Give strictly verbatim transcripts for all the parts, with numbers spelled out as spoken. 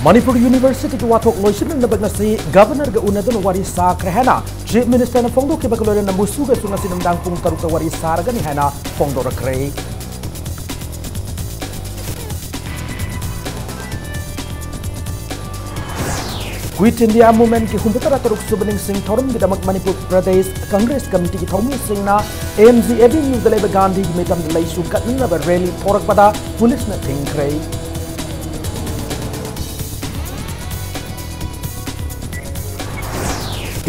ꯃꯅꯤꯄꯨꯔ ꯌꯨꯅꯤꯚꯔꯁꯤꯇꯤꯒꯤ ꯋꯥꯊꯣꯛ ꯂꯣꯏꯁꯤꯟꯅꯅꯕ ꯉꯁꯤ ꯒꯕꯔꯅꯔꯒ ꯎꯅꯗꯨꯅ ꯋꯥꯔꯤ ꯁꯥꯈ꯭ꯔꯦ ꯍꯥꯏꯅ ꯆꯤꯐ ꯃꯤꯅꯤꯁꯇꯔꯅ ꯐꯣꯡꯗꯣꯛꯈꯤꯕꯒ ꯂꯣꯏꯅꯅ ꯃꯨꯁꯨꯒꯁꯨ ꯉꯁꯤ ꯅꯨꯃꯤꯗꯥꯡ ꯄꯨꯡ ꯇꯔꯨꯛꯇ ꯋꯥꯔꯤ ꯁꯥꯔꯒꯅꯤ ꯍꯥꯏꯅ ꯐꯣꯡꯗꯣꯔꯛꯈ꯭ꯔꯦ꯫ Quit India Movementꯀꯤ ꯍꯨꯝꯐꯨꯇꯔꯥ ꯇꯔꯨꯛ ꯁꯨꯕ ꯅꯤꯡꯁꯤꯡ ꯊꯧꯔꯝꯒꯤꯗꯃꯛ ꯃꯅꯤꯄꯨꯔ ꯄ꯭ꯔꯗꯦꯁ ꯀꯪꯒ꯭ꯔꯦꯁ ꯀꯃꯤꯇꯤꯒꯤ ꯊꯧꯃꯤꯁꯤꯡꯅ M G Avenueꯗ ꯂꯩꯕ ꯒꯥꯟꯙꯤꯒꯤ ꯃꯤꯇꯝꯗ ꯂꯩꯁꯨ ꯀꯠꯅꯅꯕ ꯔꯦꯂꯤ ꯊꯣꯔꯛꯄꯗ ꯄꯨꯂꯤꯁꯅ ꯊꯤꯡꯈ꯭ꯔꯦ꯫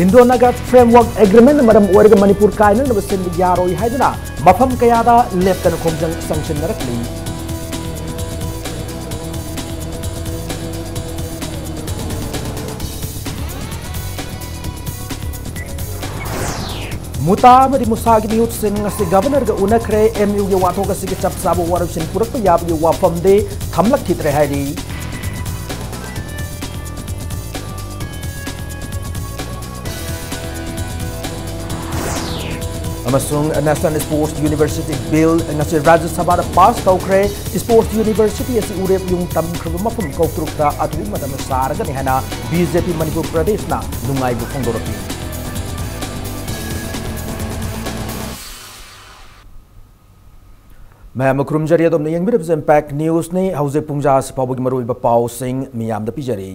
Indo-Naga Framework Agreement ꯃꯔꯝ ꯑꯣꯏꯔꯒ ꯃꯅꯤꯄꯨꯔ ꯀꯥꯏꯅꯅꯕ ꯁꯤꯟꯕ ꯌꯥꯔꯣꯏ ꯍꯥꯏꯗꯨꯅ ꯃꯐꯝ ꯀꯌꯥꯗ ꯂꯦꯞꯇꯅ ꯈꯣꯡꯖꯪ ꯆꯪꯁꯤꯟꯅꯔꯛꯂꯤ꯫ ꯃꯨꯇꯥ ꯑꯃꯗꯤ ꯃꯨꯁꯥꯒꯤ ꯃꯤꯍꯨꯠꯁꯤꯡ ꯉꯁꯤ ꯒꯕꯔꯅꯔꯒ ꯎꯅꯈ꯭ꯔꯦ꯫ M U ꯒꯤ ꯋꯥꯊꯣꯛ ꯑꯁꯤꯒꯤ ꯆꯞ ꯆꯥꯕ ꯋꯥꯔꯦꯞꯁꯤꯡ ꯄꯨꯔꯛꯄ ꯌꯥꯕꯒꯤ ꯋꯥꯐꯝꯗꯤ ꯊꯝꯂꯛꯈꯤꯗ꯭ꯔꯦ ꯍꯥꯏꯔꯤ꯫ ꯑꯃꯁꯨꯡ National Sports University Bill ꯉꯁꯤ ꯔꯥꯖ꯭ꯌ ꯁꯚꯥꯗ ꯄꯥꯁ ꯇꯧꯈ꯭ꯔꯦ꯫ Sports University ꯑꯁꯤ ꯎꯔꯦꯞ ꯌꯨꯡ ꯇꯝꯈ꯭ꯔꯕ ꯃꯐꯝ ꯀꯧꯇ꯭ꯔꯨꯛꯇ ꯑꯊꯨꯕ ꯃꯇꯝꯗ ꯁꯥꯔꯒꯅꯤ ꯍꯥꯏꯅ B J P ꯃꯅꯤꯄꯨꯔ ꯄ꯭ꯔꯗꯦꯁꯅ ꯅꯨꯡꯉꯥꯏꯕ ꯐꯣꯡꯗꯣꯔꯛꯂꯤ꯫ ꯃꯌꯥꯝ ꯈꯨꯔꯨꯝꯖꯔꯤ, ꯑꯗꯣꯝꯅ ꯌꯦꯡꯕꯤꯔꯤꯕꯁꯤ Impact Newsꯅꯤ꯫ ꯍꯧꯖꯤꯛ ꯄꯨꯡꯖꯥ ꯑꯁꯤ ꯐꯥꯎꯕꯒꯤ ꯃꯔꯨꯑꯣꯏꯕ ꯄꯥꯎꯁꯤꯡ ꯃꯤꯌꯥꯝꯗ ꯄꯤꯖꯔꯤ꯫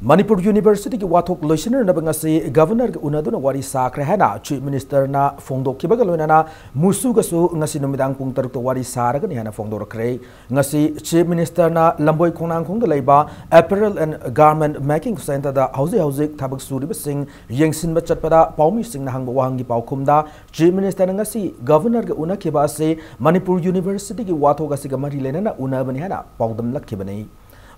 ꯃꯅꯤꯄꯨꯔ ꯌꯨꯅꯤꯚꯔꯁꯤꯇꯤꯒꯤ ꯋꯥꯊꯣꯛ ꯂꯣꯏꯁꯤꯟꯅꯅꯕ ꯉꯁꯤ ꯒꯕꯔꯅꯔꯒ ꯎꯅꯗꯨꯅ ꯋꯥꯔꯤ ꯁꯥꯈ꯭ꯔꯦ ꯍꯥꯏꯅ ꯆꯤꯐ ꯃꯤꯅꯤꯁꯇꯔꯅ ꯐꯣꯡꯗꯣꯛꯈꯤꯕꯒ ꯂꯣꯏꯅꯅ ꯃꯨꯁꯨꯒꯁꯨ ꯉꯁꯤ ꯅꯨꯃꯤꯗꯥꯡ ꯄꯨꯡ ꯇꯔꯨꯛꯇ ꯋꯥꯔꯤ ꯁꯥꯔꯒꯅꯤ ꯍꯥꯏꯅ ꯐꯣꯡꯗꯣꯔꯛꯈ꯭ꯔꯦ꯫ ꯉꯁꯤ ꯆꯤꯐ ꯃꯤꯅꯤꯁꯇꯔꯅ ꯂꯝꯕꯣꯏ ꯈꯣꯡꯅꯥꯡꯈꯣꯡꯗ ꯂꯩꯕ Apparel and Garment Making Centreꯗ ꯍꯧꯖꯤꯛ ꯍꯧꯖꯤꯛ ꯊꯕꯛ ꯁꯨꯔꯤꯕꯁꯤꯡ ꯌꯦꯡꯁꯤꯟꯕ ꯆꯠꯄꯗ ꯄꯥꯎꯃꯤꯁꯤꯡꯅ ꯍꯪꯕ ꯋꯥꯍꯪꯒꯤ ꯄꯥꯎꯈꯨꯝꯗ ꯆꯤꯐ ꯃꯤꯅꯤꯁꯇꯔꯅ ꯉꯁꯤ ꯒꯕꯔꯅꯔꯒ ꯎꯅꯈꯤꯕ ꯑꯁꯤ ꯃꯅꯤꯄꯨꯔ ꯌꯨꯅꯤꯚꯔꯁꯤꯇꯤꯒꯤ ꯋꯥꯊꯣꯛ ꯑꯁꯤꯒ ꯃꯔꯤ ꯂꯩꯅꯅ ꯎꯅꯕꯅꯤ ꯍꯥꯏꯅ ꯄꯥꯎꯗꯝꯂꯛꯈꯤꯕꯅꯤ꯫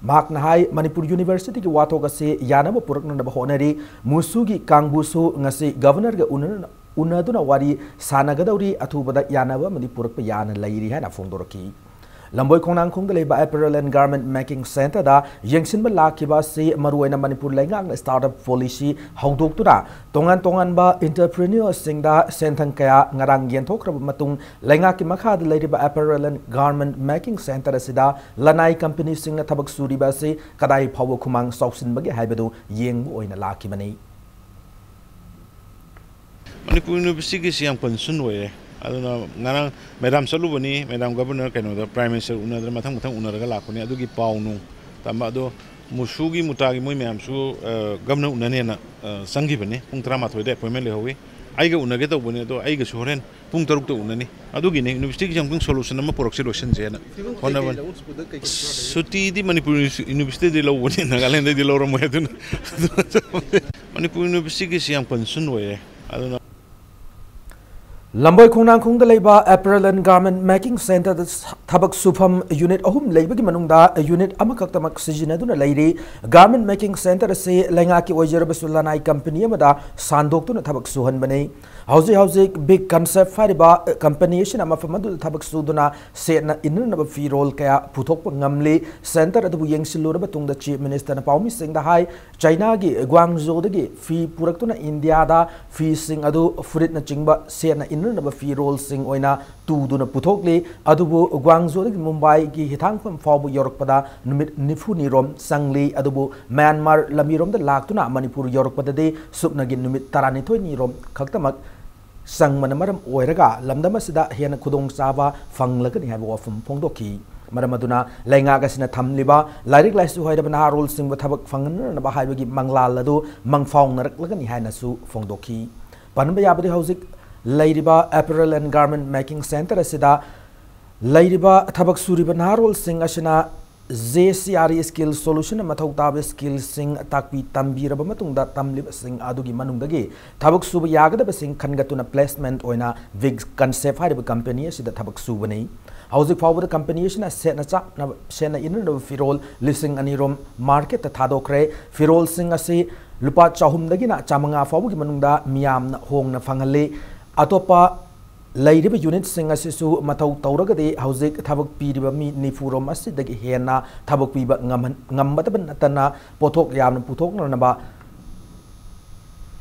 ꯃꯍꯥꯛꯅ ꯍꯥꯏ, ꯃꯅꯤꯄꯨꯔ ꯌꯨꯅꯤꯚꯔꯁꯤꯇꯤꯒꯤ ꯋꯥꯊꯣꯛ ꯑꯁꯤ ꯌꯥꯅꯕ ꯄꯨꯔꯛꯅꯅꯕ ꯍꯣꯠꯅꯔꯤ꯫ ꯃꯨꯁꯨꯒꯤ ꯀꯥꯡꯕꯨꯁꯨ ꯉꯁꯤ ꯒꯕꯔꯅꯔꯒ ꯎꯅ-, ꯎꯅꯗꯨꯅ ꯋꯥꯔꯤ ꯁꯥꯟꯅꯒꯗꯧꯔꯤ, ꯑꯊꯨꯕꯗ ꯌꯥꯅꯕ ꯑꯃꯗꯤ ꯄꯨꯔꯛꯄ ꯌꯥꯅ ꯂꯩꯔꯤ ꯍꯥꯏꯅ ꯐꯣꯡꯗꯣꯔꯛꯈꯤ꯫ ꯂꯝꯕꯣꯏ ꯈꯣꯡꯅꯥꯡꯈꯣꯡꯗ ꯂꯩꯕ Apparel and Garment Making Centreꯗ ꯌꯦꯡꯁꯤꯟꯕ ꯂꯥꯛꯈꯤꯕ ꯑꯁꯤ ꯃꯔꯨꯑꯣꯏꯅ ꯃꯅꯤꯄꯨꯔ ꯂꯩꯉꯥꯛꯅ startup policy ꯍꯧꯗꯣꯛꯇꯨꯅ ꯇꯣꯉꯥꯟ ꯇꯣꯉꯥꯟꯕ entrepreneurꯁꯤꯡꯗ ꯁꯦꯟꯊꯪ ꯀꯌꯥ ꯉꯔꯥꯡ ꯌꯦꯟꯊꯣꯛꯈ꯭ꯔꯕ ꯃꯇꯨꯡ ꯂꯩꯉꯥꯛꯀꯤ ꯃꯈꯥꯗ ꯂꯩꯔꯤꯕ Apparel and Garment Making Centre ꯑꯁꯤꯗ ꯂꯅꯥꯏ companyꯁꯤꯡꯅ ꯊꯕꯛ ꯁꯨꯔꯤꯕ ꯑꯁꯤ ꯀꯗꯥꯏ ꯐꯥꯎꯕ ꯈꯨꯃꯥꯡ ꯆꯥꯎꯁꯤꯟꯕꯒꯦ ꯍꯥꯏꯕꯗꯨ ꯌꯦꯡꯕ ꯑꯣꯏꯅ ꯂꯥꯛꯈꯤꯕꯅꯤ꯫ ꯃꯅꯤꯄꯨꯔ ꯌꯨꯅꯤꯚꯔꯁꯤꯇꯤꯒꯤꯁꯤ ꯌꯥꯝ concern ꯑꯣꯏꯌꯦ꯫ ꯑꯗꯨꯅ ꯉꯔꯥꯡ ꯃꯦꯗꯥꯝ ꯆꯠꯂꯨꯕꯅꯤ, ꯃꯦꯗꯥꯝ ꯒꯕꯔꯅꯔ ꯀꯩꯅꯣꯗ, ꯄ꯭ꯔꯥꯏꯝ ꯃꯤꯅꯤꯁꯇꯔ ꯎꯅꯗꯅ ꯃꯊꯪ ꯃꯊꯪ ꯎꯅꯔꯒ ꯂꯥꯛꯄꯅꯤ꯫ ꯑꯗꯨꯒꯤ ꯄꯥꯎ ꯅꯨꯡ ꯇꯝꯕ ꯑꯗꯣ ꯃꯨꯁꯨꯒꯤ ꯃꯨꯇꯥꯒꯤ ꯃꯣꯏ ꯃꯌꯥꯝꯁꯨ, ꯑ, ꯒꯕꯔꯅꯔ ꯎꯅꯅꯦꯅ, ꯑ, ꯆꯪꯈꯤꯕꯅꯤ꯫ ꯄꯨꯡ ꯇꯔꯥꯃꯥꯊꯣꯏꯗ appointment ꯂꯩꯍꯧꯋꯤ꯫ ꯑꯩꯒ ꯎꯅꯒꯦ ꯇꯧꯕꯅꯤ, ꯑꯗꯣ ꯑꯩꯒꯁꯨ ꯍꯣꯔꯦꯟ ꯄꯨꯡ ꯇꯔꯨꯛꯇ ꯎꯅꯅꯤ꯫ ꯑꯗꯨꯒꯤꯅꯤ ꯌꯨꯅꯤꯚꯔꯁꯤꯇꯤꯒꯤꯁꯦ ꯑꯃꯨꯛꯇꯪ solution ꯑꯃ ꯄꯨꯔꯛꯁꯤ, ꯂꯣꯏꯁꯤꯟꯁꯦꯅ ꯍꯣꯠꯅꯕꯅꯤ꯫ ꯁꯨꯇꯤꯗꯤ ꯃꯅꯤꯄꯨꯔ ꯌꯨꯅꯤꯚꯔꯁꯤꯇꯤꯗꯤ ꯂꯧꯕꯅꯤ, ꯅꯥꯒꯥꯂꯦꯟꯗꯩꯗꯤ ꯂꯧꯔꯝꯃꯣꯏ꯫ ꯑꯗꯨꯅ ꯃꯅꯤꯄꯨꯔ ꯌꯨꯅꯤꯚꯔꯁꯤꯇꯤꯒꯤꯁꯤ ꯌꯥꯝ concern ꯑꯣꯏꯌꯦ꯫ ꯑꯗꯨꯅ ꯂꯝꯕꯣꯏ ꯈꯣꯡꯅꯥꯡꯈꯣꯡꯗ ꯂꯩꯕ Apparel and Garment Making Centreꯗ ꯊꯕꯛ ꯁꯨꯐꯝ unit ꯑꯍꯨꯝ ꯂꯩꯕꯒꯤ ꯃꯅꯨꯡꯗ unit ꯑꯃꯈꯛꯇꯃꯛ ꯁꯤꯖꯤꯟꯅꯗꯨꯅ ꯂꯩꯔꯤ꯫ Garment Making Centre ꯑꯁꯤ ꯂꯩꯉꯥꯛꯀꯤ ꯑꯣꯏꯖꯔꯕꯁꯨ ꯂꯅꯥꯏ company ꯑꯃꯗ ꯁꯥꯟꯗꯣꯛꯇꯨꯅ ꯊꯕꯛ ꯁꯨꯍꯟꯕꯅꯤ꯫ ꯍꯧꯖꯤꯛ ꯍꯧꯖꯤꯛ Big Concept ꯍꯥꯏꯔꯤꯕ company ꯑꯁꯤꯅ ꯃꯐꯝ ꯑꯗꯨꯗ ꯊꯕꯛ ꯁꯨꯗꯨꯅ ꯁꯦꯠꯅ ꯏꯟꯅꯅꯕ ꯐꯤꯔꯣꯜ ꯀꯌꯥ ꯄꯨꯊꯣꯛꯄ ꯉꯝꯂꯤ꯫ Centre ꯑꯗꯨꯕꯨ ꯌꯦꯡꯁꯤꯜꯂꯨꯔꯕ ꯃꯇꯨꯡꯗ Chief Ministerꯅ ꯄꯥꯎꯃꯤꯁꯤꯡꯗ ꯍꯥꯏ, ꯆꯥꯏꯅꯥꯒꯤ ꯒ꯭ꯋꯥꯡꯖꯣꯗꯒꯤ ꯐꯤ ꯄꯨꯔꯛꯇꯨꯅ ꯏꯟꯗꯤꯌꯥꯗ ꯐꯤꯁꯤꯡ ꯑꯗꯨ ꯐꯨꯔꯤꯠꯅꯆꯤꯡꯕ ꯁꯦꯠꯅ ꯏꯟꯅꯅꯕ ꯐꯤꯔꯣꯜꯁꯤꯡ ꯑꯣꯏꯅ ꯇꯨꯗꯨꯅ ꯄꯨꯊꯣꯛꯂꯤ꯫ ꯑꯗꯨꯕꯨ ꯒ꯭ꯋꯥꯡꯖꯣꯗꯒꯤ ꯃꯨꯝꯕꯥꯏꯒꯤ ꯍꯤꯊꯥꯡꯐꯝ ꯐꯥꯎꯕ ꯌꯧꯔꯛꯄꯗ ꯅꯨꯃꯤꯠ ꯅꯤꯐꯨꯅꯤꯔꯣꯝ ꯆꯪꯂꯤ꯫ ꯑꯗꯨꯕꯨ ꯃ꯭ꯌꯥꯟꯃꯥꯔ ꯂꯝꯕꯤꯔꯣꯝꯗ ꯂꯥꯛꯇꯨꯅ ꯃꯅꯤꯄꯨꯔ ꯌꯧꯔꯛꯄꯗꯗꯤ ꯁꯨꯞꯅꯒꯤ ꯅꯨꯃꯤꯠ ꯇꯔꯥꯅꯤꯊꯣꯏꯅꯤꯔꯣꯝ ꯈꯛꯇꯃꯛ ꯆꯪꯕꯅ ꯃꯔꯝ ꯑꯣꯏꯔꯒ ꯂꯝꯗꯝ ꯑꯁꯤꯗ ꯍꯦꯟꯅ ꯈꯨꯗꯣꯡꯆꯥꯕ ꯐꯪꯂꯒꯅꯤ ꯍꯥꯏꯕ ꯋꯥꯐꯝ ꯐꯣꯡꯗꯣꯛꯈꯤ꯫ ꯃꯔꯝ ꯑꯗꯨꯅ ꯂꯩꯉꯥꯛ ꯑꯁꯤꯅ ꯊꯝꯂꯤꯕ ꯂꯥꯏꯔꯤꯛ ꯂꯥꯏꯁꯨ ꯍꯩꯔꯕ ꯅꯍꯥꯔꯣꯜꯁꯤꯡꯕꯨ ꯊꯕꯛ ꯐꯪꯍꯟꯅꯅꯕ ꯍꯥꯏꯕꯒꯤ ꯃꯪꯂꯥꯜ ꯑꯗꯨ ꯃꯪꯐꯥꯎꯅꯔꯛꯂꯒꯅꯤ ꯍꯥꯏꯅꯁꯨ ꯐꯣꯡꯗꯣꯛꯈꯤ꯫ ꯄꯟꯕ ꯌꯥꯕꯗꯤ ꯍꯧꯖꯤꯛ ꯂꯩꯔꯤꯕ Apparel and Garment Making Centre ꯑꯁꯤꯗ ꯂꯩꯔꯤꯕ ꯊꯕꯛ ꯁꯨꯔꯤꯕ ꯅꯍꯥꯔꯣꯜꯁꯤꯡ ꯑꯁꯤꯅ J C R E Skill Solutionꯅ ꯃꯊꯧ ꯇꯥꯕ skillꯁꯤꯡ ꯇꯥꯛꯄꯤ ꯇꯝꯕꯤꯔꯕ ꯃꯇꯨꯡꯗ ꯇꯝꯂꯤꯕꯁꯤꯡ ꯑꯗꯨꯒꯤ ꯃꯅꯨꯡꯗꯒꯤ ꯊꯕꯛ ꯁꯨꯕ ꯌꯥꯒꯗꯕꯁꯤꯡ ꯈꯟꯒꯠꯇꯨꯅ placement ꯑꯣꯏꯅ Big Concept ꯍꯥꯏꯔꯤꯕ company ꯑꯁꯤꯗ ꯊꯕꯛ ꯁꯨꯕꯅꯤ꯫ ꯍꯧꯖꯤꯛ ꯐꯥꯎꯕꯗ company ꯑꯁꯤꯅ ꯁꯦꯠꯅ ꯆꯥꯅꯕ, ꯁꯦꯠꯅ ꯏꯟꯅꯅꯕ ꯐꯤꯔꯣꯜ ꯂꯤꯁꯤꯡ ꯑꯅꯤꯔꯣꯝ marketꯇ ꯊꯥꯗꯣꯛꯈ꯭ꯔꯦ꯫ ꯐꯤꯔꯣꯜꯁꯤꯡ ꯑꯁꯤ ꯂꯨꯄꯥ ꯆꯍꯨꯝꯗꯒꯤꯅ ꯆꯥꯃꯉꯥ ꯐꯥꯎꯕꯒꯤ ꯃꯅꯨꯡꯗ ꯃꯤꯌꯥꯝꯅ ꯍꯣꯡꯅ ꯐꯪꯍꯜꯂꯤ꯫ ꯑꯇꯣꯞꯄ ꯂꯩꯔꯤꯕ unitꯁꯤꯡ ꯑꯁꯤꯁꯨ ꯃꯊꯧ ꯇꯧꯔꯒꯗꯤ ꯍꯧꯖꯤꯛ ꯊꯕꯛ ꯄꯤꯔꯤꯕ ꯃꯤ ꯅꯤꯐꯨꯔꯣꯝ ꯑꯁꯤꯗꯒꯤ ꯍꯦꯟꯅ ꯊꯕꯛ ꯄꯤꯕ ꯉꯝꯍꯟ-, ꯉꯝꯕꯇ ꯅꯠꯇꯅ ꯄꯣꯠꯊꯣꯛ ꯌꯥꯝꯅ ꯄꯨꯊꯣꯛꯅꯅꯕ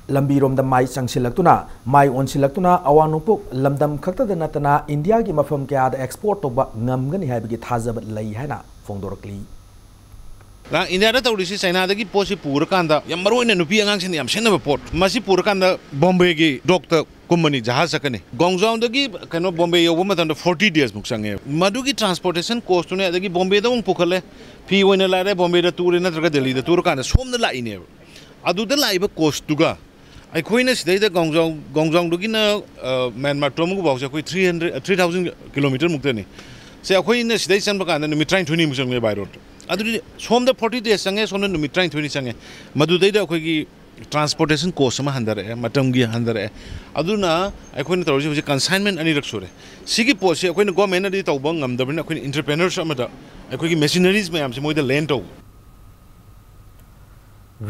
ꯂꯝꯕꯤꯔꯣꯝꯗ ꯃꯥꯏ ꯆꯪꯁꯤꯜꯂꯛꯇꯨꯅ, ꯃꯥꯏ ꯑꯣꯟꯁꯤꯜꯂꯛꯇꯨꯅ ꯑꯋꯥꯡ ꯅꯣꯡꯄꯣꯛ ꯂꯝꯗꯝ ꯈꯛꯇꯗ ꯅꯠꯇꯅ ꯏꯟꯗꯤꯌꯥꯒꯤ ꯃꯐꯝ ꯀꯌꯥꯗ export ꯇꯧꯕ ꯉꯝꯒꯅꯤ ꯍꯥꯏꯕꯒꯤ ꯊꯥꯖꯕ ꯂꯩ ꯍꯥꯏꯅ ꯐꯣꯡꯗꯣꯔꯛꯂꯤ꯫ ꯏꯟꯗꯤꯌꯥꯗ ꯇꯧꯔꯤꯁꯤ ꯆꯥꯏꯅꯥꯗꯒꯤ ꯄꯣꯠꯁꯤ ꯄꯨꯔꯀꯥꯟꯗ ꯌꯥꯝ ꯃꯔꯨ ꯑꯣꯏꯅ ꯅꯨꯄꯤ ꯑꯉꯥꯡꯁꯤꯡꯅ ꯌꯥꯝ ꯁꯦꯠꯅꯕ ꯄꯣꯠ ꯃꯁꯤ ꯄꯨꯔꯀꯥꯟꯗ ꯕꯣꯝꯕꯦꯒꯤ ꯗꯣꯛꯇ ꯀꯨꯝꯕꯅꯤ, ꯖꯍꯥꯖ ꯆꯠꯀꯅꯤ꯫ ꯒꯣꯡꯖꯥꯎꯗꯒꯤ ꯀꯩꯅꯣ ꯕꯣꯝꯕꯦ ꯌꯧꯕ ꯃꯇꯝꯗ forty days ꯃꯨꯛ ꯆꯪꯉꯦ꯫ ꯃꯗꯨꯒꯤ transportation cost ꯇꯨꯅꯦ, ꯑꯗꯒꯤ ꯕꯣꯝꯕꯦꯗ ꯑꯃꯨꯛ ꯄꯨꯈꯠꯂꯦ, ꯐꯤ ꯑꯣꯏꯅ ꯂꯥꯛꯑꯦ, ꯕꯣꯝꯕꯦꯗ ꯇꯨꯔꯦ ꯅꯠꯇ꯭ꯔꯒ ꯗꯦꯜꯂꯤꯗ ꯇꯨꯔꯀꯥꯟꯗ ꯁꯣꯝꯗ ꯂꯥꯛꯏꯅꯦꯕ꯫ ꯑꯗꯨꯗ ꯂꯥꯛꯏꯕ cost ꯇꯨꯒ ꯑꯩꯈꯣꯏꯅ ꯁꯤꯗꯩꯗ ꯒꯣꯡꯖꯥꯎ, ꯒꯣꯡꯖꯥꯎꯗꯒꯤꯅ ꯃ꯭ꯌꯥꯟꯃꯥꯔ ꯇꯣꯔꯃꯨꯛ ꯐꯥꯎꯁꯦ ꯑꯩꯈꯣꯏ three hundred, three thousand kilometre ꯃꯨꯛꯇꯅꯤ꯫ ꯁꯦ ꯑꯩꯈꯣꯏꯅ ꯁꯤꯗꯩ ꯆꯪꯕ ꯀꯥꯟꯗ ꯅꯨꯃꯤꯠ ꯇꯔꯥꯅꯤꯊꯣꯏꯅꯤꯃꯨꯛ ꯆꯪꯉꯦ by road꯫ ꯑꯗꯨꯗꯤ ꯁꯣꯝꯗ forty days ꯆꯪꯉꯦ, ꯁꯣꯝꯗ ꯅꯨꯃꯤꯠ ꯇꯔꯥꯅꯤꯊꯣꯏꯅꯤ ꯆꯪꯉꯦ꯫ ꯃꯗꯨꯗꯩꯗ ꯑꯩꯈꯣꯏꯒꯤ transportation cost ꯑꯃ ꯍꯟꯊꯔꯛꯑꯦ, ꯃꯇꯝꯒꯤ ꯍꯟꯊꯔꯛꯑꯦ꯫ ꯑꯗꯨꯅ ꯑꯩꯈꯣꯏꯅ ꯇꯧꯔꯤꯁꯦ ꯍꯧꯖꯤꯛ consignment ꯑꯅꯤꯔꯛ ꯁꯨꯔꯦ꯫ ꯁꯤꯒꯤ ꯄꯣꯠꯁꯤ ꯑꯩꯈꯣꯏꯅ government ꯅꯗꯤ ꯇꯧꯕ ꯉꯝꯗꯕꯅꯤꯅ ꯑꯩꯈꯣꯏꯅ entrepreneurs ꯑꯃꯗ ꯑꯩꯈꯣꯏꯒꯤ machineries ꯃꯌꯥꯝꯁꯦ ꯃꯣꯏꯗ lend ꯇꯧꯕ꯫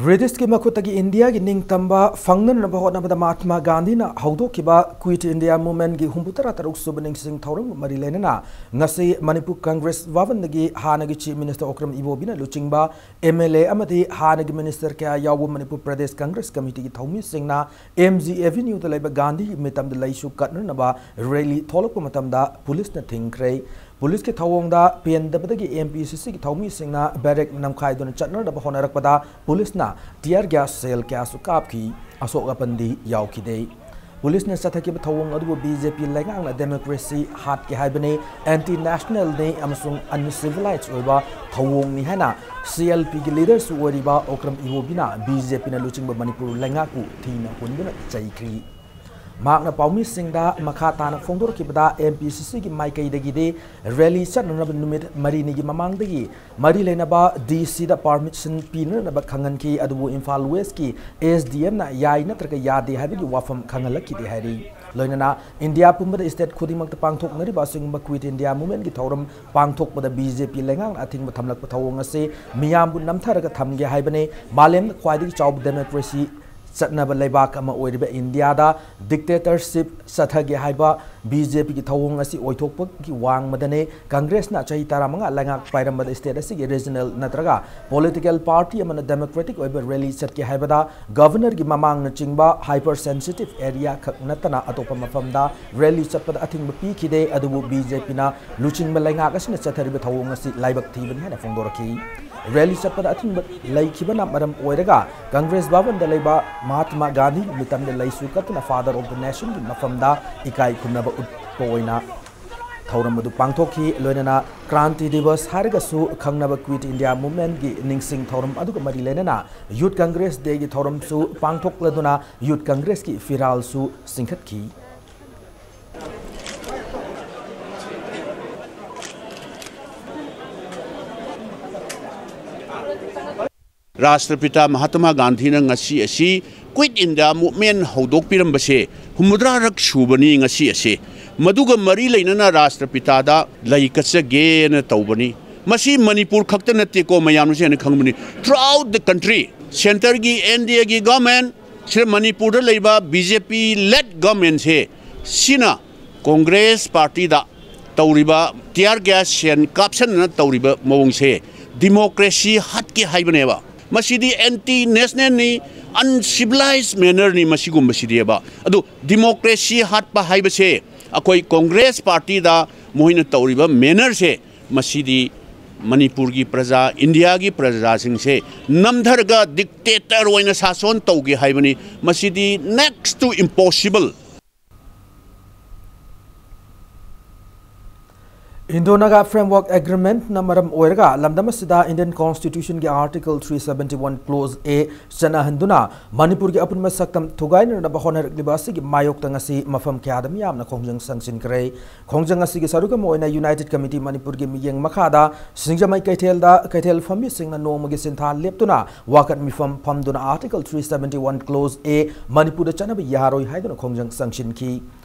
British ꯀꯤ ꯃꯈꯨꯠꯇꯒꯤ ꯏꯟꯗꯤꯌꯥꯒꯤ ꯅꯤꯡꯇꯝꯕ ꯐꯪꯅꯅꯕ ꯍꯣꯠꯅꯕꯗ ꯃꯍꯥꯇꯃꯥ ꯒꯥꯟꯙꯤꯅ ꯍꯧꯗꯣꯛꯈꯤꯕ Quit India Movement ꯀꯤ ꯍꯨꯝꯐꯨ ꯇꯔꯥ ꯇꯔꯨꯛ ꯁꯨꯕ ꯅꯤꯡꯁꯤꯡ ꯊꯧꯔꯝꯒ ꯃꯔꯤ ꯂꯩꯅꯅ ꯉꯁꯤ ꯃꯅꯤꯄꯨꯔ Congress ꯚꯕꯟꯗꯒꯤ ꯍꯥꯟꯅꯒꯤ Chief Minister ꯑꯣꯀ꯭ꯔꯝ ꯏꯕꯣꯕꯤꯅ ꯂꯨꯆꯤꯡꯕ M L A ꯑꯃꯗꯤ ꯍꯥꯟꯅꯒꯤ minister ꯀꯌꯥ ꯌꯥꯎꯕ ꯃꯅꯤꯄꯨꯔ ꯄ꯭ꯔꯗꯦꯁ Congress committee ꯒꯤ ꯊꯧꯃꯤꯁꯤꯡꯅ M G Avenue ꯗ ꯂꯩꯕ ꯒꯥꯟꯙꯤꯒꯤ ꯃꯤꯇꯝꯗ ꯂꯩꯁꯨ ꯀꯠꯅꯅꯕ rally ꯊꯣꯛꯂꯛꯄ ꯃꯇꯝꯗ ꯄꯨꯂꯤꯁꯅ ꯊꯤꯡꯈ꯭ꯔꯦ꯫ ꯄꯨꯂꯤꯁꯀꯤ ꯊꯧꯑꯣꯡꯗ ꯄꯦꯟꯗꯕꯗꯒꯤ M P C C ꯒꯤ ꯊꯧꯃꯤꯁꯤꯡꯅ barrack ꯅꯝꯈꯥꯏꯗꯨꯅ ꯆꯠꯅꯅꯕ ꯍꯣꯠꯅꯔꯛꯄꯗ ꯄꯨꯂꯤꯁꯅ tear gas shell ꯀꯌꯥꯁꯨ ꯀꯥꯞꯈꯤ꯫ ꯑꯁꯣꯛ ꯑꯄꯟꯗꯤ ꯌꯥꯎꯈꯤꯗꯦ꯫ ꯄꯨꯂꯤꯁꯅ ꯆꯠꯊꯈꯤꯕ ꯊꯧꯑꯣꯡ ꯑꯗꯨꯕꯨ B J P ꯂꯩꯉꯥꯛꯅ democracy ꯍꯥꯠꯀꯦ ꯍꯥꯏꯕꯅꯤ, anti national ꯅꯤ ꯑꯃꯁꯨꯡ uncivilized ꯑꯣꯏꯕ ꯊꯧꯑꯣꯡꯅꯤ ꯍꯥꯏꯅ C L P ꯒꯤ leader ꯁꯨ ꯑꯣꯏꯔꯤꯕ ꯑꯣꯀ꯭ꯔꯝ ꯏꯕꯣꯕꯤꯅ B J P ꯅ ꯂꯨꯆꯤꯡꯕ ꯃꯅꯤꯄꯨꯔ ꯂꯩꯉꯥꯛꯄꯨ ꯊꯤꯅ ꯍꯨꯟꯗꯨꯅ ꯆꯩꯈ꯭ꯔꯤ꯫ ꯃꯍꯥꯛꯅ ꯄꯥꯎꯃꯤꯁꯤꯡꯗ ꯃꯈꯥ ꯇꯥꯅ ꯐꯣꯡꯗꯣꯔꯛꯈꯤꯕꯗ, M P C C ꯒꯤ ꯃꯥꯏꯀꯩꯗꯒꯤꯗꯤ rally ꯆꯠꯅꯅꯕ ꯅꯨꯃꯤꯠ ꯃꯔꯤꯅꯤꯒꯤ ꯃꯃꯥꯡꯗꯒꯤ ꯃꯔꯤ ꯂꯩꯅꯕ D C ꯗ permission ꯄꯤꯅꯅꯕ ꯈꯪꯍꯟꯈꯤ, ꯑꯗꯨꯕꯨ ꯏꯝꯐꯥꯜ West ꯀꯤ S D M ꯅ ꯌꯥꯏ ꯅꯠꯇ꯭ꯔꯒ ꯌꯥꯗꯦ ꯍꯥꯏꯕꯒꯤ ꯋꯥꯐꯝ ꯈꯪꯍꯜꯂꯛꯈꯤꯗꯦ ꯍꯥꯏꯔꯤ꯫ ꯂꯣꯏꯅꯅ ꯏꯟꯗꯤꯌꯥ ꯄꯨꯝꯕꯗ state ꯈꯨꯗꯤꯡꯃꯛꯇ ꯄꯥꯡꯊꯣꯛꯅꯔꯤꯕ ꯑꯁꯤꯒꯨꯝꯕ Quit India Movement ꯀꯤ ꯊꯧꯔꯝ ꯄꯥꯡꯊꯣꯛꯄꯗ B J P ꯂꯩꯉꯥꯛꯅ ꯑꯊꯤꯡꯕ ꯊꯝꯂꯛꯄ ꯊꯧꯑꯣꯡ ꯑꯁꯤ ꯃꯤꯌꯥꯝꯕꯨ ꯅꯝꯊꯔꯒ ꯊꯝꯒꯦ ꯍꯥꯏꯕꯅꯤ꯫ ꯃꯥꯂꯦꯝꯗ ꯈ꯭ꯋꯥꯏꯗꯒꯤ ꯆꯥꯎꯕ democracy ꯆꯠꯅꯕ ꯂꯩꯕꯥꯛ ꯑꯃ ꯑꯣꯏꯔꯤꯕ ꯏꯟꯗꯤꯌꯥꯗ dictatorship ꯆꯠꯊꯒꯦ ꯍꯥꯏꯕ BJPꯒꯤ ꯊꯧꯑꯣꯡ ꯑꯁꯤ ꯑꯣꯏꯊꯣꯛꯄꯒꯤ ꯋꯥꯡꯃꯗꯅꯦ꯫ ꯀꯪꯒ꯭ꯔꯦꯁꯅ ꯆꯍꯤ ꯇꯔꯥꯃꯉꯥ ꯂꯩꯉꯥꯛ ꯄꯥꯏꯔꯝꯕꯗ state ꯑꯁꯤꯒꯤ regional ꯅꯠꯇ꯭ꯔꯒ political party ꯑꯃꯅ democratic ꯑꯣꯏꯕ rally ꯆꯠꯀꯦ ꯍꯥꯏꯕꯗ governorꯒꯤ ꯃꯃꯥꯡꯅꯆꯤꯡꯕ hyper sensitive area ꯈꯛ ꯅꯠꯇꯅ ꯑꯇꯣꯞꯄ ꯃꯐꯝꯗ rally ꯆꯠꯄꯗ ꯑꯊꯤꯡꯕ ꯄꯤꯈꯤꯗꯦ꯫ ꯑꯗꯨꯕꯨ BJPꯅ ꯂꯨꯆꯤꯡꯕ ꯂꯩꯉꯥꯛ ꯑꯁꯤꯅ ꯆꯠꯊꯔꯤꯕ ꯊꯧꯑꯣꯡ ꯑꯁꯤ ꯂꯥꯏꯕꯛ ꯊꯤꯕꯅꯤ ꯍꯥꯏꯅ ꯐꯣꯡꯗꯣꯔꯛꯈꯤ꯫ Rally ꯆꯠꯄꯗ ꯑꯊꯤꯡꯕ ꯂꯩꯈꯤꯕꯅ ꯃꯔꯝ ꯑꯣꯏꯔꯒ ꯀꯪꯒ꯭ꯔꯦꯁ ꯚꯕꯟꯗ ꯂꯩꯕ ꯃꯍꯥꯇꯃꯥ ꯒꯥꯟꯙꯤ ꯃꯤꯇꯝꯗ ꯂꯩꯁꯨ ꯀꯠꯇꯨꯅ Father of the Nationꯒꯤ ꯃꯐꯝꯗ ꯏꯀꯥꯏ ꯈꯨꯝꯅꯕ ꯎꯠꯄ ꯑꯣꯏꯅ ꯊꯧꯔꯝ ꯑꯗꯨ ꯄꯥꯡꯊꯣꯛꯈꯤ꯫ ꯂꯣꯏꯅꯅ ꯀ꯭ꯔꯥꯟꯇꯤ ꯗꯤꯕꯁ ꯍꯥꯏꯔꯒꯁꯨ ꯈꯪꯅꯕ Quit India Movementꯀꯤ ꯅꯤꯡꯁꯤꯡ ꯊꯧꯔꯝ ꯑꯗꯨꯒ ꯃꯔꯤ ꯂꯩꯅꯅ Youth Congress Dayꯒꯤ ꯊꯧꯔꯝꯁꯨ ꯄꯥꯡꯊꯣꯛꯂꯗꯨꯅ Youth Congressꯀꯤ ꯐꯤꯔꯥꯜꯁꯨ ꯆꯤꯡꯈꯠꯈꯤ꯫ ꯔꯥꯁꯇ꯭ꯔꯄꯤꯇꯥ ꯃꯍꯥꯇꯃꯥ ꯒꯥꯟꯙꯤꯅ ꯉꯁꯤ ꯑꯁꯤ Quit India Movement ꯍꯧꯗꯣꯛꯄꯤꯔꯝꯕꯁꯦ ꯍꯨꯝꯐꯨꯇꯔꯥꯔꯛ ꯁꯨꯕꯅꯤ ꯉꯁꯤ ꯑꯁꯤ꯫ ꯃꯗꯨꯒ ꯃꯔꯤ ꯂꯩꯅꯅ ꯔꯥꯁꯇ꯭ꯔꯄꯤꯇꯥꯗ ꯂꯩ ꯀꯠꯆꯒꯦꯅ ꯇꯧꯕꯅꯤ꯫ ꯃꯁꯤ ꯃꯅꯤꯄꯨꯔ ꯈꯛꯇ ꯅꯠꯇꯦꯀꯣ, ꯃꯌꯥꯝꯅꯁꯨ ꯍꯦꯟꯅ ꯈꯪꯕꯅꯤ꯫ Throughout the country, centreꯒꯤ NDAꯒꯤ government, ꯁꯤꯗ ꯃꯅꯤꯄꯨꯔꯗ ꯂꯩꯕ BJP led governmentꯁꯦ, ꯁꯤꯅ ꯀꯣꯡꯒ꯭ꯔꯦꯁ ꯄꯥꯔꯇꯤꯗ ꯇꯧꯔꯤꯕ tear gas ꯁꯦꯟ ꯀꯥꯞꯁꯟꯗꯅ ꯇꯧꯔꯤꯕ ꯃꯑꯣꯡꯁꯦ democracy ꯍꯥꯠꯀꯦ ꯍꯥꯏꯕꯅꯦꯕ꯫ ꯃꯁꯤꯗꯤ anti nationalꯅꯤ, uncivilized mannerꯅꯤ ꯃꯁꯤꯒꯨꯝꯕꯁꯤꯗꯤꯕ꯫ ꯑꯗꯨ democracy ꯍꯥꯠꯄ ꯍꯥꯏꯕꯁꯦ ꯑꯩꯈꯣꯏ ꯀꯣꯡꯒ꯭ꯔꯦꯁ ꯄꯥꯔꯇꯤꯗ ꯃꯣꯏꯅ ꯇꯧꯔꯤꯕ mannerꯁꯦ, ꯃꯁꯤꯗꯤ ꯃꯅꯤꯄꯨꯔꯒꯤ ꯄ꯭ꯔꯖꯥ, ꯏꯟꯗꯤꯌꯥꯒꯤ ꯄ꯭ꯔꯖꯥꯁꯤꯡꯁꯦ ꯅꯝꯊꯔꯒ dictator ꯑꯣꯏꯅ ꯁꯥꯁꯣꯟ ꯇꯧꯒꯦ ꯍꯥꯏꯕꯅꯤ꯫ ꯃꯁꯤꯗꯤ next to impossible꯫ Indo-Naga Framework Agreementꯅ ꯃꯔꯝ ꯑꯣꯏꯔꯒ ꯂꯝꯗꯝ ꯑꯁꯤꯗ Indian Constitutionꯒꯤ Article three seventy one Clause A ꯆꯠꯅꯍꯟꯗꯨꯅ ꯃꯅꯤꯄꯨꯔꯒꯤ ꯑꯄꯨꯟꯕ ꯁꯛꯇꯝ ꯊꯨꯒꯥꯏꯅꯅꯕ ꯍꯣꯠꯅꯔꯛꯂꯤꯕ ꯑꯁꯤꯒꯤ ꯃꯥꯌꯣꯛꯇ ꯉꯁꯤ ꯃꯐꯝ ꯀꯌꯥꯗ ꯃꯤꯌꯥꯝꯅ ꯈꯣꯡꯖꯪ ꯆꯪꯁꯤꯟꯈ꯭ꯔꯦ꯫ ꯈꯣꯡꯖꯪ ꯑꯁꯤꯒꯤ ꯁꯔꯨꯛ ꯑꯃ ꯑꯣꯏꯅ United Committee ꯃꯅꯤꯄꯨꯔꯒꯤ ꯃꯤꯠꯌꯦꯡ ꯃꯈꯥꯗ ꯁꯤꯡꯖꯃꯩ ꯀꯩꯊꯦꯜꯗ ꯀꯩꯊꯦꯜ ꯐꯝꯕꯤꯁꯤꯡꯅ ꯅꯣꯡꯃꯒꯤ ꯁꯤꯟꯊꯥ ꯂꯦꯞꯇꯨꯅ ꯋꯥꯀꯠ ꯃꯤꯐꯝ ꯐꯝꯗꯨꯅ Article three seventy one Clause A ꯃꯅꯤꯄꯨꯔꯗ ꯆꯠꯅꯕ ꯌꯥꯔꯣꯏ ꯍꯥꯏꯗꯨꯅ ꯈꯣꯡꯖꯪ ꯆꯪꯁꯤꯟꯈꯤ꯫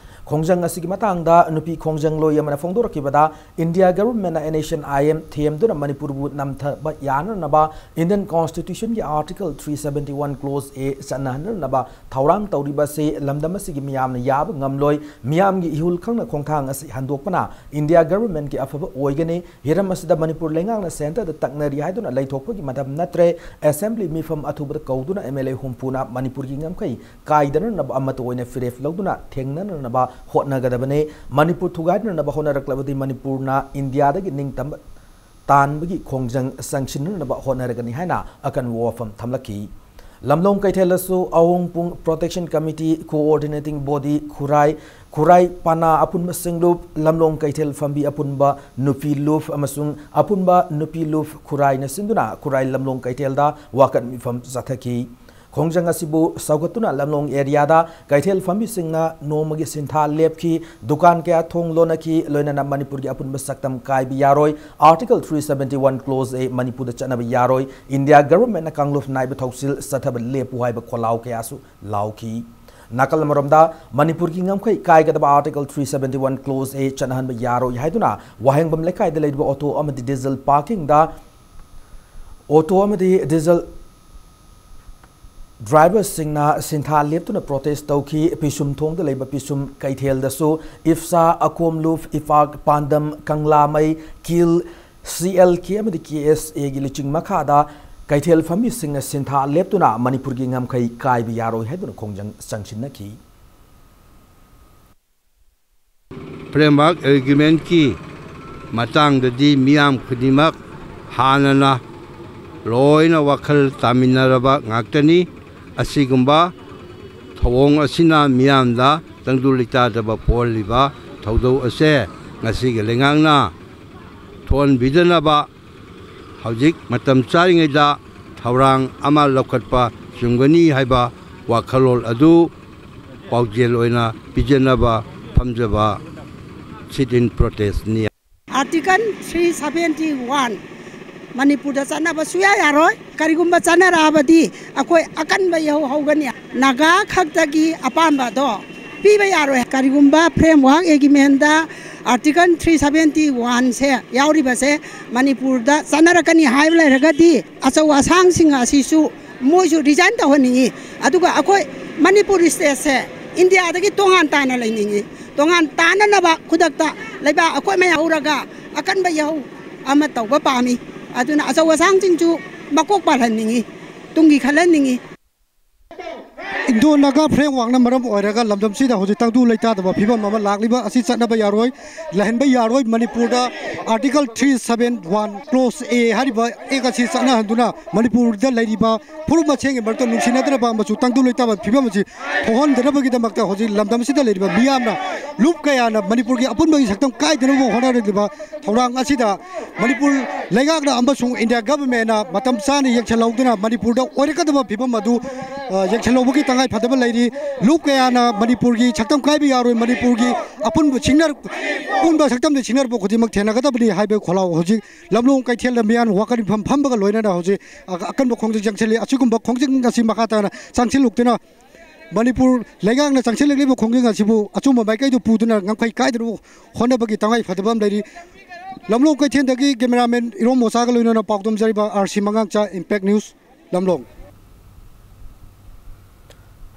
ꯈꯣꯡꯖꯪ ꯑꯁꯤꯒꯤ ꯃꯇꯥꯡꯗ ꯅꯨꯄꯤ ꯈꯣꯡꯖꯪꯂꯣꯏ ꯑꯃꯅ ꯐꯣꯡꯗꯣꯔꯛꯈꯤꯕꯗ, ꯏꯟꯗꯤꯌꯥ ꯒꯚꯔꯟꯃꯦꯟꯠꯅ NHNIM ꯊꯦꯝꯗꯨꯅ ꯃꯅꯤꯄꯨꯔꯕꯨ ꯅꯝꯊꯕ ꯌꯥꯅꯅꯕ Indian Constitutionꯒꯤ Article three seventy one Clause A ꯆꯠꯅꯍꯟꯅꯅꯕ ꯊꯧꯔꯥꯡ ꯇꯧꯔꯤꯕ ꯑꯁꯤ ꯂꯝꯗꯝ ꯑꯁꯤꯒꯤ ꯃꯤꯌꯥꯝꯅ ꯌꯥꯕ ꯉꯝꯂꯣꯏ꯫ ꯃꯤꯌꯥꯝꯒꯤ ꯏꯍꯨꯜ ꯈꯪꯅ ꯈꯣꯡꯊꯥꯡ ꯑꯁꯤ ꯍꯟꯗꯣꯛꯄꯅ ꯏꯟꯗꯤꯌꯥ ꯒꯚꯔꯟꯃꯦꯟꯠꯀꯤ ꯑꯐꯕ ꯑꯣꯏꯒꯅꯤ꯫ ꯍꯤꯔꯝ ꯑꯁꯤꯗ ꯃꯅꯤꯄꯨꯔ ꯂꯩꯉꯥꯛꯅ ꯁꯦꯟꯇꯔꯗ ꯇꯛꯅꯔꯤ ꯍꯥꯏꯗꯨꯅ ꯂꯩꯊꯣꯛꯄꯒꯤ ꯃꯇꯝ ꯅꯠꯇ꯭ꯔꯦ꯫ ꯑꯦꯁꯦꯝꯕ꯭ꯂꯤ ꯃꯤꯐꯝ ꯑꯊꯨꯕꯗ ꯀꯧꯗꯨꯅ MLA ꯍꯨꯝꯐꯨꯅ ꯃꯅꯤꯄꯨꯔꯒꯤ ꯉꯝꯈꯩ ꯀꯥꯏꯗꯅꯅꯕ ꯑꯃꯠꯇ ꯑꯣꯏꯅ ꯐꯤꯔꯦꯞ ꯂꯧꯗꯨꯅ ꯊꯦꯡꯅꯅꯅꯕ ꯍꯣꯠꯅꯒꯗꯕꯅꯤ꯫ ꯃꯅꯤꯄꯨꯔ ꯊꯨꯒꯥꯏꯅꯅꯕ ꯍꯣꯠꯅꯔꯛꯂꯕꯗꯤ ꯃꯅꯤꯄꯨꯔꯅ ꯏꯟꯗꯤꯌꯥꯗꯒꯤ ꯅꯤꯡꯇꯝꯕ ꯇꯥꯟꯕꯒꯤ ꯈꯣꯡꯖꯪ ꯆꯪꯁꯤꯟꯅꯅꯕ ꯍꯣꯠꯅꯔꯒꯅꯤ ꯍꯥꯏꯅ ꯑꯀꯟꯕ ꯋꯥꯐꯝ ꯊꯝꯂꯛꯈꯤ꯫ ꯂꯝꯂꯣꯡ ꯀꯩꯊꯦꯜꯗꯁꯨ ꯑꯍꯣꯡꯄꯨꯡ Protection Committee Coordinating Body ꯈꯨꯔꯥꯏ, ꯈꯨꯔꯥꯏ ꯄꯅꯥ ꯑꯄꯨꯟꯕ ꯁꯤꯡꯂꯨꯞ, ꯂꯝꯂꯣꯡ ꯀꯩꯊꯦꯜ ꯐꯝꯕꯤ ꯑꯄꯨꯟꯕ ꯅꯨꯄꯤ ꯂꯨꯞ ꯑꯃꯁꯨꯡ ꯑꯄꯨꯟꯕ ꯅꯨꯄꯤ ꯂꯨꯞ ꯈꯨꯔꯥꯏꯅ ꯁꯤꯟꯗꯨꯅ ꯈꯨꯔꯥꯏ ꯂꯝꯂꯣꯡ ꯀꯩꯊꯦꯜꯗ ꯋꯥꯀꯠ ꯃꯤꯐꯝ ꯆꯠꯊꯈꯤ꯫ ꯈꯣꯡꯖꯪ ꯑꯁꯤꯕꯨ ꯁꯧꯒꯠꯇꯨꯅ ꯂꯝꯂꯣꯡ ꯑꯦꯔꯤꯌꯥꯗ ꯀꯩꯊꯦꯜ ꯐꯝꯕꯤꯁꯤꯡꯅ ꯅꯣꯡꯃꯒꯤ ꯁꯤꯟꯊꯥ ꯂꯦꯞꯈꯤ, ꯗꯨꯀꯥꯟ ꯀꯌꯥ ꯊꯣꯡ ꯂꯣꯟꯅꯈꯤ, ꯂꯣꯏꯅꯅ ꯃꯅꯤꯄꯨꯔꯒꯤ ꯑꯄꯨꯟꯕ ꯁꯛꯇꯝ ꯀꯥꯏꯕ ꯌꯥꯔꯣꯏ, Article three seventy one Clause A ꯃꯅꯤꯄꯨꯔꯗ ꯆꯠꯅꯕ ꯌꯥꯔꯣꯏ, ꯏꯟꯗꯤꯌꯥ ꯒꯚꯔꯟꯃꯦꯟꯠꯅ ꯀꯥꯡꯂꯨꯞ ꯅꯥꯏꯕ ꯊꯧꯁꯤꯜ ꯆꯠꯊꯕ ꯂꯦꯞꯄꯨ ꯍꯥꯏꯕ ꯈꯣꯜꯂꯥꯎ ꯀꯌꯥꯁꯨ ꯂꯥꯎꯈꯤ꯫ ꯅꯥꯀꯜ ꯑꯃꯔꯣꯝꯗ, ꯃꯅꯤꯄꯨꯔꯒꯤ ꯉꯝꯈꯩ ꯀꯥꯏꯒꯗꯕ Article three seventy one Clause A ꯆꯠꯅꯍꯟꯕ ꯌꯥꯔꯣꯏ ꯍꯥꯏꯗꯨꯅ ꯋꯥꯍꯦꯡꯕꯝ ꯂꯩꯀꯥꯏꯗ ꯂꯩꯔꯤꯕ ꯑꯣꯇꯣ ꯑꯃꯗꯤ ꯗꯤꯖꯜ ꯄꯥꯔꯀꯤꯡꯗ ꯑꯣꯇꯣ ꯑꯃꯗꯤ ꯗꯤꯖꯜ ꯗ꯭ꯔꯥꯏꯚꯔꯁꯤꯡꯅ ꯁꯤꯟꯊꯥ ꯂꯦꯞꯇꯨꯅ ꯄ꯭ꯔꯣꯇꯦꯁ ꯇꯧꯈꯤ꯫ ꯄꯤꯁꯨꯝ ꯊꯣꯡꯗ ꯂꯩꯕ ꯄꯤꯁꯨꯝ ꯀꯩꯊꯦꯜꯗꯁꯨ ꯏꯐꯁꯥ, ꯑꯀꯣꯝꯂꯨꯞ, ꯏꯐꯥꯛ, ꯄꯥꯟꯗꯝ, ꯀꯪꯂꯥꯃꯩ, ꯀꯤꯜ, CLK ꯑꯃꯗꯤ KSAꯒꯤ ꯂꯨꯆꯤꯡ ꯃꯈꯥꯗ ꯀꯩꯊꯦꯜ ꯐꯝꯕꯤꯁꯤꯡꯅ ꯁꯤꯟꯊꯥ ꯂꯦꯞꯇꯨꯅ ꯃꯅꯤꯄꯨꯔꯒꯤ ꯉꯝꯈꯩ ꯀꯥꯏꯕ ꯌꯥꯔꯣꯏ ꯍꯥꯏꯗꯨꯅ ꯈꯣꯡꯖꯪ ꯆꯪꯁꯤꯟꯅꯈꯤ꯫ Framework Agreementꯀꯤ ꯃꯇꯥꯡꯗꯗꯤ ꯃꯤꯌꯥꯝ ꯈꯨꯗꯤꯡꯃꯛ ꯍꯥꯟꯅꯅ ꯂꯣꯏꯅ ꯋꯥꯈꯜ ꯇꯥꯃꯤꯟꯅꯔꯕ ꯉꯥꯛꯇꯅꯤ꯫ ꯑꯁꯤꯒꯨꯝꯕ ꯊꯧꯑꯣꯡ ꯑꯁꯤꯅ ꯃꯤꯌꯥꯝꯗ ꯇꯪꯗꯨ ꯂꯩꯇꯥꯗꯕ ꯄꯣꯛꯍꯜꯂꯤꯕ ꯊꯧꯗꯧ ꯑꯁꯦ ꯉꯁꯤꯒꯤ ꯂꯩꯉꯥꯛꯅ ꯊꯣꯛꯍꯟꯕꯤꯗꯅꯕ ꯍꯧꯖꯤꯛ ꯃꯇꯝ ꯆꯥꯔꯤꯉꯩꯗ ꯊꯧꯔꯥꯡ ꯑꯃ ꯂꯧꯈꯠꯄ ꯆꯨꯝꯒꯅꯤ ꯍꯥꯏꯕ ꯋꯥꯈꯜꯂꯣꯟ ꯑꯗꯨ ꯄꯥꯎꯖꯦꯜ ꯑꯣꯏꯅ ꯄꯤꯖꯅꯕ ꯐꯝꯖꯕ sit-in protestꯅꯤ꯫ Article three seventy one ꯃꯅꯤꯄꯨꯔꯗ ꯆꯠꯅꯕ ꯁꯨꯌꯥ ꯌꯥꯔꯣꯏ꯫ ꯀꯔꯤꯒꯨꯝꯕ ꯆꯠꯅꯔꯛꯑꯕꯗꯤ ꯑꯩꯈꯣꯏ ꯑꯀꯟꯕ ꯏꯍꯧ ꯍꯧꯒꯅꯤ꯫ ꯅꯥꯒꯥ ꯈꯛꯇꯒꯤ ꯑꯄꯥꯝꯕꯗꯣ ꯄꯤꯕ ꯌꯥꯔꯣꯏ꯫ ꯀꯔꯤꯒꯨꯝꯕ framework agreementꯗ Article three seventy one ꯁꯦ ꯌꯥꯎꯔꯤꯕꯁꯦ ꯃꯅꯤꯄꯨꯔꯗ ꯆꯠꯅꯔꯛꯀꯅꯤ ꯍꯥꯏꯕ ꯂꯩꯔꯒꯗꯤ, ꯑꯆꯧ ꯑꯁꯥꯡꯁꯤꯡ ꯑꯁꯤꯁꯨ ꯃꯣꯏꯁꯨ resign ꯇꯧꯍꯟꯅꯤꯡꯉꯤ꯫ ꯑꯗꯨꯒ ꯑꯩꯈꯣꯏ ꯃꯅꯤꯄꯨꯔ stateꯁꯦ ꯏꯟꯗꯤꯌꯥꯗꯒꯤ ꯇꯣꯉꯥꯟ ꯇꯥꯅ ꯂꯩꯅꯤꯡꯉꯤ꯫ ꯇꯣꯉꯥꯟ ꯇꯥꯅꯅꯕ ꯈꯨꯗꯛꯇ ꯂꯩꯕꯥꯛ ꯑꯩꯈꯣꯏ ꯃꯌꯥꯝ ꯍꯧꯔꯒ ꯑꯀꯟꯕ ꯏꯍꯧ ꯑꯃ ꯇꯧꯕ ꯄꯥꯝꯃꯤ꯫ ꯑꯗꯨꯅ ꯑꯆꯧ ꯑꯁꯥꯡꯁꯤꯡꯁꯨ ꯃꯀꯣꯛ ꯄꯥꯜꯍꯟꯅꯤꯡꯉꯤ, ꯇꯨꯡꯒꯤ ꯈꯜꯍꯟꯅꯤꯡꯉꯤ꯫ Indo Naga frameworkꯅ ꯃꯔꯝ ꯑꯣꯏꯔꯒ ꯂꯝꯗꯝꯁꯤꯗ ꯍꯧꯖꯤꯛ ꯇꯪꯗꯨ ꯂꯩꯇꯥꯗꯕ ꯐꯤꯕꯝ ꯑꯃ ꯂꯥꯛꯂꯤꯕ ꯑꯁꯤ ꯆꯠꯅꯕ ꯌꯥꯔꯣꯏ, ꯂꯩꯍꯟꯕ ꯌꯥꯔꯣꯏ꯫ ꯃꯅꯤꯄꯨꯔꯗ Article three seven one clause A ꯍꯥꯏꯔꯤꯕ act ꯑꯁꯤ ꯆꯠꯅꯍꯟꯗꯨꯅ ꯃꯅꯤꯄꯨꯔꯗ ꯂꯩꯔꯤꯕ ꯐꯨꯔꯨꯞ ꯃꯁꯦꯟꯒꯤ ꯃꯔꯛꯇ ꯅꯨꯡꯁꯤꯅꯗ꯭ꯔꯕ ꯑꯃꯁꯨꯡ ꯇꯪꯗꯨ ꯂꯩꯇꯥꯕ ꯐꯤꯕꯝ ꯑꯁꯤ ꯊꯣꯛꯍꯟꯗꯅꯕꯒꯤꯗꯃꯛꯇ ꯍꯧꯖꯤꯛ ꯂꯝꯗꯝꯁꯤꯗ ꯂꯩꯔꯤꯕ ꯃꯤꯌꯥꯝꯅ ꯂꯨꯞ ꯀꯌꯥꯅ ꯃꯅꯤꯄꯨꯔꯒꯤ ꯑꯄꯨꯟꯕꯒꯤ ꯁꯛꯇꯝ ꯀꯥꯏꯗꯅꯕ ꯍꯣꯠꯅꯔꯛꯂꯤꯕ ꯊꯧꯔꯥꯡ ꯑꯁꯤꯗ ꯃꯅꯤꯄꯨꯔ ꯂꯩꯉꯥꯛꯅ ꯑꯃꯁꯨꯡ ꯏꯟꯗꯤꯌꯥ ꯒꯚꯔꯟꯃꯦꯟꯅ ꯃꯇꯝ ꯆꯥꯅ ꯌꯦꯡꯁꯤꯜꯍꯧꯗꯨꯅ ꯃꯅꯤꯄꯨꯔꯗ ꯑꯣꯏꯔꯛꯀꯗꯕ ꯐꯤꯕꯝ ꯑꯗꯨ, ꯑ, ꯌꯦꯡꯁꯤꯜꯍꯧꯕꯒꯤ ꯇꯉꯥꯏ ꯐꯗꯕ ꯂꯩꯔꯤ꯫ ꯂꯨꯞ ꯀꯌꯥꯅ ꯃꯅꯤꯄꯨꯔꯒꯤ ꯁꯛꯇꯝ ꯀꯥꯏꯕ ꯌꯥꯔꯣꯏ, ꯃꯅꯤꯄꯨꯔꯒꯤ ꯑꯄꯨꯟꯕ ꯁꯤꯡꯅꯔ-, ꯑꯄꯨꯟꯕ ꯁꯛꯇꯝꯗ ꯁꯤꯡꯅꯔꯛꯄ ꯈꯨꯗꯤꯡꯃꯛ ꯊꯦꯡꯅꯒꯗꯕꯅꯤ ꯍꯥꯏꯕ ꯈꯣꯜꯂꯥꯎ ꯍꯧꯖꯤꯛ ꯂꯝꯂꯣꯡ ꯀꯩꯊꯦꯜꯗ ꯃꯤꯌꯥꯝ ꯋꯥꯀꯠ ꯃꯤꯐꯝ ꯐꯝꯕꯒ ꯂꯣꯏꯅꯅ ꯍꯧꯖꯤꯛ ꯑ-, ꯑꯀꯟꯕ ꯈꯣꯡꯖꯪ ꯆꯪꯁꯤꯜꯂꯤ꯫ ꯑꯁꯤꯒꯨꯝꯕ ꯈꯣꯡꯖꯪ ꯑꯁꯤ ꯃꯈꯥ ꯇꯥꯅ ꯆꯪꯁꯤꯜꯂꯛꯇꯨꯅ ꯃꯅꯤꯄꯨꯔ ꯂꯩꯉꯥꯛꯅ ꯆꯪꯁꯤꯜꯂꯛꯂꯤꯕ ꯈꯣꯡꯖꯪ ꯑꯁꯤꯕꯨ ꯑꯆꯨꯝꯕ ꯃꯥꯏꯀꯩꯗ ꯄꯨꯗꯨꯅ ꯉꯝꯈꯩ ꯀꯥꯏꯗꯅꯕ ꯍꯣꯠꯅꯕꯒꯤ ꯇꯉꯥꯏ ꯐꯗꯕ ꯑꯃ ꯂꯩꯔꯤ꯫ ꯂꯝꯂꯣꯡ ꯀꯩꯊꯦꯜꯗꯒꯤ cameraman ꯏꯔꯣꯝ ꯃꯣꯆꯥꯒ ꯂꯣꯏꯅꯅ ꯄꯥꯎꯗꯝꯖꯔꯤꯕ R C ꯃꯉꯥꯡꯆꯥ, Impact News, ꯂꯝꯂꯣꯡ꯫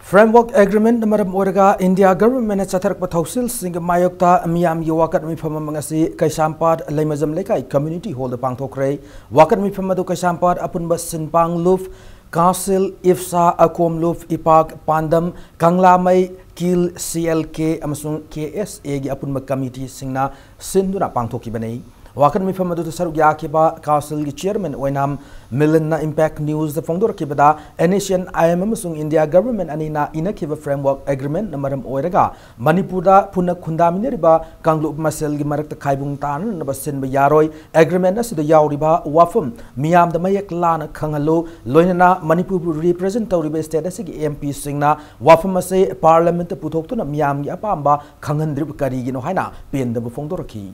Framework Agreementꯅ ꯃꯔꯝ ꯑꯣꯏꯔꯒ ꯏꯟꯗꯤꯌꯥ ꯒꯚꯔꯟꯃꯦꯟꯅ ꯆꯠꯊꯔꯛꯄ ꯊꯧꯁꯤꯜꯁꯤꯡꯒꯤ ꯃꯥꯌꯣꯛꯇ ꯃꯤꯌꯥꯝꯒꯤ ꯋꯥꯀꯠ ꯃꯤꯐꯝ ꯑꯃ ꯉꯁꯤ ꯀꯩꯁꯥꯝꯄꯥꯠ ꯂꯩꯃꯖꯝ ꯂꯩꯀꯥꯏ community hallꯗ ꯄꯥꯡꯊꯣꯛꯈ꯭ꯔꯦ꯫ ꯋꯥꯀꯠ ꯃꯤꯐꯝ ꯑꯗꯨ ꯀꯩꯁꯥꯝꯄꯥꯠ ꯑꯄꯨꯟꯕ ꯁꯤꯟꯄꯥꯡ ꯂꯨꯞ, ꯀꯥꯁꯤꯜ, ꯏꯐꯁꯥ, ꯑꯀꯣꯝ ꯂꯨꯞ, ꯏꯄꯥꯛ, ꯄꯥꯟꯗꯝ, ꯀꯪꯂꯥꯃꯩ, ꯀꯤꯜ, C L K ꯑꯃꯁꯨꯡ K S Aꯒꯤ ꯑꯄꯨꯟꯕ committeeꯁꯤꯡꯅ ꯁꯤꯟꯗꯨꯅ ꯄꯥꯡꯊꯣꯛꯈꯤꯕꯅꯤ꯫ ꯋꯥꯀꯠ ꯃꯤꯐꯝ ꯑꯗꯨꯗ ꯁꯔꯨꯛ ꯌꯥꯈꯤꯕ ꯀꯥꯎꯟꯁꯤꯜꯒꯤ chairman ꯑꯣꯏꯅꯥꯝ ꯃꯤꯂꯟꯅ Impact Newsꯗ ꯐꯣꯡꯗꯣꯔꯛꯈꯤꯕꯗ, NSCN-IM ꯑꯃꯁꯨꯡ ꯏꯟꯗꯤꯌꯥ ꯒꯚꯔꯟꯃꯦꯟ ꯑꯅꯤꯅ ꯏꯅꯈꯤꯕ framework agreementꯅ ꯃꯔꯝ ꯑꯣꯏꯔꯒ ꯃꯅꯤꯄꯨꯔꯗ ꯄꯨꯟꯅ ꯈꯨꯟꯗꯥꯃꯤꯟꯅꯔꯤꯕ ꯀꯥꯡꯂꯨꯞ ꯃꯁꯦꯜꯒꯤ ꯃꯔꯛꯇ ꯈꯥꯏꯕꯨꯡ ꯇꯥꯅꯅꯕ ꯁꯤꯟꯕ ꯌꯥꯔꯣꯏ꯫ Agreement ꯑꯁꯤꯗ ꯌꯥꯎꯔꯤꯕ ꯋꯥꯐꯝ ꯃꯤꯌꯥꯝꯗ ꯃꯌꯦꯛ ꯂꯥꯅ ꯈꯪꯍꯜꯂꯨ, ꯂꯣꯏꯅꯅ ꯃꯅꯤꯄꯨꯔꯕꯨ represent ꯇꯧꯔꯤꯕ state ꯑꯁꯤꯒꯤ MPꯁꯤꯡꯅ ꯋꯥꯐꯝ ꯑꯁꯤ parliamentꯇ ꯄꯨꯊꯣꯛꯇꯨꯅ ꯃꯤꯌꯥꯝꯒꯤ ꯑꯄꯥꯝꯕ ꯈꯪꯍꯟꯗ꯭ꯔꯤꯕ ꯀꯔꯤꯒꯤꯅꯣ ꯍꯥꯏꯅ ꯄꯦꯟꯗꯕ ꯐꯣꯡꯗꯣꯔꯛꯈꯤ꯫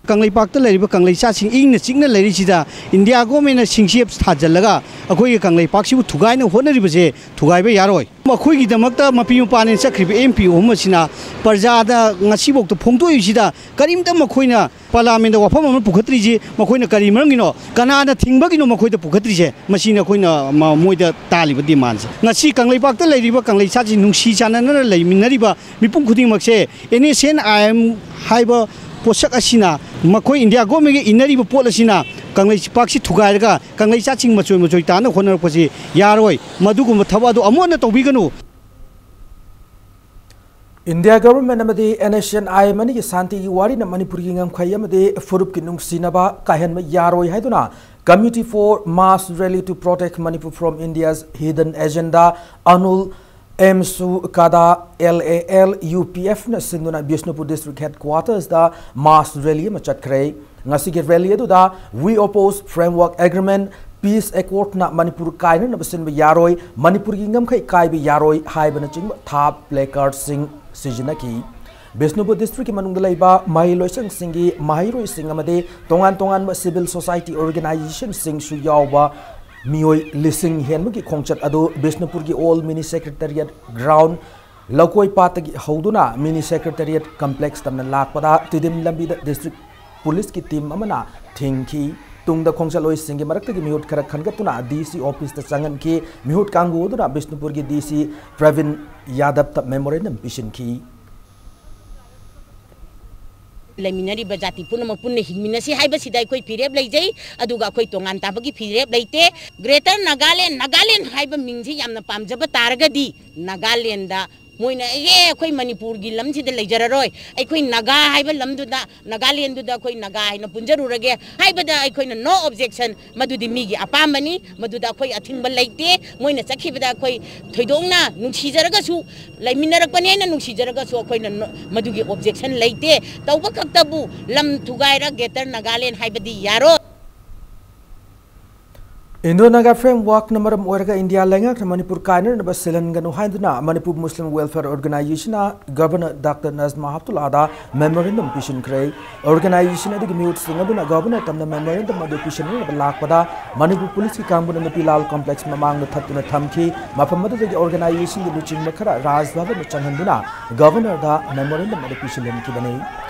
ꯀꯪꯂꯩꯄꯥꯛꯇ ꯂꯩꯔꯤꯕ ꯀꯪꯂꯩꯆꯥꯁꯤꯡ ꯏꯪꯅ ꯆꯤꯛꯅ ꯂꯩꯔꯤꯁꯤꯗ ꯏꯟꯗꯤꯌꯥ ꯒꯣꯔꯃꯦꯟꯅ ꯁꯤꯡꯆꯦꯞ ꯊꯥꯖꯤꯜꯂꯒ ꯑꯩꯈꯣꯏꯒꯤ ꯀꯪꯂꯩꯄꯥꯛꯁꯤꯕꯨ ꯊꯨꯒꯥꯏꯅ ꯍꯣꯠꯅꯔꯤꯕꯁꯦ ꯊꯨꯒꯥꯏꯕ ꯌꯥꯔꯣꯏ꯫ ꯃꯈꯣꯏꯒꯤꯗꯃꯛꯇ ꯃꯄꯤ ꯃꯄꯥꯅꯦꯅ ꯆꯠꯈ꯭ꯔꯤꯕ ꯑꯦꯝ ꯄꯤ ꯑꯍꯨꯝ ꯑꯁꯤꯅ ꯄ꯭ꯔꯖꯥꯗ ꯉꯁꯤꯐꯥꯎꯗ ꯐꯣꯡꯗꯣꯛꯏꯕꯁꯤꯗ ꯀꯔꯤꯝꯇ ꯃꯈꯣꯏꯅ ꯄꯥꯔꯂꯤꯌꯥꯃꯦꯟꯗ ꯋꯥꯐꯝ ꯑꯃ ꯄꯨꯈꯠꯇ꯭ꯔꯤꯁꯤ ꯃꯈꯣꯏꯅ ꯀꯔꯤ ꯃꯔꯝꯒꯤꯅꯣ? ꯀꯅꯥꯅ ꯊꯤꯡꯕꯒꯤꯅꯣ ꯃꯈꯣꯏꯗ ꯄꯨꯈꯠꯇ꯭ꯔꯤꯁꯦ? ꯃꯁꯤꯅꯤ ꯑꯩꯈꯣꯏꯅ ꯃ-, ꯃꯣꯏꯗ ꯇꯥꯜꯂꯤꯕ ꯗꯤꯃꯥꯟꯁꯦ꯫ ꯉꯁꯤ ꯀꯪꯂꯩꯄꯥꯛꯇ ꯂꯩꯔꯤꯕ ꯀꯪꯂꯩꯆꯥꯁꯤ ꯅꯨꯡꯁꯤ ꯆꯥꯟꯅꯅ ꯂꯩꯃꯤꯟꯅꯔꯤꯕ ꯃꯤꯄꯨꯝ ꯈꯨꯗꯤꯡꯃꯛꯁꯦ N S N I M ꯍꯥꯏꯕ ꯄꯣꯠꯁꯛ ꯑꯁꯤꯅ ꯃꯈꯣꯏ ꯏꯟꯗꯤꯌꯥ ꯒꯣꯔꯃꯦꯟꯒ ꯏꯟꯅꯔꯤꯕ ꯄꯣꯠ ꯑꯁꯤꯅ ꯀꯪꯂꯩꯄꯥꯛꯁꯤ ꯊꯨꯒꯥꯏꯔꯒ ꯀꯪꯂꯩꯆꯥꯁꯤꯡ ꯃꯆꯣꯏ ꯃꯆꯣꯏ ꯇꯥꯅ ꯍꯣꯠꯅꯔꯛꯄꯁꯤ ꯌꯥꯔꯣꯏ꯫ ꯃꯗꯨꯒꯨꯝꯕ ꯊꯕꯛ ꯑꯗꯨ ꯑꯃꯨꯛ ꯍꯟꯅ ꯇꯧꯕꯤꯒꯅꯨ꯫ ꯏꯟꯗꯤꯌꯥ ꯒꯚꯔꯟꯃꯦꯟꯠ ꯑꯃꯗꯤ N S N I M ꯑꯅꯤꯒꯤ ꯁꯥꯟꯇꯤꯒꯤ ꯋꯥꯔꯤꯅ ꯃꯅꯤꯄꯨꯔꯒꯤ ꯉꯝꯈꯩ ꯑꯃꯗꯤ ꯐꯨꯔꯨꯞꯀꯤ ꯅꯨꯡꯁꯤꯅꯕ ꯀꯥꯏꯍꯟꯕ ꯌꯥꯔꯣꯏ ꯍꯥꯏꯗꯨꯅ Committee for Mass Rally to Protect Manipur from India's Hidden Agenda, ꯑꯅꯨꯜ ꯑꯦꯝꯁꯨ ꯀꯥꯗꯥ, L A L U P ꯑꯦꯐꯅ ꯁꯤꯟꯗꯨꯅ ꯕꯤꯁꯅꯨꯄꯨꯔ ꯗꯤꯁꯇ꯭ꯔꯤꯛ ꯍꯦꯗꯀ꯭ꯋꯥꯇꯔꯁꯇ ꯃꯥꯁ ꯔꯦꯂꯤ ꯑꯃ ꯆꯠꯈ꯭ꯔꯦ꯫ ꯉꯁꯤꯒꯤ ꯔꯦꯂꯤ ꯑꯗꯨꯗ "We oppose framework agreement, peace accordꯅ Manipur ꯀꯥꯏꯅꯅꯕ ꯁꯤꯟꯕ ꯌꯥꯔꯣꯏ, ꯃꯅꯤꯄꯨꯔꯒꯤ ꯉꯝꯈꯩ ꯀꯥꯏꯕ ꯌꯥꯔꯣꯏ" ꯍꯥꯏꯕꯅꯆꯤꯡꯕ ꯊꯥ ꯄ꯭ꯂꯦꯀꯥꯔꯗꯁꯤꯡ ꯁꯤꯖꯤꯟꯅꯈꯤ꯫ ꯕꯤꯁꯅꯨꯄꯨꯔ ꯗꯤꯁꯇ꯭ꯔꯤꯛꯀꯤ ꯃꯅꯨꯡꯗ ꯂꯩꯕ ꯃꯍꯩꯂꯣꯏꯁꯪꯁꯤꯡꯒꯤ ꯃꯍꯩꯔꯣꯏꯁꯤꯡ ꯑꯃꯗꯤ ꯇꯣꯉꯥꯟ ꯇꯣꯉꯥꯟꯕ ꯁꯤꯚꯤꯜ ꯁꯣꯁꯥꯏꯇꯤ ꯑꯣꯔꯒꯅꯥꯏꯖꯦꯁꯟꯁꯤꯡꯁꯨ ꯌꯥꯎꯕ ꯃꯤꯑꯣꯏ ꯂꯤꯁꯤꯡ ꯍꯦꯟꯕꯒꯤ ꯈꯣꯡꯆꯠ ꯑꯗꯨ ꯕꯤꯁꯅꯨꯄꯨꯔꯒꯤ ꯑꯣꯜ ꯃꯤꯅꯤ ꯁꯦꯀ꯭ꯔꯦꯇꯔꯤꯌꯦꯠ ꯒ꯭ꯔꯥꯎꯟ, ꯂꯧꯀꯣꯏ ꯄꯥꯠꯇꯒꯤ ꯍꯧꯗꯨꯅ ꯃꯤꯅꯤ ꯁꯦꯀ꯭ꯔꯦꯇꯔꯤꯌꯦꯠ ꯀꯝꯄ꯭ꯂꯦꯛꯁ ꯇꯝꯅ ꯂꯥꯛꯄꯗ ꯇꯤꯗꯤꯝ ꯂꯝꯕꯤꯗ ꯗꯤꯁꯇ꯭ꯔꯤꯛ ꯄꯨꯂꯤꯁꯀꯤ ꯇꯤꯝ ꯑꯃꯅ ꯊꯤꯡꯈꯤ꯫ ꯇꯨꯡꯗ ꯈꯣꯡꯆꯠꯂꯣꯏꯁꯤꯡꯒꯤ ꯃꯔꯛꯇꯒꯤ ꯃꯤꯍꯨꯠ ꯈꯔ ꯈꯟꯒꯠꯇꯨꯅ ꯗꯤ ꯁꯤ ꯑꯣꯐꯤꯁꯇ ꯆꯪꯍꯟꯈꯤ꯫ ꯃꯤꯍꯨꯠ ꯀꯥꯡꯕꯨ ꯑꯗꯨꯅ ꯕꯤꯁꯅꯨꯄꯨꯔꯒꯤ ꯗꯤ ꯁꯤ ꯄ꯭ꯔꯕꯤꯟ ꯌꯥꯗꯕꯇ ꯃꯦꯃꯣꯔꯦꯟꯗꯝ ꯄꯤꯁꯤꯟꯈꯤ꯫ ꯂꯩꯃꯤꯟꯅꯔꯤꯕ ꯖꯥꯇꯤ ꯄꯨꯝꯅꯃꯛ ꯄꯨꯟꯅ ꯍꯤꯡꯃꯤꯟꯅꯁꯤ ꯍꯥꯏꯕꯁꯤꯗ ꯑꯩꯈꯣꯏ ꯐꯤꯔꯦꯞ ꯂꯩꯖꯩ, ꯑꯗꯨꯒ ꯑꯩꯈꯣꯏ ꯇꯣꯉꯥꯟ ꯇꯥꯕꯒꯤ ꯐꯤꯔꯦꯞ ꯂꯩꯇꯦ꯫ ꯒ꯭ꯔꯦꯇꯔ ꯅꯥꯒꯥꯂꯦꯟ, ꯅꯥꯒꯥꯂꯦꯟ ꯍꯥꯏꯕ ꯃꯤꯡꯁꯤ ꯌꯥꯝꯅ ꯄꯥꯝꯖꯕ ꯇꯥꯔꯒꯗꯤ ꯅꯥꯒꯥꯂꯦꯟꯗ ꯃꯣꯏꯅ "ꯑꯦ, ꯑꯩꯈꯣꯏ ꯃꯅꯤꯄꯨꯔꯒꯤ ꯂꯝꯁꯤꯗ ꯂꯩꯖꯔꯔꯣꯏ, ꯑꯩꯈꯣꯏ ꯅꯥꯒꯥ ꯍꯥꯏꯕ ꯂꯝꯗꯨꯗ, ꯅꯥꯒꯥꯂꯦꯟꯗꯨꯗ ꯑꯩꯈꯣꯏ ꯅꯥꯒꯥ ꯍꯥꯏꯅ ꯄꯨꯟꯖꯔꯨꯔꯒꯦ" ꯍꯥꯏꯕꯗ ꯑꯩꯈꯣꯏꯅ "No objection", ꯃꯗꯨꯗꯤ ꯃꯤꯒꯤ ꯑꯄꯥꯝꯕꯅꯤ, ꯃꯗꯨꯗ ꯑꯩꯈꯣꯏ ꯑꯊꯤꯡꯕ ꯂꯩꯇꯦ꯫ ꯃꯣꯏꯅ ꯆꯠꯈꯤꯕꯗ ꯑꯩꯈꯣꯏ ꯊꯣꯏꯗꯣꯛꯅ ꯅꯨꯡꯁꯤꯖꯔꯒꯁꯨ, ꯂꯩꯃꯤꯟꯅꯔꯛꯄꯅꯦꯅ ꯅꯨꯡꯁꯤꯖꯔꯒꯁꯨ ꯑꯩꯈꯣꯏꯅ ꯅꯣ-, ꯃꯗꯨꯒꯤ objection ꯂꯩꯇꯦ꯫ ꯇꯧꯕ ꯈꯛꯇꯕꯨ ꯂꯝ ꯊꯨꯒꯥꯏꯔ ꯒ꯭ꯔꯦꯇꯔ ꯅꯥꯒꯥꯂꯦꯟ ꯍꯥꯏꯕꯗꯤ ꯌꯥꯔꯣꯏ꯫ ꯏꯟꯗꯣ ꯅꯥꯒꯥ ꯐ꯭ꯔꯦꯝꯋꯥꯔꯛꯅ ꯃꯔꯝ ꯑꯣꯏꯔꯒ ꯏꯟꯗꯤꯌꯥ ꯂꯩꯉꯥꯛꯅ ꯃꯅꯤꯄꯨꯔ ꯀꯥꯏꯅꯅꯕ ꯁꯤꯜꯍꯟꯒꯅꯨ ꯍꯥꯏꯗꯨꯅ ꯃꯅꯤꯄꯨꯔ ꯃꯨꯁꯂꯤꯝ ꯋꯦꯜꯐꯤꯌꯔ ꯑꯣꯔꯒꯅꯥꯏꯖꯦꯁꯟꯅ ꯒꯕꯔꯅꯔ ꯗꯥꯛꯇꯔ ꯅꯖꯃꯥ ꯍꯦꯞꯇꯨꯜꯂꯥꯗ ꯃꯦꯃꯣꯔꯦꯟꯗꯝ ꯄꯤꯁꯤꯟꯈ꯭ꯔꯦ꯫ ꯑꯣꯔꯒꯅꯥꯏꯖꯦꯁꯟ ꯑꯗꯨꯒꯤ ꯃꯤꯍꯨꯠꯁꯤꯡ ꯑꯗꯨꯅ ꯒꯕꯔꯅꯔ ꯇꯝꯅ ꯃꯦꯃꯣꯔꯦꯟꯗꯝ ꯑꯗꯨ ꯄꯤꯁꯤꯟꯅꯅꯕ ꯂꯥꯛꯄꯗ ꯃꯅꯤꯄꯨꯔ ꯄꯨꯂꯤꯁꯀꯤ ꯀꯥꯡꯕꯨꯅ ꯅꯨꯄꯤ ꯂꯥꯜ ꯀꯣꯝꯄ꯭ꯂꯦꯛꯁ ꯃꯃꯥꯡꯗ ꯊꯠꯇꯨꯅ ꯊꯝꯈꯤ꯫ ꯃꯐꯝ ꯑꯗꯨꯗꯒꯤ ꯑꯣꯔꯒꯅꯥꯏꯖꯦꯁꯟꯒꯤ ꯂꯨꯆꯤꯡꯕ ꯈꯔ ꯔꯥꯖ ꯚꯕꯟꯗ ꯆꯪꯍꯟꯗꯨꯅ ꯒꯕꯔꯅꯔꯗ ꯃꯦꯃꯣꯔꯦꯟꯗꯝ ꯑꯗꯨ ꯄꯤꯁꯤꯜꯍꯟꯈꯤꯕꯅꯤ꯫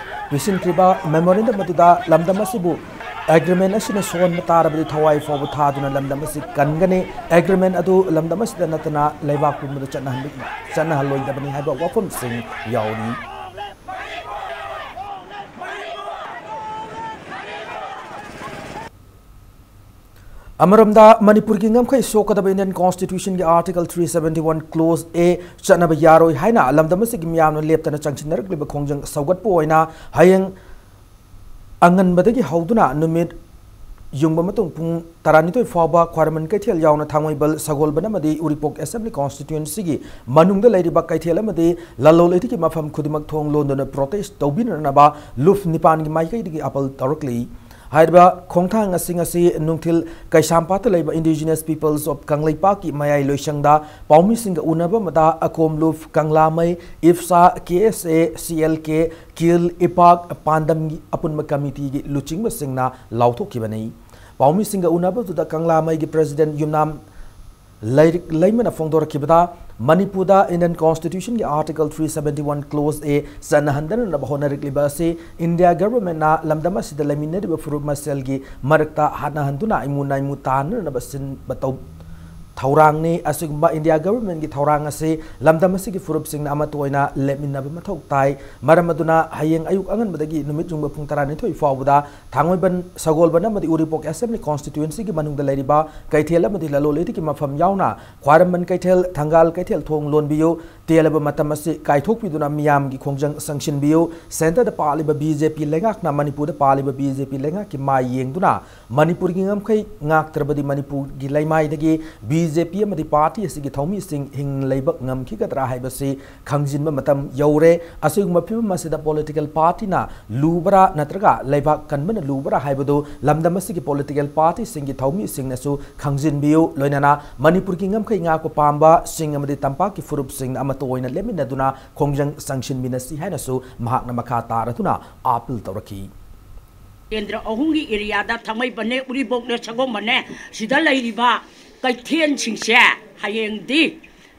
ꯄꯤꯁꯤꯟꯈ꯭ꯔꯤꯕ ꯃꯦꯃꯣꯔꯦꯟꯗꯝ ꯑꯗꯨꯗ ꯂꯝꯗꯝ ꯑꯁꯤꯕꯨ ꯑꯦꯒ꯭ꯔꯤꯃꯦꯟ ꯑꯁꯤꯅ ꯁꯣꯛꯍꯟꯕ ꯇꯥꯔꯕꯗꯤ ꯊꯋꯥꯏ ꯐꯥꯎꯕ ꯊꯥꯗꯨꯅ ꯂꯝꯗꯝ ꯑꯁꯤ ꯀꯟꯒꯅꯤ꯫ ꯑꯦꯒ꯭ꯔꯤꯃꯦꯟ ꯑꯗꯨ ꯂꯝꯗꯝ ꯑꯁꯤꯗ ꯅꯠꯇꯅ ꯂꯩꯕꯥꯛ ꯄꯨꯝꯕꯗ ꯆꯠꯅꯍꯟꯕ-, ꯆꯠꯅꯍꯜꯂꯣꯏꯗꯕꯅꯤ ꯍꯥꯏꯕ ꯋꯥꯐꯝꯁꯤꯡ ꯌꯥꯎꯔꯤ꯫ ꯑꯃꯔꯣꯝꯗ ꯃꯅꯤꯄꯨꯔꯒꯤ ꯉꯝꯈꯩ ꯁꯣꯛꯀꯗꯕ ꯏꯟꯗꯤꯌꯟ ꯀꯣꯟꯁꯇꯤꯇ꯭ꯌꯨꯁꯟꯒꯤ article three seventy one clause A ꯆꯠꯅꯕ ꯌꯥꯔꯣꯏ ꯍꯥꯏꯅ ꯂꯝꯗꯝ ꯑꯁꯤꯒꯤ ꯃꯤꯌꯥꯝꯅ ꯂꯦꯞꯇꯅ ꯆꯪꯁꯤꯟꯅꯔꯛꯂꯤꯕ ꯈꯣꯡꯖꯪ ꯁꯧꯒꯠꯄ ꯑꯣꯏꯅ ꯍꯌꯦꯡ ꯑꯉꯟꯕꯗꯒꯤ ꯍꯧꯗꯨꯅ ꯅꯨꯃꯤꯠ ꯌꯨꯡꯕ ꯃꯇꯨꯡ ꯄꯨꯡ ꯇꯔꯥꯅꯤꯊꯣꯏ ꯐꯥꯎꯕ ꯈ꯭ꯋꯥꯏꯔꯝꯕꯟ ꯀꯩꯊꯦꯜ ꯌꯥꯎꯅ ꯊꯥꯡꯃꯩꯕꯟ, ꯁꯒꯣꯜꯕꯟ ꯑꯃꯗꯤ ꯎꯔꯤꯄꯣꯛ ꯑꯦꯁꯦꯝꯕ꯭ꯂꯤ ꯀꯣꯟꯁꯇꯤꯇ꯭ꯌꯨꯑꯦꯟꯁꯤꯒꯤ ꯃꯅꯨꯡꯗ ꯂꯩꯔꯤꯕ ꯀꯩꯊꯦꯜ ꯑꯃꯗꯤ ꯂꯂꯣꯟ ꯏꯇꯤꯛꯀꯤ ꯃꯐꯝ ꯈꯨꯗꯤꯡꯃꯛ ꯊꯣꯡ ꯂꯣꯟꯗꯨꯅ ꯄ꯭ꯔꯣꯇꯦꯁ ꯇꯧꯕꯤꯅꯅꯕ ꯂꯨꯐ ꯅꯤꯄꯥꯟꯒꯤ ꯃꯥꯏꯀꯩꯗꯒꯤ ꯑꯥꯄꯜ ꯇꯧꯔꯛꯂꯤ꯫ ꯍꯥꯏꯔꯤꯕ ꯈꯣꯡꯊꯥꯡ ꯑꯁꯤꯡ ꯑꯁꯤ ꯅꯨꯡꯊꯤꯜ ꯀꯩꯁꯥꯝꯄꯥꯠꯇ ꯂꯩꯕ ꯏꯟꯗꯤꯖꯤꯅꯁ ꯄꯤꯄꯜꯁ ꯑꯣꯐ ꯀꯪꯂꯩꯄꯥꯛꯀꯤ ꯃꯌꯥꯏ ꯂꯣꯏꯁꯪꯗ ꯄꯥꯎꯃꯤꯁꯤꯡꯒ ꯎꯅꯕ ꯑꯃꯗ ꯑꯀꯣꯝ ꯂꯨꯐ, ꯀꯪꯂꯥꯃꯩ, ꯏꯐꯁꯥ, ꯀꯦ ꯑꯦꯁ ꯑꯦ, ꯁꯤ ꯑꯦꯜ ꯀꯦ, ꯀꯤꯜ, ꯏꯄꯥꯛ, ꯄꯥꯟꯗꯝꯒꯤ ꯑꯄꯨꯟꯕ ꯀꯃꯤꯇꯤꯒꯤ ꯂꯨꯆꯤꯡꯕꯁꯤꯡꯅ ꯂꯥꯎꯊꯣꯛꯈꯤꯕꯅꯤ꯫ ꯄꯥꯎꯃꯤꯁꯤꯡꯒ ꯎꯅꯕꯗꯨꯗ ꯀꯪꯂꯥꯃꯩꯒꯤ ꯄ꯭ꯔꯦꯁꯤꯗꯦꯟꯠ ꯌꯨꯝꯅꯥꯝ ꯂꯥꯏꯔꯤꯛ ꯂꯩꯃꯅ ꯐꯣꯡꯗꯣꯔꯛꯈꯤꯕꯗ, ꯃꯅꯤꯄꯨꯔꯗ ꯏꯟꯗꯤꯌꯟ ꯀꯣꯟꯁꯇꯤꯇ꯭ꯌꯨꯁꯟꯒꯤ article three seventy one clause A ꯆꯠꯅꯍꯟꯗꯅꯕ ꯍꯣꯠꯅꯔꯛꯂꯤꯕ ꯑꯁꯤ ꯏꯟꯗꯤꯌꯥ ꯒꯚꯔꯟꯃꯦꯟꯠꯅ ꯂꯝꯗꯝ ꯑꯁꯤꯗ ꯂꯩꯃꯤꯟꯅꯔꯤꯕ ꯐꯨꯔꯨꯞ ꯃꯁꯦꯜꯒꯤ ꯃꯔꯛꯇ ꯍꯥꯠꯅꯍꯟꯗꯨꯅ ꯏꯃꯨ ꯅꯥꯏꯃꯨ ꯇꯥꯟꯅꯅꯕ ꯁꯤꯟꯕ ꯇꯧ-, ꯊꯧꯔꯥꯡꯅꯤ꯫ ꯑꯁꯤꯒꯨꯝꯕ ꯏꯟꯗꯤꯌꯥ ꯒꯚꯔꯟꯃꯦꯟꯠꯀꯤ ꯊꯧꯔꯥꯡ ꯑꯁꯤ ꯂꯝꯗꯝ ꯑꯁꯤꯒꯤ ꯐꯨꯔꯨꯞꯁꯤꯡꯅ ꯑꯃꯠꯇ ꯑꯣꯏꯅ ꯂꯦꯞꯃꯤꯟꯅꯕ ꯃꯊꯧ ꯇꯥꯏ꯫ ꯃꯔꯝ ꯑꯗꯨꯅ ꯍꯌꯦꯡ ꯑꯌꯨꯛ ꯑꯉꯟꯕꯗꯒꯤ ꯅꯨꯃꯤꯠ ꯌꯨꯡꯕ ꯄꯨꯡ ꯇꯔꯥꯅꯤꯊꯣꯏ ꯐꯥꯎꯕꯗ ꯊꯥꯡꯃꯩꯕꯟ, ꯁꯒꯣꯜꯕꯟ ꯑꯃꯗꯤ ꯎꯔꯤꯄꯣꯛ ꯑꯦꯁꯦꯝꯕ꯭ꯂꯤ ꯀꯣꯟꯁꯇꯤꯇ꯭ꯌꯨꯑꯦꯟꯁꯤꯒꯤ ꯃꯅꯨꯡꯗ ꯂꯩꯔꯤꯕ ꯀꯩꯊꯦꯜ ꯑꯃꯗꯤ ꯂꯂꯣꯟ ꯏꯇꯤꯛꯀꯤ ꯃꯐꯝ ꯌꯥꯎꯅ ꯈ꯭ꯋꯥꯏꯔꯝꯕꯟ ꯀꯩꯊꯦꯜ, ꯊꯪꯒꯥꯜ ꯀꯩꯊꯦꯜ ꯊꯣꯡ ꯂꯣꯟꯕꯤꯌꯨ꯫ ꯇꯦꯜꯂꯕ ꯃꯇꯝ ꯑꯁꯤ ꯀꯥꯏꯊꯣꯛꯄꯤꯗꯨꯅ ꯃꯤꯌꯥꯝꯒꯤ ꯈꯣꯡꯖꯪ ꯆꯪꯁꯤꯟꯕꯤꯌꯨ꯫ ꯁꯦꯟꯇꯔꯗ ꯄꯥꯜꯂꯤꯕ ꯕꯤ ꯖꯦ ꯄꯤ ꯂꯩꯉꯥꯛꯅ ꯃꯅꯤꯄꯨꯔꯗ ꯄꯥꯜꯂꯤꯕ ꯕꯤ ꯖꯦ ꯄꯤ ꯂꯩꯉꯥꯛꯀꯤ ꯃꯥꯏ ꯌꯦꯡꯗꯨꯅ ꯃꯅꯤꯄꯨꯔꯒꯤ ꯉꯝꯈꯩ ꯉꯥꯛꯇ꯭ꯔꯕꯗꯤ ꯃꯅꯤꯄꯨꯔꯒꯤ ꯂꯩꯃꯥꯏꯗꯒꯤ ꯕꯤ ꯕꯤ ꯖꯦ ꯄꯤ ꯑꯃꯗꯤ ꯄꯥꯔꯇꯤ ꯑꯁꯤꯒꯤ ꯊꯧꯃꯤꯁꯤꯡ ꯍꯤꯡ ꯂꯩꯕ ꯉꯝꯈꯤꯒꯗ꯭ꯔꯥ ꯍꯥꯏꯕꯁꯤ ꯈꯪꯖꯤꯟꯕ ꯃꯇꯝ ꯌꯧꯔꯦ꯫ ꯑꯁꯤꯒꯨꯝꯕ ꯐꯤꯕꯝ ꯑꯁꯤꯗ ꯄꯣꯂꯤꯇꯤꯀꯦꯜ ꯄꯥꯔꯇꯤꯅ ꯂꯨꯕ꯭ꯔꯥ ꯅꯠꯇ꯭ꯔꯒ ꯂꯩꯕꯥꯛ ꯀꯟꯕꯅ ꯂꯨꯕ꯭ꯔꯥ ꯍꯥꯏꯕꯗꯨ ꯂꯝꯗꯝ ꯑꯁꯤꯒꯤ ꯄꯣꯂꯤꯇꯤꯀꯦꯜ ꯄꯥꯔꯇꯤꯁꯤꯡꯒꯤ ꯊꯧꯃꯤꯁꯤꯡꯅꯁꯨ ꯈꯪꯖꯤꯟꯕꯤꯌꯨ꯫ ꯂꯣꯏꯅꯅ ꯃꯅꯤꯄꯨꯔꯒꯤ ꯉꯝꯈꯩ ꯉꯥꯛꯄ ꯄꯥꯝꯕꯁꯤꯡ ꯑꯃꯗꯤ ꯇꯝꯄꯥꯛꯀꯤ ꯐꯨꯔꯨꯞꯁꯤꯡꯅ ꯑꯃꯠꯇ ꯑꯣꯏꯅ ꯂꯦꯞꯃꯤꯟꯅꯗꯨꯅ ꯈꯣꯡꯖꯪ ꯆꯪꯁꯤꯟꯃꯤꯟꯅꯁꯤ ꯍꯥꯏꯅꯁꯨ ꯃꯍꯥꯛꯅ ꯃꯈꯥ ꯇꯥꯔꯗꯨꯅ ꯑꯥꯄꯤꯜ ꯇꯧꯔꯛꯈꯤ꯫ ꯀꯦꯟꯗ꯭ꯔ ꯑꯍꯨꯝꯒꯤ ꯑꯦꯔꯤꯌꯥꯗ ꯊꯥꯡꯃꯩꯕꯟꯅꯦ, ꯎꯔꯤꯄꯣꯛꯅꯦ, ꯁꯒꯣꯜꯕꯟꯅꯦ, ꯁꯤꯗ ꯂꯩꯔꯤꯕ ꯀꯩꯊꯦꯜꯁꯤꯡꯁꯦ ꯍꯌꯦꯡꯗꯤ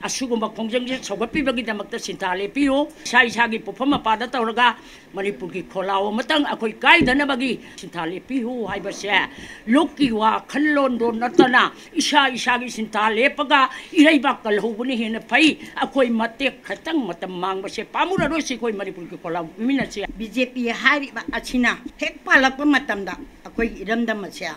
ꯑꯁꯤꯒꯨꯝꯕ ꯈꯣꯡꯖꯪꯁꯦ ꯁꯧꯒꯠꯄꯤꯕꯒꯤꯗꯃꯛꯇ ꯁꯤꯟꯊꯥ ꯂꯦꯞꯄꯤꯌꯨ꯫ ꯏꯁꯥ ꯏꯁꯥꯒꯤ ꯄꯣꯠꯐꯝ ꯃꯄꯥꯗ ꯇꯧꯔꯒ ꯃꯅꯤꯄꯨꯔꯒꯤ ꯈꯣꯜꯂꯥꯎ ꯑꯃꯇꯪ ꯑꯩꯈꯣꯏ ꯀꯥꯏꯗꯅꯕꯒꯤ ꯁꯤꯟꯊꯥ ꯂꯦꯞꯄꯤꯌꯨ ꯍꯥꯏꯕꯁꯦ ꯂꯨꯞꯀꯤ ꯋꯥꯈꯜꯂꯣꯟꯗꯣ ꯅꯠꯇꯅ ꯏꯁꯥ ꯏꯁꯥꯒꯤ ꯁꯤꯟꯊꯥ ꯂꯦꯞꯄꯒ ꯏꯔꯩꯕꯥꯛ ꯀꯜꯍꯧꯕꯅ ꯍꯦꯟꯅ ꯐꯩ꯫ ꯑꯩꯈꯣꯏ ꯃꯇꯦꯛ ꯈꯛꯇꯪ ꯃꯇꯝ ꯃꯥꯡꯕꯁꯦ ꯄꯥꯝꯃꯨꯔꯔꯣꯏꯁꯤ꯫ ꯑꯩꯈꯣꯏ ꯃꯅꯤꯄꯨꯔꯒꯤ ꯈꯣꯜꯂꯥꯎ ꯄꯤꯃꯤꯟꯅꯁꯤ꯫ ꯕꯤ ꯖꯦ ꯄꯤ ꯍꯥꯏꯔꯤꯕ ꯑꯁꯤꯅ ꯍꯦꯛ ꯄꯥꯜꯂꯛꯄ ꯃꯇꯝꯗ ꯑꯩꯈꯣꯏꯒꯤ ꯏꯔꯝꯗꯝ ꯑꯁꯦ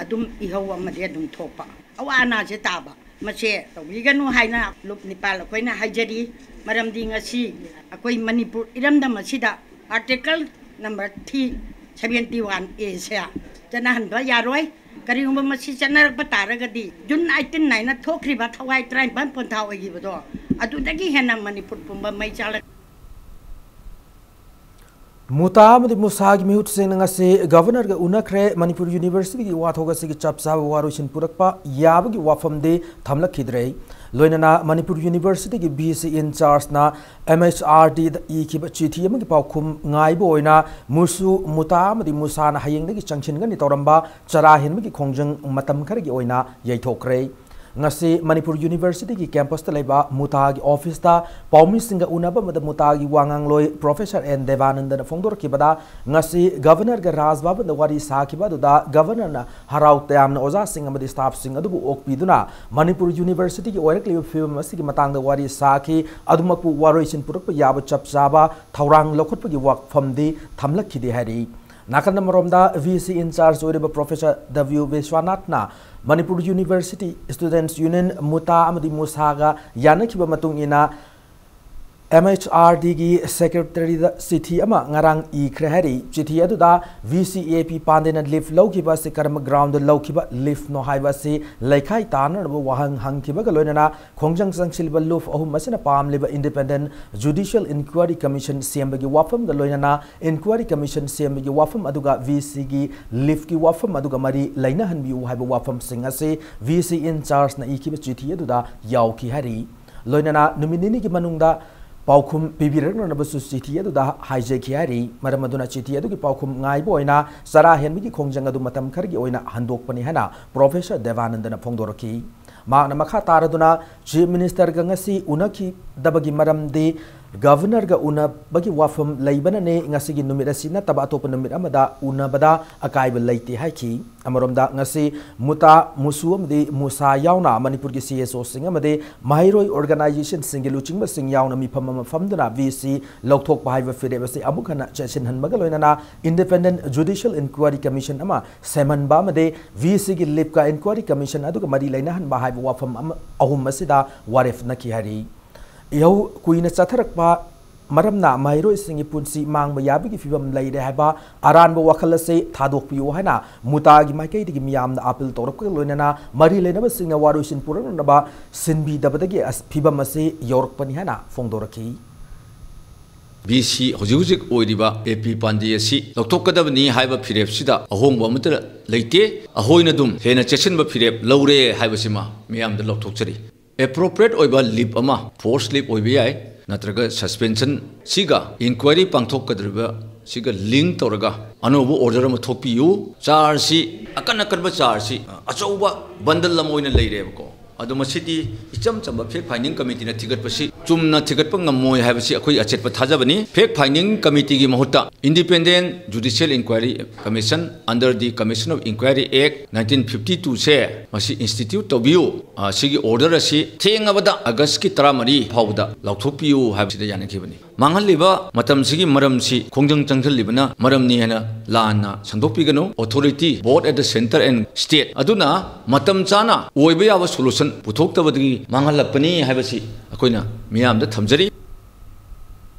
ꯑꯗꯨꯝ ꯏꯍꯧ ꯑꯃꯗꯤ ꯑꯗꯨꯝ ꯊꯣꯛꯄ, ꯑꯋꯥ ꯑꯅꯥꯁꯦ ꯇꯥꯕ, ꯃꯁꯦ ꯇꯧꯕꯤꯒꯅꯨ ꯍꯥꯏꯅ ꯂꯨꯞ ꯅꯤꯄꯥꯜ ꯑꯩꯈꯣꯏꯅ ꯍꯥꯏꯖꯔꯤ꯫ ꯃꯔꯝꯗꯤ ꯉꯁꯤ ꯑꯩꯈꯣꯏ ꯃꯅꯤꯄꯨꯔ ꯏꯔꯝꯗꯝ ꯑꯁꯤꯗ article number three seventy one ꯑꯦꯁꯦ ꯆꯠꯅꯍꯟꯕ ꯌꯥꯔꯣꯏ꯫ ꯀꯔꯤꯒꯨꯝꯕ ꯃꯁꯤ ꯆꯠꯅꯔꯛꯄ ꯇꯥꯔꯒꯗꯤ ꯖꯨꯟ ꯑꯩꯠꯇꯤꯟ ꯍꯥꯏꯅ ꯊꯣꯛꯈ꯭ꯔꯤꯕ ꯊꯋꯥꯏ ꯇꯔꯥꯅꯤꯄꯥꯜ ꯄꯣꯟꯊꯥ ꯑꯣꯏꯈꯤꯕꯗꯣ, ꯑꯗꯨꯗꯒꯤ ꯍꯦꯟꯅ ꯃꯅꯤꯄꯨꯔ ꯄꯨꯝꯕ ꯃꯩ ꯆꯥꯛꯂꯛ ꯃꯨꯇꯥ ꯑꯃꯗꯤ ꯃꯨꯁꯥꯒꯤ ꯃꯤꯍꯨꯠꯁꯤꯡꯅ ꯉꯁꯤ ꯒꯕꯔꯅꯔꯒ ꯎꯅꯈ꯭ꯔꯦ꯫ ꯃꯅꯤꯄꯨꯔ ꯌꯨꯅꯤꯚꯔꯁꯤꯇꯤꯒꯤ ꯋꯥꯊꯣꯛ ꯑꯁꯤꯒꯤ ꯆꯞ ꯆꯥꯕ ꯋꯥꯔꯣꯏꯁꯤꯟ ꯄꯨꯔꯛꯄ ꯌꯥꯕꯒꯤ ꯋꯥꯐꯝꯗꯤ ꯊꯝꯂꯛꯈꯤꯗ꯭ꯔꯦ꯫ ꯂꯣꯏꯅꯅ ꯃꯅꯤꯄꯨꯔ ꯌꯨꯅꯤꯚꯔꯁꯤꯇꯤꯒꯤ V C ꯏꯟꯆꯥꯔꯖꯅ M H R ꯗꯤꯗ ꯏꯈꯤꯕ ꯆꯤꯊꯤ ꯑꯃꯒꯤ ꯄꯥꯎꯈꯨꯝ ꯉꯥꯏꯕ ꯑꯣꯏꯅ ꯃꯨꯁꯨ, ꯃꯨꯇꯥ ꯑꯃꯗꯤ ꯃꯨꯁꯥꯅ ꯍꯌꯦꯡꯗꯒꯤ ꯆꯪꯁꯤꯟꯒꯅꯤ ꯇꯧꯔꯝꯕ ꯆꯔꯥ ꯍꯦꯟꯕꯒꯤ ꯈꯣꯡꯖꯪ ꯃꯇꯝ ꯈꯔꯒꯤ ꯑꯣꯏꯅ ꯌꯩꯊꯣꯛꯈ꯭ꯔꯦ꯫ ꯉꯁꯤ ꯃꯅꯤꯄꯨꯔ ꯌꯨꯅꯤꯚꯔꯁꯤꯇꯤꯒꯤ ꯀꯦꯝꯄꯁꯇ ꯂꯩꯕ ꯃꯨꯇꯥꯒꯤ ꯑꯣꯐꯤꯁꯇ ꯄꯥꯎꯃꯤꯁꯤꯡꯒ ꯎꯅꯕ ꯑꯃꯗ ꯃꯨꯇꯥꯒꯤ ꯋꯥꯉꯥꯡꯂꯣꯏ ꯄ꯭ꯔꯣꯐꯦꯁꯔ ꯑꯦꯟ ꯗꯦꯕꯥꯅꯟꯗꯅ ꯐꯣꯡꯗꯣꯔꯛꯈꯤꯕꯗ, ꯉꯁꯤ ꯒꯕꯔꯅꯔꯒ ꯔꯥꯖ ꯚꯕꯟꯗ ꯋꯥꯔꯤ ꯁꯥꯈꯤꯕ ꯑꯗꯨꯗ ꯒꯕꯔꯅꯔꯅ ꯍꯔꯥꯎ ꯇꯌꯥꯝꯅ ꯑꯣꯖꯥꯁꯤꯡ ꯑꯃꯗꯤ ꯁ꯭ꯇꯥꯐꯁꯤꯡ ꯑꯗꯨꯕꯨ ꯑꯣꯛꯄꯤꯗꯨꯅ ꯃꯅꯤꯄꯨꯔ ꯌꯨꯅꯤꯚꯔꯁꯤꯇꯤꯒꯤ ꯑꯣꯏꯔꯛꯂꯤꯕ ꯐꯤꯕꯝ ꯑꯁꯤꯒꯤ ꯃꯇꯥꯡꯗ ꯋꯥꯔꯤ ꯁꯥꯈꯤ꯫ ꯑꯗꯨꯃꯛꯄꯨ ꯋꯥꯔꯣꯏꯁꯤꯟ ꯄꯨꯔꯛꯄ ꯌꯥꯕ ꯆꯞ ꯆꯥꯕ ꯊꯧꯔꯥꯡ ꯂꯧꯈꯠꯄꯒꯤ ꯋꯥꯐꯝꯗꯤ ꯊꯝꯂꯛꯈꯤꯗꯦ ꯍꯥꯏꯔꯤ꯫ ꯅꯥꯀꯟ ꯑꯃꯔꯣꯝꯗ, ꯚꯤ ꯁꯤ ꯏꯟꯆꯥꯔꯖ ꯑꯣꯏꯔꯤꯕ ꯄ꯭ꯔꯣꯐꯦꯁꯔ ꯗꯕ꯭ꯂꯤꯌꯨ ꯕꯤꯁ꯭ꯋꯥꯅꯥꯊꯅ ꯃꯅꯤꯄꯨꯔ ꯌꯨꯅꯤꯚꯔꯁꯤꯇꯤ ꯁ꯭ꯇꯨꯗꯦꯟꯠꯁ ꯌꯨꯅꯤꯌꯟ, ꯃꯨꯇꯥ ꯑꯃꯗꯤ ꯃꯨꯁꯥꯒ ꯌꯥꯅꯈꯤꯕ ꯃꯇꯨꯡ ꯏꯟꯅ ꯑꯦꯝ ꯑꯩꯆ ꯑꯥꯔ ꯗꯤꯒꯤ ꯁꯦꯀ꯭ꯔꯦꯇꯔꯤꯗ ꯆꯤꯊꯤ ꯑꯃ ꯉꯔꯥꯡ ꯏꯈ꯭ꯔꯦ ꯍꯥꯏꯔꯤ꯫ ꯆꯤꯊꯤ ꯑꯗꯨꯗ ꯚꯤ ꯁꯤ ꯑꯦ ꯄꯤ ꯄꯥꯟꯗꯦꯅ ꯂꯤꯐ ꯂꯧꯈꯤꯕ ꯑꯁꯤ ꯀꯔꯝꯕ ꯒ꯭ꯔꯥꯎꯟꯗ ꯂꯧꯈꯤꯕ ꯂꯤꯐꯅꯣ ꯍꯥꯏꯕ ꯑꯁꯤ ꯂꯩꯈꯥꯏ ꯇꯥꯅꯅꯕ ꯋꯥꯍꯪ ꯍꯪꯈꯤꯕꯒ ꯂꯣꯏꯅꯅ ꯈꯣꯡꯖꯪ ꯆꯪꯁꯤꯜꯂꯤꯕ ꯂꯨꯞ ꯑꯍꯨꯝ ꯑꯁꯤꯅ ꯄꯥꯝꯂꯤꯕ Independent Judicial Inquiry Commission ꯁꯦꯝꯕꯒꯤ ꯋꯥꯐꯝꯒ ꯂꯣꯏꯅꯅ Inquiry Commission ꯁꯦꯝꯕꯒꯤ ꯋꯥꯐꯝ ꯑꯗꯨꯒ ꯚꯤ ꯁꯤꯒꯤ ꯂꯤꯐꯀꯤ ꯋꯥꯐꯝ ꯑꯗꯨꯒ ꯃꯔꯤ ꯂꯩꯅꯍꯟꯕꯤꯌꯨ ꯍꯥꯏꯕ ꯋꯥꯐꯝꯁꯤꯡ ꯑꯁꯤ ꯚꯤ ꯁꯤ in chargeꯅ ꯏꯈꯤꯕ ꯆꯤꯊꯤ ꯑꯗꯨꯗ ꯌꯥꯎꯈꯤ ꯍꯥꯏꯔꯤ꯫ ꯂꯣꯏꯅꯅ ꯅꯨꯃꯤꯠ ꯅꯤꯅꯤꯒꯤ ꯃꯅꯨꯡꯗ ꯄꯥꯎꯈꯨꯝ ꯄꯤꯕꯤꯔꯛꯅꯅꯕꯁꯨ ꯆꯤꯊꯤ ꯑꯗꯨꯗ ꯍꯥꯏꯖꯈꯤ ꯍꯥꯏꯔꯤ꯫ ꯃꯔꯝ ꯑꯗꯨꯅ ꯆꯤꯊꯤ ꯑꯗꯨꯒꯤ ꯄꯥꯎꯈꯨꯝ ꯉꯥꯏꯕ ꯑꯣꯏꯅ ꯆꯔꯥ ꯍꯦꯟꯕꯒꯤ ꯈꯣꯡꯖꯪ ꯑꯗꯨ ꯃꯇꯝ ꯈꯔꯒꯤ ꯑꯣꯏꯅ ꯍꯟꯗꯣꯛꯄꯅꯤ ꯍꯥꯏꯅ ꯄ꯭ꯔꯣꯐꯦꯁꯔ ꯗꯦꯕꯥꯅꯟꯗꯅ ꯐꯣꯡꯗꯣꯔꯛꯈꯤ꯫ ꯃꯍꯥꯛꯅ ꯃꯈꯥ ꯇꯥꯔꯗꯨꯅ ꯆꯤꯐ ꯃꯤꯅꯤꯁꯇꯔꯒ ꯉꯁꯤ ꯎꯅꯈꯤꯗꯕꯒꯤ ꯃꯔꯝꯗꯤ ꯒꯚꯔꯅꯔꯒ ꯎꯅꯕꯒꯤ ꯋꯥꯐꯝ ꯂꯩꯕꯅꯅꯤ꯫ ꯉꯁꯤꯒꯤ ꯅꯨꯃꯤꯠ ꯑꯁꯤ ꯅꯠꯇꯕ ꯑꯇꯣꯞꯄ ꯅꯨꯃꯤꯠ ꯑꯃꯗ ꯎꯅꯕꯗ ꯑꯀꯥꯏꯕ ꯂꯩꯇꯦ ꯍꯥꯏꯈꯤ꯫ ꯑꯃꯔꯣꯝꯗ ꯉꯁꯤ ꯃꯨꯇꯥ, ꯃꯨꯁꯨ ꯑꯃꯗꯤ ꯃꯨꯁꯥ ꯌꯥꯎꯅ ꯃꯅꯤꯄꯨꯔꯒꯤ ꯁꯤ ꯑꯦꯁ ꯑꯣꯁꯤꯡ ꯑꯃꯗꯤ ꯃꯍꯩꯔꯣꯏ ꯑꯣꯔꯒꯅꯥꯏꯖꯦꯁꯟꯁꯤꯡꯒꯤ ꯂꯨꯆꯤꯡꯕꯁꯤꯡ ꯌꯥꯎꯅ ꯃꯤꯐꯝ ꯑꯃ ꯐꯝꯗꯨꯅ ꯚꯤ ꯁꯤ ꯂꯧꯊꯣꯛꯄ ꯍꯥꯏꯕ ꯐꯤꯔꯦꯞ ꯑꯁꯤ ꯑꯃꯨꯛ ꯍꯟꯅ ꯆꯦꯠꯁꯤꯟꯍꯟꯕꯒ ꯂꯣꯏꯅꯅ Independent Judicial Inquiry Commission ꯑꯃ ꯁꯦꯝꯍꯟꯕ ꯑꯃꯗꯤ ꯚꯤ ꯁꯤꯒꯤ ꯂꯤꯞꯀ Inquiry Commission ꯑꯗꯨꯒ ꯃꯔꯤ ꯂꯩꯅꯍꯟꯕ ꯍꯥꯏꯕ ꯋꯥꯐꯝ ꯑꯃ, ꯑꯍꯨꯝ ꯑꯁꯤꯗ ꯋꯥꯔꯦꯞ ꯅꯈꯤ ꯍꯥꯏꯔꯤ꯫ ꯏꯍꯧ ꯀꯨꯏꯅ ꯆꯠꯊꯔꯛꯄ ꯃꯔꯝꯅ ꯃꯍꯩꯔꯣꯏꯁꯤꯡꯒꯤ ꯄꯨꯟꯁꯤ ꯃꯥꯡꯕ ꯌꯥꯕꯒꯤ ꯐꯤꯕꯝ ꯂꯩꯔꯦ ꯍꯥꯏꯕ ꯑꯔꯥꯟꯕ ꯋꯥꯈꯜ ꯑꯁꯤ ꯊꯥꯗꯣꯛꯄꯤꯌꯨ ꯍꯥꯏꯅ ꯃꯨꯇꯥꯒꯤ ꯃꯥꯏꯀꯩꯗꯒꯤ ꯃꯤꯌꯥꯝꯗ ꯑꯥꯄꯤꯜ ꯇꯧꯔꯛꯄꯒ ꯂꯣꯏꯅꯅ ꯃꯔꯤ ꯂꯩꯅꯕꯁꯤꯡꯅ ꯋꯥꯔꯣꯏꯁꯤꯟ ꯄꯨꯔꯛꯅꯅꯕ ꯁꯤꯟꯕꯤꯗꯕꯗꯒꯤ ꯑꯁ-, ꯐꯤꯕꯝ ꯑꯁꯤ ꯌꯧꯔꯛꯄꯅꯤ ꯍꯥꯏꯅ ꯐꯣꯡꯗꯣꯔꯛꯈꯤ꯫ ꯚꯤ ꯁꯤ ꯍꯧꯖꯤꯛ ꯍꯧꯖꯤꯛ ꯑꯣꯏꯔꯤꯕ ꯑꯦ ꯄꯤ ꯄꯥꯟꯗꯦ ꯑꯁꯤ ꯂꯧꯊꯣꯛꯀꯗꯕꯅꯤ ꯍꯥꯏꯕ ꯐꯤꯔꯦꯞꯁꯤꯗ ꯑꯍꯣꯡꯕ ꯑꯃꯠꯇ ꯂꯩꯇꯦ꯫ ꯑꯩꯈꯣꯏꯅ ꯑꯗꯨꯝ ꯍꯦꯟꯅ ꯆꯦꯠꯁꯤꯟꯕ ꯐꯤꯔꯦꯞ ꯂꯧꯔꯦ ꯍꯥꯏꯕꯁꯤꯃ ꯃꯤꯌꯥꯝꯗ ꯂꯧꯊꯣꯛꯆꯔꯤ꯫ ꯑꯦꯄ꯭ꯔꯣꯄ꯭ꯔꯤꯌꯦꯠ ꯑꯣꯏꯕ ꯂꯤꯞ ꯑꯃ, ꯐꯣꯔꯁ ꯂꯤꯞ ꯑꯣꯏꯕ ꯌꯥꯏ, ꯅꯠꯇ꯭ꯔꯒ ꯁꯁꯄꯦꯟꯁꯟ ꯁꯤꯒ ꯏꯟꯀ꯭ꯋꯥꯏꯔꯤ ꯄꯥꯡꯊꯣꯛꯀꯗꯧꯔꯤꯕ ꯁꯤꯒ ꯂꯤꯡ ꯇꯧꯔꯒ ꯑꯅꯧꯕ ꯑꯣꯔꯗꯔ ꯑꯃ ꯊꯣꯛꯄꯤꯌꯨ꯫ ꯆꯥꯔꯖꯁꯤ, ꯑꯀꯟ ꯑꯀꯟꯕ ꯆꯥꯔꯖꯁꯤ, ꯑꯆꯧꯕ ꯕꯟꯗꯜ ꯑꯃ ꯑꯣꯏꯅ ꯂꯩꯔꯦꯕꯀꯣ꯫ ꯑꯗꯣ ꯃꯁꯤꯗꯤ ꯏꯆꯝ ꯆꯝꯕ ꯐꯦꯛ ꯐꯥꯏꯟꯗꯤꯡ ꯀꯃꯤꯇꯤꯅ ꯊꯤꯒꯠꯄꯁꯤ ꯆꯨꯝꯅ ꯊꯤꯒꯠꯄ ꯉꯝꯃꯣꯏ ꯍꯥꯏꯕꯁꯤ ꯑꯩꯈꯣꯏ ꯑꯆꯦꯠꯄ ꯊꯥꯖꯕꯅꯤ꯫ ꯐꯦꯛ ꯐꯥꯏꯟꯗꯤꯡ ꯀꯃꯤꯇꯤꯒꯤ ꯃꯍꯨꯠꯇ Independent Judicial Inquiry Commission under the Commission of Inquiry Act nineteen fifty two ꯁꯦ ꯃꯁꯤ ꯏꯟꯁꯇꯤꯇ꯭ꯌꯨꯠ ꯇꯧꯕꯤꯌꯨ꯫ ꯑ, ꯁꯤꯒꯤ ꯑꯣꯔꯗꯔ ꯑꯁꯤ ꯊꯦꯡꯉꯕꯗ ꯑꯥꯒꯁꯀꯤ ꯇꯔꯥꯃꯔꯤ ꯐꯥꯎꯕꯗ ꯂꯥꯎꯊꯣꯛꯄꯤꯌꯨ ꯍꯥꯏꯕꯁꯤꯗ ꯌꯥꯅꯈꯤꯕꯅꯤ꯫ ꯃꯥꯡꯍꯜꯂꯤꯕ ꯃꯇꯝꯁꯤꯒꯤ ꯃꯔꯝꯁꯤ ꯈꯣꯡꯖꯪ ꯆꯪꯁꯤꯜꯂꯤꯕꯅ ꯃꯔꯝꯅꯤ ꯍꯥꯏꯅ ꯂꯥꯟꯅ ꯁꯟꯗꯣꯛꯄꯤꯒꯅꯨ꯫ Authority both at the centre and state ꯑꯗꯨꯅ ꯃꯇꯝ ꯆꯥꯅ ꯑꯣꯏꯕ ꯌꯥꯕ ꯁꯣꯂꯨꯁꯟ ꯄꯨꯊꯣꯛꯇꯕꯗꯒꯤ ꯃꯥꯡꯍꯜꯂꯛꯄꯅꯤ ꯍꯥꯏꯕꯁꯤ ꯑꯩꯈꯣꯏꯅ ꯃꯤꯌꯥꯝꯗ ꯊꯝꯖꯔꯤ꯫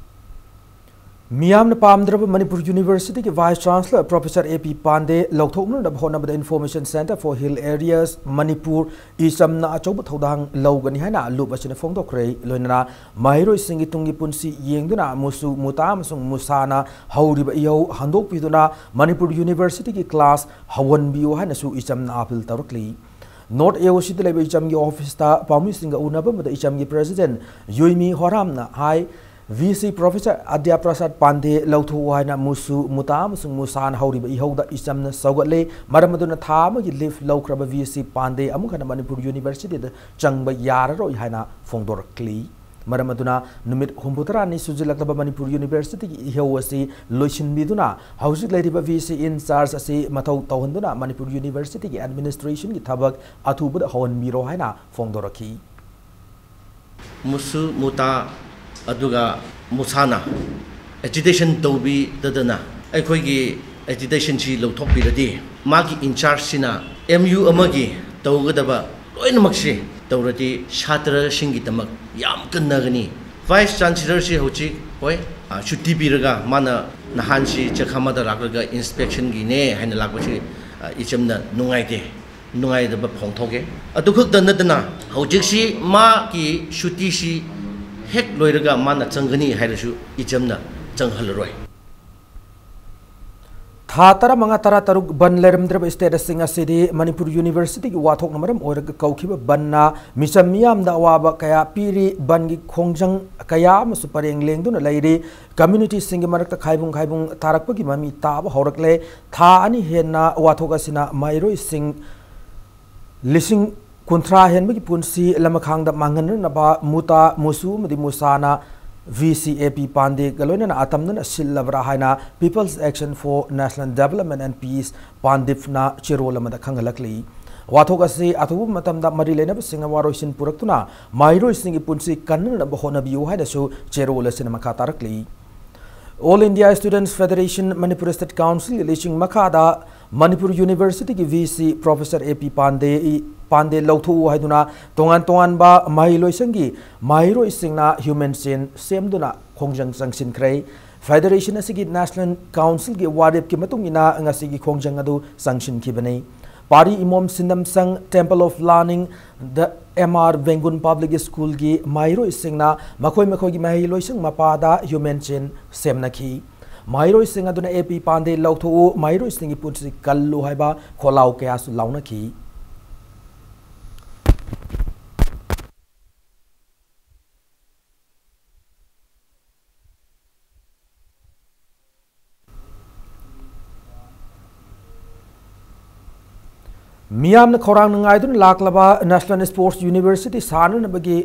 ꯃꯤꯌꯥꯝꯅ ꯄꯥꯝꯗ꯭ꯔꯕ ꯃꯅꯤꯄꯨꯔ ꯌꯨꯅꯤꯚꯔꯁꯤꯇꯤꯒꯤ Vice Chancellor Professor A P ꯄꯥꯟꯗꯦ ꯂꯧꯊꯣꯛꯅꯅꯕ ꯍꯣꯠꯅꯕꯗ Information Centre for Hill Areas Manipur ꯏꯆꯝꯅ ꯑꯆꯧꯕ ꯊꯧꯗꯥꯡ ꯂꯧꯒꯅꯤ ꯍꯥꯏꯅ ꯂꯨꯞ ꯑꯁꯤꯅ ꯐꯣꯡꯗꯣꯛꯈ꯭ꯔꯦ꯫ ꯂꯣꯏꯅꯅ ꯃꯍꯩꯔꯣꯏꯁꯤꯡꯒꯤ ꯇꯨꯡꯒꯤ ꯄꯨꯟꯁꯤ ꯌꯦꯡꯗꯨꯅ ꯃꯨꯁꯨ ꯃꯨꯇꯥ ꯑꯃꯁꯨꯡ ꯃꯨꯁꯥꯅ ꯍꯧꯔꯤꯕ ꯏꯍꯧ ꯍꯟꯗꯣꯛꯄꯤꯗꯨꯅ ꯃꯅꯤꯄꯨꯔ ꯌꯨꯅꯤꯚꯔꯁꯤꯇꯤꯒꯤ class ꯍꯧꯍꯟꯕꯤꯌꯨ ꯍꯥꯏꯅꯁꯨ ꯏꯆꯝꯅ appeal ꯇꯧꯔꯛꯂꯤ꯫ North A O C ꯗ ꯂꯩꯕ ꯏꯆꯝꯒꯤ office ꯇ ꯄꯥꯎꯃꯤꯁꯤꯡꯒ ꯎꯅꯕ ꯑꯃꯗ ꯏꯆꯝꯒꯤ President ꯌꯨꯏꯃꯤ ꯍꯣꯔꯥꯝꯅ ꯍꯥꯏ, V C Professor ꯑꯗ꯭ꯌ ꯄ꯭ꯔꯁꯥꯗ ꯄꯥꯟꯗꯦ ꯂꯧꯊꯣꯛꯎ ꯍꯥꯏꯅ ꯃꯨꯁꯨ ꯃꯨꯇꯥ ꯑꯃꯁꯨꯡ ꯃꯨꯁꯥꯟ ꯍꯧꯔꯤꯕ ꯏꯍꯧꯗ ꯏꯆꯝꯅ ꯁꯧꯒꯠꯂꯦ꯫ ꯃꯔꯝ ꯑꯗꯨꯅ ꯊꯥ ꯑꯃꯒꯤ leave ꯂꯧꯈ꯭ꯔꯕ V C ꯄꯥꯟꯗꯦ ꯑꯃꯨꯛ ꯍꯟꯅ ꯃꯅꯤꯄꯨꯔ ꯌꯨꯅꯤꯚꯔꯁꯤꯇꯤꯗ ꯆꯪꯕ ꯌꯥꯔꯔꯣꯏ ꯍꯥꯏꯅ ꯐꯣꯡꯗꯣꯔꯛꯂꯤ꯫ ꯃꯔꯝ ꯑꯗꯨꯅ ꯅꯨꯃꯤꯠ ꯍꯨꯝꯐꯨꯇꯔꯥꯅꯤ ꯁꯨꯖꯤꯜꯂꯛꯂꯕ ꯃꯅꯤꯄꯨꯔ ꯌꯨꯅꯤꯚꯔꯁꯤꯇꯤꯒꯤ ꯏꯍꯧ ꯑꯁꯤ ꯂꯣꯏꯁꯤꯟꯕꯤꯗꯨꯅ ꯍꯧꯖꯤꯛ ꯂꯩꯔꯤꯕ V C in charge ꯑꯁꯤ ꯃꯊꯧ ꯇꯧꯍꯟꯗꯨꯅ ꯃꯅꯤꯄꯨꯔ ꯌꯨꯅꯤꯚꯔꯁꯤꯇꯤꯒꯤ administration ꯒꯤ ꯊꯕꯛ ꯑꯊꯨꯕꯗ ꯍꯧꯍꯟꯕꯤꯔꯣ ꯍꯥꯏꯅ ꯐꯣꯡꯗꯣꯔꯛꯈꯤ꯫ ꯃꯨꯁꯨ ꯃꯨꯇꯥ ꯑꯗꯨꯒ ꯃꯨꯁꯥꯅ agitation ꯇꯧꯕꯤꯗꯗꯅ ꯑꯩꯈꯣꯏꯒꯤ agitation ꯁꯤ ꯂꯧꯊꯣꯛꯄꯤꯔꯗꯤ, ꯃꯥꯒꯤ in charge ꯁꯤꯅ M U ꯑꯃꯒꯤ ꯇꯧꯒꯗꯕ ꯂꯣꯏꯅꯃꯛꯁꯤ ꯇꯧꯔꯗꯤ, ꯁꯥꯇ꯭ꯔꯁꯤꯡꯒꯤꯗꯃꯛ ꯌꯥꯝ ꯀꯟꯅꯒꯅꯤ꯫ Vice Chancellor ꯁꯤ ꯍꯧꯖꯤꯛ, ꯍꯣꯏ, ꯑ, ꯁꯨꯇꯤ ꯄꯤꯔꯒ ꯃꯥꯅ ꯅꯍꯥꯟꯁꯤ ꯆꯈꯥꯃꯗ ꯂꯥꯛꯂꯒ inspection ꯒꯤꯅꯦ ꯍꯥꯏꯅ ꯂꯥꯛꯄꯁꯤ, ꯑ, ꯏꯆꯝꯅ ꯅꯨꯡꯉꯥꯏꯇꯦ, ꯅꯨꯡꯉꯥꯏꯇꯕ ꯐꯣꯡꯗꯣꯛꯑꯦ꯫ ꯑꯗꯨ ꯈꯛꯇ ꯅꯠꯇꯅ ꯍꯧꯖꯤꯛꯁꯤ ꯃꯥꯒꯤ ꯁꯨꯇꯤꯁꯤ ꯍꯦꯛ ꯂꯣꯏꯔꯒ ꯃꯥꯅ ꯆꯪꯒꯅꯤ ꯍꯥꯏꯔꯁꯨ ꯏꯆꯝꯅ ꯆꯪꯍꯜꯂꯔꯣꯏ꯫ ꯊꯥ ꯇꯔꯥꯃꯉꯥ, ꯇꯔꯥꯇꯔꯨꯛ ꯕꯟ ꯂꯩꯔꯝꯗ꯭ꯔꯕ state ꯁꯤꯡ ꯑꯁꯤꯗꯤ ꯃꯅꯤꯄꯨꯔ ꯌꯨꯅꯤꯚꯔꯁꯤꯇꯤꯒꯤ ꯋꯥꯊꯣꯛꯅ ꯃꯔꯝ ꯑꯣꯏꯔꯒ ꯀꯧꯈꯤꯕ ꯕꯟꯅ ꯃꯤꯆꯝ ꯃꯤꯌꯥꯝꯗ ꯑꯋꯥꯕ ꯀꯌꯥ ꯄꯤꯔꯤ꯫ ꯕꯟꯒꯤ ꯈꯣꯡꯖꯪ ꯀꯌꯥ ꯑꯃꯁꯨ ꯄꯔꯦꯡ ꯂꯦꯡꯗꯨꯅ ꯂꯩꯔꯤ꯫ Community ꯁꯤꯡꯒꯤ ꯃꯔꯛꯇ ꯈꯥꯏꯕꯨꯡ ꯈꯥꯏꯕꯨꯡ ꯇꯥꯔꯛꯄꯒꯤ ꯃꯃꯤ ꯇꯥꯕ ꯍꯧꯔꯛꯂꯦ꯫ ꯊꯥ ꯑꯅꯤ ꯍꯦꯟꯅ ꯋꯥꯊꯣꯛ ꯑꯁꯤꯅ ꯃꯍꯩꯔꯣꯏꯁꯤꯡ ꯂꯤꯁꯤꯡ ꯀꯨꯟꯊ꯭ꯔꯥ ꯍꯦꯟꯕꯒꯤ ꯄꯨꯟꯁꯤ ꯂꯃꯈꯥꯡꯗ ꯃꯥꯡꯍꯟꯅꯅꯕ ꯃꯨꯇꯥ, ꯃꯨꯁꯨ ꯑꯃꯗꯤ ꯃꯨꯁꯥꯅ V C A P ꯄꯥꯟꯗꯦꯒ ꯂꯣꯏꯅꯅ ꯑꯇꯝꯅꯅ ꯁꯤꯜꯂꯕ꯭ꯔꯥ ꯍꯥꯏꯅ People's Action for National Development and Peace, ꯄꯥꯟꯗꯤꯞꯅ ꯆꯦꯔꯣꯜ ꯑꯃꯗ ꯈꯪꯍꯜꯂꯛꯂꯤ꯫ ꯋꯥꯊꯣꯛ ꯑꯁꯤ ꯑꯊꯨꯕ ꯃꯇꯝꯗ ꯃꯔꯤ ꯂꯩꯅꯕꯁꯤꯡꯅ ꯋꯥꯔꯣꯏꯁꯤꯟ ꯄꯨꯔꯛꯇꯨꯅ ꯃꯍꯩꯔꯣꯏꯁꯤꯡꯒꯤ ꯄꯨꯟꯁꯤ ꯀꯟꯅꯅꯕ ꯍꯣꯠꯅꯕꯤꯌꯨ ꯍꯥꯏꯅꯁꯨ ꯆꯦꯔꯣꯜ ꯑꯁꯤꯅ ꯃꯈꯥ ꯇꯥꯔꯛꯂꯤ꯫ All India Students Federation, Manipur State Council ꯒꯤ ꯂꯨꯆꯤꯡ ꯃꯈꯥꯗ ꯃꯅꯤꯄꯨꯔ ꯌꯨꯅꯤꯚꯔꯁꯤꯇꯤꯒꯤ V C Professor A P ꯄꯥꯟꯗꯦ, ꯄꯥꯟꯗꯦ ꯂꯧꯊꯣꯛꯎ ꯍꯥꯏꯗꯨꯅ ꯇꯣꯉꯥꯟ ꯇꯣꯉꯥꯟꯕ ꯃꯍꯩꯂꯣꯏꯁꯪꯒꯤ ꯃꯍꯩꯔꯣꯏꯁꯤꯡꯅ human chain ꯁꯦꯝꯗꯨꯅ ꯈꯣꯡꯖꯪ ꯆꯪꯁꯤꯟꯈ꯭ꯔꯦ꯫ Federation ꯑꯁꯤꯒꯤ National Councilꯒꯤ ꯋꯥꯔꯦꯞꯀꯤ ꯃꯇꯨꯡ ꯏꯟꯅ ꯉꯁꯤꯒꯤ ꯈꯣꯡꯖꯪ ꯑꯗꯨ ꯆꯪꯁꯤꯟꯈꯤꯕꯅꯤ꯫ ꯄꯥꯔꯤ ꯏꯃꯣꯝ ꯁꯤꯟꯅꯝꯁꯪ Temple of Learning, the M R Vengun Public Schoolꯒꯤ ꯃꯍꯩꯔꯣꯏꯁꯤꯡꯅ ꯃꯈꯣꯏ ꯃꯈꯣꯏꯒꯤ ꯃꯍꯩ ꯂꯣꯏꯁꯪ ꯃꯄꯥꯗ human chain ꯁꯦꯝꯅꯈꯤ꯫ ꯃꯍꯩꯔꯣꯏꯁꯤꯡ ꯑꯗꯨꯅ "ꯑꯦ ꯄꯤ ꯄꯥꯟꯗꯦ ꯂꯧꯊꯣꯛꯎ, ꯃꯍꯩꯔꯣꯏꯁꯤꯡꯒꯤ ꯄꯨꯟꯁꯤ ꯀꯜꯂꯨ" ꯍꯥꯏꯕ ꯈꯣꯜꯂꯥꯎ ꯀꯌꯥꯁꯨ ꯂꯥꯎꯅꯈꯤ꯫ ꯃꯤꯌꯥꯝꯅ ꯈꯧꯔꯥꯡꯅ ꯉꯥꯏꯗꯨꯅ ꯂꯥꯛꯂꯕ National Sports University ꯁꯥꯅꯅꯕꯒꯤ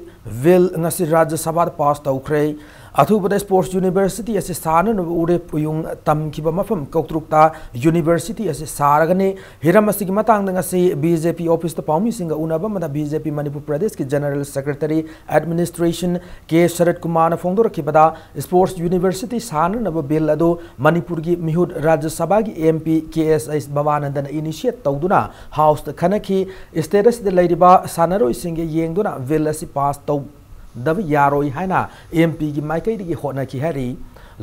bill ꯉꯁꯤ ꯔꯥꯖ꯭ꯌ ꯁꯚꯥꯗ pass ꯇꯧꯈ꯭ꯔꯦ꯫ ꯑꯊꯨꯕꯗ Sports University ꯑꯁꯤ ꯁꯥꯅꯅꯕ ꯎꯔꯦꯞ ꯎꯌꯨꯡ ꯇꯝꯈꯤꯕ ꯃꯐꯝ ꯀꯧꯇ꯭ꯔꯨꯛꯇ University ꯑꯁꯤ ꯁꯥꯔꯒꯅꯤ꯫ ꯍꯤꯔꯝ ꯑꯁꯤꯒꯤ ꯃꯇꯥꯡꯗ ꯉꯁꯤ B J P officeꯇ ꯄꯥꯎꯃꯤꯁꯤꯡꯒ ꯎꯅꯕ ꯑꯃꯗ B J P ꯃꯅꯤꯄꯨꯔ ꯄ꯭ꯔꯗꯦꯁꯀꯤ General Secretary Administration ꯀꯦ ꯁꯔꯠ ꯀꯨꯃꯥꯔꯅ ꯐꯣꯡꯗꯣꯔꯛꯈꯤꯕꯗ, Sports University ꯁꯥꯅꯅꯕ bill ꯑꯗꯨ ꯃꯅꯤꯄꯨꯔꯒꯤ ꯃꯤꯍꯨꯠ ꯔꯥꯖ꯭ꯌ ꯁꯚꯥꯒꯤ M P ꯀꯦ ꯑꯦꯁ ꯑꯩꯆ ꯕꯕꯥꯅꯟꯗꯅ initiate ꯇꯧꯗꯨꯅ Houseꯇ ꯈꯟꯅꯈꯤ꯫ State ꯑꯁꯤꯗ ꯂꯩꯔꯤꯕ ꯁꯥꯟꯅꯔꯣꯏꯁꯤꯡꯒꯤ ꯌꯦꯡꯗꯨꯅ bill ꯑꯁꯤ pass ꯇꯧꯗꯕ ꯌꯥꯔꯣꯏ ꯍꯥꯏꯅ M Pꯒꯤ ꯃꯥꯏꯀꯩꯗꯒꯤ ꯍꯣꯠꯅꯈꯤ ꯍꯥꯏꯔꯤ꯫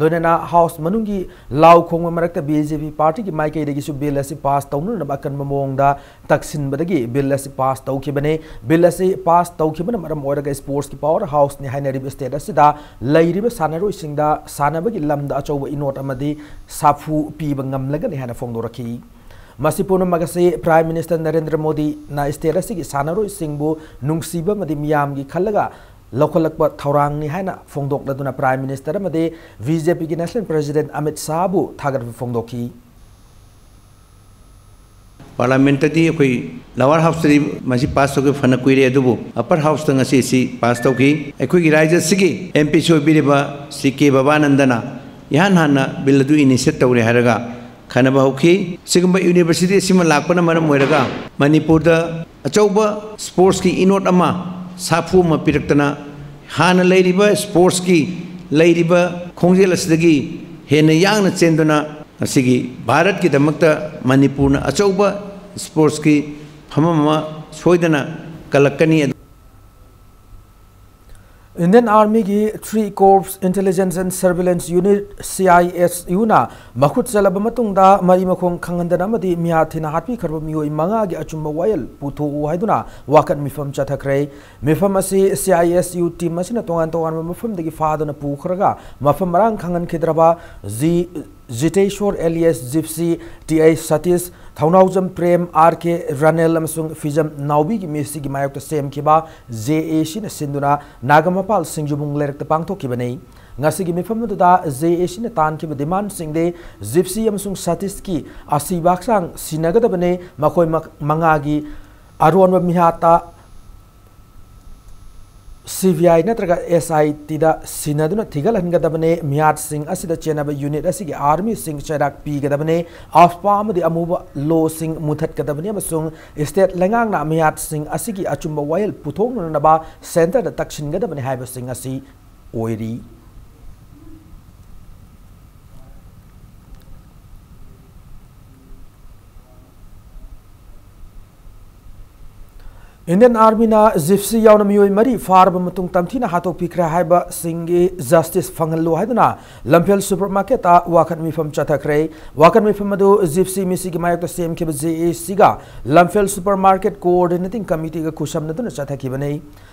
ꯂꯣꯏꯅꯅ House ꯃꯅꯨꯡꯒꯤ ꯂꯥꯎ ꯈꯣꯡꯕ ꯃꯔꯛꯇ B J P partyꯒꯤ ꯃꯥꯏꯀꯩꯗꯒꯤꯁꯨ bill ꯑꯁꯤ pass ꯇꯧꯅꯅꯕ ꯑꯀꯟꯕ ꯃꯑꯣꯡꯗ ꯇꯛꯁꯤꯟꯕꯗꯒꯤ bill ꯑꯁꯤ pass ꯇꯧꯈꯤꯕꯅꯤ꯫ Bill ꯑꯁꯤ pass ꯇꯧꯈꯤꯕꯅ ꯃꯔꯝ ꯑꯣꯏꯔꯒ sportsꯀꯤ power houseꯅꯤ ꯍꯥꯏꯅꯔꯤꯕ state ꯑꯁꯤꯗ ꯂꯩꯔꯤꯕ ꯁꯥꯟꯅꯔꯣꯏꯁꯤꯡꯗ ꯁꯥꯟꯅꯕꯒꯤ ꯂꯝꯗ ꯑꯆꯧꯕ ꯏꯅꯣꯠ ꯑꯃꯗꯤ ꯁꯥꯐꯨ ꯄꯤꯕ ꯉꯝꯂꯒꯅꯤ ꯍꯥꯏꯅ ꯐꯣꯡꯗꯣꯔꯛꯈꯤ꯫ ꯃꯁꯤ ꯄꯨꯝꯅꯃꯛ ꯑꯁꯤ Prime Minister ꯅꯔꯦꯟꯗ꯭ꯔ ꯃꯣꯗꯤꯅ state ꯑꯁꯤꯒꯤ ꯁꯥꯟꯅꯔꯣꯏꯁꯤꯡꯕꯨ ꯅꯨꯡꯁꯤꯕ ꯑꯃꯗꯤ ꯃꯤꯌꯥꯝꯒꯤ ꯈꯜꯂꯒ ꯂꯧꯈꯠꯂꯛꯄ ꯊꯧꯔꯥꯡꯅꯤ ꯍꯥꯏꯅ ꯐꯣꯡꯗꯣꯛꯂꯗꯨꯅ Prime Minister ꯑꯃꯗꯤ B J Pꯒꯤ National President Amit ꯁꯥꯍꯕꯨ ꯊꯥꯒꯠꯄ ꯐꯣꯡꯗꯣꯛꯈꯤ꯫ Parliamentꯇꯗꯤ ꯑꯩꯈꯣꯏ lower houseꯇꯗꯤ ꯃꯁꯤ pass ꯇꯧꯈꯤꯕ ꯐꯅ ꯀꯨꯏꯔꯦ, ꯑꯗꯨꯕꯨ upper houseꯇ ꯉꯁꯤ ꯑꯁꯤ pass ꯇꯧꯈꯤ꯫ ꯑꯩꯈꯣꯏꯒꯤ ꯔꯥꯖ꯭ꯌ ꯑꯁꯤꯒꯤ M Pꯁꯨ ꯑꯣꯏꯕꯤꯔꯤꯕ ꯁ꯭ꯔꯤ ꯀꯦ ꯕꯕꯥꯅꯟꯗꯅ ꯏꯍꯥꯟ ꯍꯥꯟꯅ bill ꯑꯗꯨ initiate ꯇꯧꯔꯦ ꯍꯥꯏꯔꯒ ꯈꯟꯅꯕ ꯍꯧꯈꯤ꯫ ꯁꯤꯒꯨꯝꯕ university ꯑꯁꯤꯃ ꯂꯥꯛꯄꯅ ꯃꯔꯝ ꯑꯣꯏꯔꯒ ꯃꯅꯤꯄꯨꯔꯗ ꯑꯆꯧꯕ sportsꯀꯤ ꯏꯅꯣꯠ ꯑꯃ, ꯁꯥꯐꯨ ꯑꯃ ꯄꯤꯔꯛꯇꯅ ꯍꯥꯟꯅ ꯂꯩꯔꯤꯕ sportsꯀꯤ ꯂꯩꯔꯤꯕ ꯈꯣꯡꯖꯦꯜ ꯑꯁꯤꯗꯒꯤ ꯍꯦꯟꯅ ꯌꯥꯡꯅ ꯆꯦꯟꯗꯨꯅ ꯉꯁꯤꯒꯤ ꯚꯥꯔꯠꯀꯤꯗꯃꯛꯇ ꯃꯅꯤꯄꯨꯔꯅ ꯑꯆꯧꯕ sportsꯀꯤ ꯐꯝꯐꯝ ꯑꯃ ꯁꯣꯏꯗꯅ ꯀꯜꯂꯛꯀꯅꯤ꯫ Indian Army ꯒꯤ Three Corps Intelligence and Surveillance Unit, C I S U ꯅ ꯃꯈꯨꯠ ꯆꯠꯂꯕ ꯃꯇꯨꯡꯗ ꯃꯔꯤ ꯃꯈꯣꯡ ꯈꯪꯍꯟꯗꯅ ꯑꯃꯗꯤ ꯃꯤꯍꯥꯠ ꯊꯤꯅ ꯍꯥꯠꯄꯤꯈ꯭ꯔꯕ ꯃꯤꯑꯣꯏ ꯃꯉꯥꯒꯤ ꯑꯆꯨꯝꯕ ꯋꯥꯌꯦꯜ ꯄꯨꯊꯣꯛꯎ ꯍꯥꯏꯗꯨꯅ ꯋꯥꯀꯠ ꯃꯤꯐꯝ ꯆꯠꯊꯈ꯭ꯔꯦ꯫ ꯃꯤꯐꯝ ꯑꯁꯤ C I S U team ꯑꯁꯤꯅ ꯇꯣꯉꯥꯟ ꯇꯣꯉꯥꯟꯕ ꯃꯐꯝꯗꯒꯤ ꯐꯥꯗꯨꯅ ꯄꯨꯈ꯭ꯔꯒ ꯃꯐꯝ ꯃꯔꯥꯡ ꯈꯪꯍꯟꯈꯤꯗ꯭ꯔꯕ G Jiteshor alias Gypsy, T H Satish, Thounaojam Prem, R K Ranel ꯑꯃꯁꯨꯡ ꯐꯤꯖꯝ ꯅꯥꯎꯕꯤꯒꯤ ꯃꯤꯁꯤꯒꯤ ꯃꯥꯌꯣꯛꯇ ꯁꯦꯝꯈꯤꯕ ꯖꯦ ꯑꯦ ꯁꯤꯅ ꯁꯤꯟꯗꯨꯅ ꯅꯥꯒꯥꯃꯄꯥꯜ ꯁꯤꯡꯖꯨꯕꯨꯡ ꯂꯩꯔꯛꯇ ꯄꯥꯡꯊꯣꯛꯈꯤꯕꯅꯤ꯫ ꯉꯁꯤꯒꯤ ꯃꯤꯐꯝ ꯑꯗꯨꯗ ꯖꯦ ꯑꯦ ꯁꯤꯅ ꯇꯥꯟꯈꯤꯕ demand ꯁꯤꯡꯗꯤ ꯖꯤꯞꯁꯤ ꯑꯃꯁꯨꯡ ꯁꯇꯤꯁꯀꯤ ꯑꯁꯤꯕ ꯍꯛꯆꯥꯡ ꯁꯤꯟꯅꯒꯗꯕꯅꯤ, ꯃꯈꯣꯏ ꯃꯛ-, ꯃꯉꯥꯒꯤ ꯑꯔꯣꯟꯕ ꯃꯤꯍꯥꯠꯇ ꯁꯤ ꯕꯤ ꯑꯥꯏ ꯅꯠꯇ꯭ꯔꯒ ꯑꯦꯁ ꯑꯥꯏ ꯇꯤꯗ ꯁꯤꯟꯅꯗꯨꯅ ꯊꯤꯒꯠꯍꯟꯒꯗꯕꯅꯤ꯫ ꯃꯤꯍꯥꯠꯁꯤꯡ ꯑꯁꯤꯗ ꯆꯦꯟꯅꯕ unit ꯑꯁꯤꯒꯤ army ꯁꯤꯡ ꯆꯩꯔꯥꯛ ꯄꯤꯒꯗꯕꯅꯤ꯫ ꯑꯐꯄꯥ ꯑꯃꯗꯤ ꯑꯃꯨꯕ law ꯁꯤꯡ ꯃꯨꯊꯠꯀꯗꯕꯅꯤ ꯑꯃꯁꯨꯡ state ꯂꯩꯉꯥꯛꯅ ꯃꯤꯍꯥꯠꯁꯤꯡ ꯑꯁꯤꯒꯤ ꯑꯆꯨꯝꯕ ꯋꯥꯌꯦꯜ ꯄꯨꯊꯣꯛꯅꯅꯕ centre ꯗ ꯇꯛꯁꯤꯟꯒꯗꯕꯅꯤ ꯍꯥꯏꯕꯁꯤꯡ ꯑꯁꯤ ꯑꯣꯏꯔꯤ꯫ Indian Army ꯅ ꯖꯤꯞꯁꯤ ꯌꯥꯎꯅ ꯃꯤꯑꯣꯏ ꯃꯔꯤ ꯐꯥꯔꯕ ꯃꯇꯨꯡ ꯇꯝꯊꯤꯅ ꯍꯥꯠꯇꯣꯛꯄꯤꯈ꯭ꯔꯦ ꯍꯥꯏꯕꯁꯤꯡꯒꯤ justice ꯐꯪꯍꯜꯂꯨ ꯍꯥꯏꯗꯨꯅ ꯂꯝꯐꯦꯜ supermarket ꯇ ꯋꯥꯀꯠ ꯃꯤꯐꯝ ꯆꯠꯊꯈ꯭ꯔꯦ꯫ ꯋꯥꯀꯠ ꯃꯤꯐꯝ ꯑꯗꯨ ꯖꯤꯞꯁꯤ ꯃꯤꯁꯤꯒꯤ ꯃꯥꯌꯣꯛꯇ ꯁꯦꯝꯈꯤꯕ ꯖꯦ ꯑꯦ ꯁꯤꯒ ꯂꯝꯐꯦꯜ supermarket coordinating committee ꯒ ꯈꯨꯠꯁꯝꯅꯗꯨꯅ ꯆꯠꯊꯈꯤꯕꯅꯤ꯫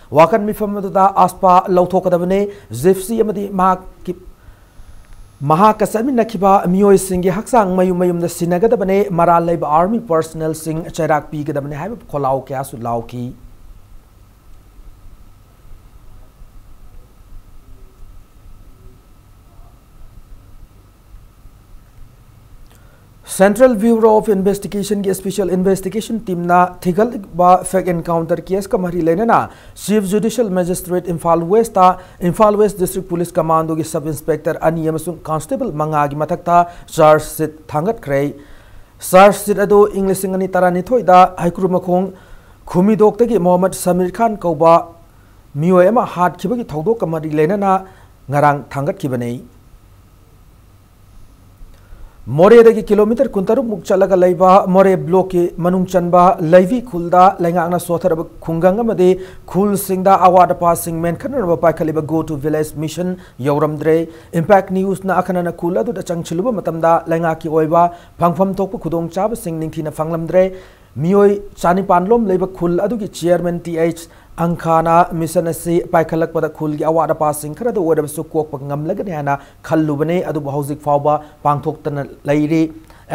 ꯋꯥꯀꯠ ꯃꯤꯐꯝ ꯑꯗꯨꯗ ꯑꯐꯄꯥ ꯂꯧꯊꯣꯛꯀꯗꯕꯅꯤ, ꯖꯤꯞꯁꯤ ꯑꯃꯗꯤ ꯃꯍꯥꯛꯀꯤ ꯃꯍꯥꯛꯀ ꯆꯠꯃꯤꯟꯅꯈꯤꯕ ꯃꯤꯑꯣꯏꯁꯤꯡꯒꯤ ꯍꯛꯆꯥꯡ ꯃꯌꯨꯝ ꯃꯌꯨꯝꯗ ꯁꯤꯟꯅꯒꯗꯕꯅꯤ, ꯃꯔꯥꯜ ꯂꯩꯕ army personnel ꯁꯤꯡ ꯆꯩꯔꯥꯛ ꯄꯤꯒꯗꯕꯅꯤ ꯍꯥꯏꯕ ꯈꯣꯜꯂꯥꯎ ꯀꯌꯥꯁꯨ ꯂꯥꯎꯈꯤ꯫ Central Bureau of Investigation ꯒꯤ special investigation team ꯅ ꯊꯤꯒꯠꯂꯤꯕ fake encounter case ꯀ ꯃꯔꯤ ꯂꯩꯅꯅ Chief Judicial Magistrate Imphal West ꯇ Imphal West District Police Commando ꯒꯤ sub inspector ꯑꯅꯤ ꯑꯃꯁꯨꯡ constable ꯃꯉꯥꯒꯤ ꯃꯊꯛꯇ charge sheet ꯊꯥꯡꯒꯠꯈ꯭ꯔꯦ꯫ Charge sheet ꯑꯗꯨ ꯏꯪ ꯂꯤꯁꯤꯡ ꯑꯅꯤ ꯇꯔꯥꯅꯤꯊꯣꯏꯗ ꯍꯩꯀ꯭ꯔꯨꯃꯈꯣꯡ ꯈꯨꯃꯤꯗꯣꯛꯇꯒꯤ ꯃꯣꯍꯝꯃꯗ ꯁꯃꯤꯔ ꯈꯥꯟ ꯀꯧꯕ ꯃꯤꯑꯣꯏ ꯑꯃ ꯍꯥꯠꯈꯤꯕꯒꯤ ꯊꯧꯗꯣꯛꯀ ꯃꯔꯤ ꯂꯩꯅꯅ ꯉꯔꯥꯡ ꯊꯥꯡꯒꯠꯈꯤꯕꯅꯤ꯫ ꯃꯣꯔꯦꯗꯒꯤ ꯀꯤꯂꯣꯃꯤꯇꯔ ꯀꯨꯟꯇꯔꯨꯛ ꯃꯨꯛ ꯆꯠꯂꯒ ꯂꯩꯕ ꯃꯣꯔꯦ ꯕ꯭ꯂꯣꯛꯀꯤ ꯃꯅꯨꯡ ꯆꯟꯕ ꯂꯩꯕꯤ ꯈꯨꯜꯗ ꯂꯩꯉꯥꯛꯅ ꯁꯣꯊꯔꯕ ꯈꯨꯡꯒꯪ ꯑꯃꯗꯤ ꯈꯨꯜꯁꯤꯡꯗ ꯑꯋꯥꯠ ꯑꯄꯥꯁꯤꯡ ꯃꯦꯟꯈꯠꯅꯅꯕ ꯄꯥꯏꯈꯠꯂꯤꯕ Go to Village Mission ꯌꯧꯔꯝꯗ꯭ꯔꯦ꯫ Impact Newsꯅ ꯑꯈꯟꯅꯅ ꯈꯨꯜ ꯑꯗꯨꯗ ꯆꯪꯁꯤꯜꯂꯨꯕ ꯃꯇꯝꯗ ꯂꯩꯉꯥꯛꯀꯤ ꯑꯣꯏꯕ ꯐꯪꯐꯝ ꯊꯣꯛꯄ ꯈꯨꯗꯣꯡꯆꯥꯕꯁꯤꯡ ꯅꯤꯡꯊꯤꯅ ꯐꯪꯂꯝꯗ꯭ꯔꯦ꯫ ꯃꯤꯑꯣꯏ ꯆꯥꯅꯤꯄꯥꯟ ꯂꯣꯝ ꯂꯩꯕ ꯈꯨꯜ ꯑꯗꯨꯒꯤ chairman ꯇꯤ ꯑꯩꯆ ꯑꯪꯈꯥꯅ mission ꯑꯁꯤ ꯄꯥꯏꯈꯠꯂꯛꯄꯗ ꯈꯨꯜꯒꯤ ꯑꯋꯥꯠ ꯑꯄꯥꯁꯤꯡ ꯈꯔꯗ ꯑꯣꯏꯔꯕꯁꯨ ꯀꯣꯛꯄ ꯉꯝꯂꯒꯅꯤ ꯍꯥꯏꯅ ꯈꯜꯂꯨꯕꯅꯤ, ꯑꯗꯨꯕꯨ ꯍꯧꯖꯤꯛ ꯐꯥꯎꯕ ꯄꯥꯡꯊꯣꯛꯇꯅ ꯂꯩꯔꯤ꯫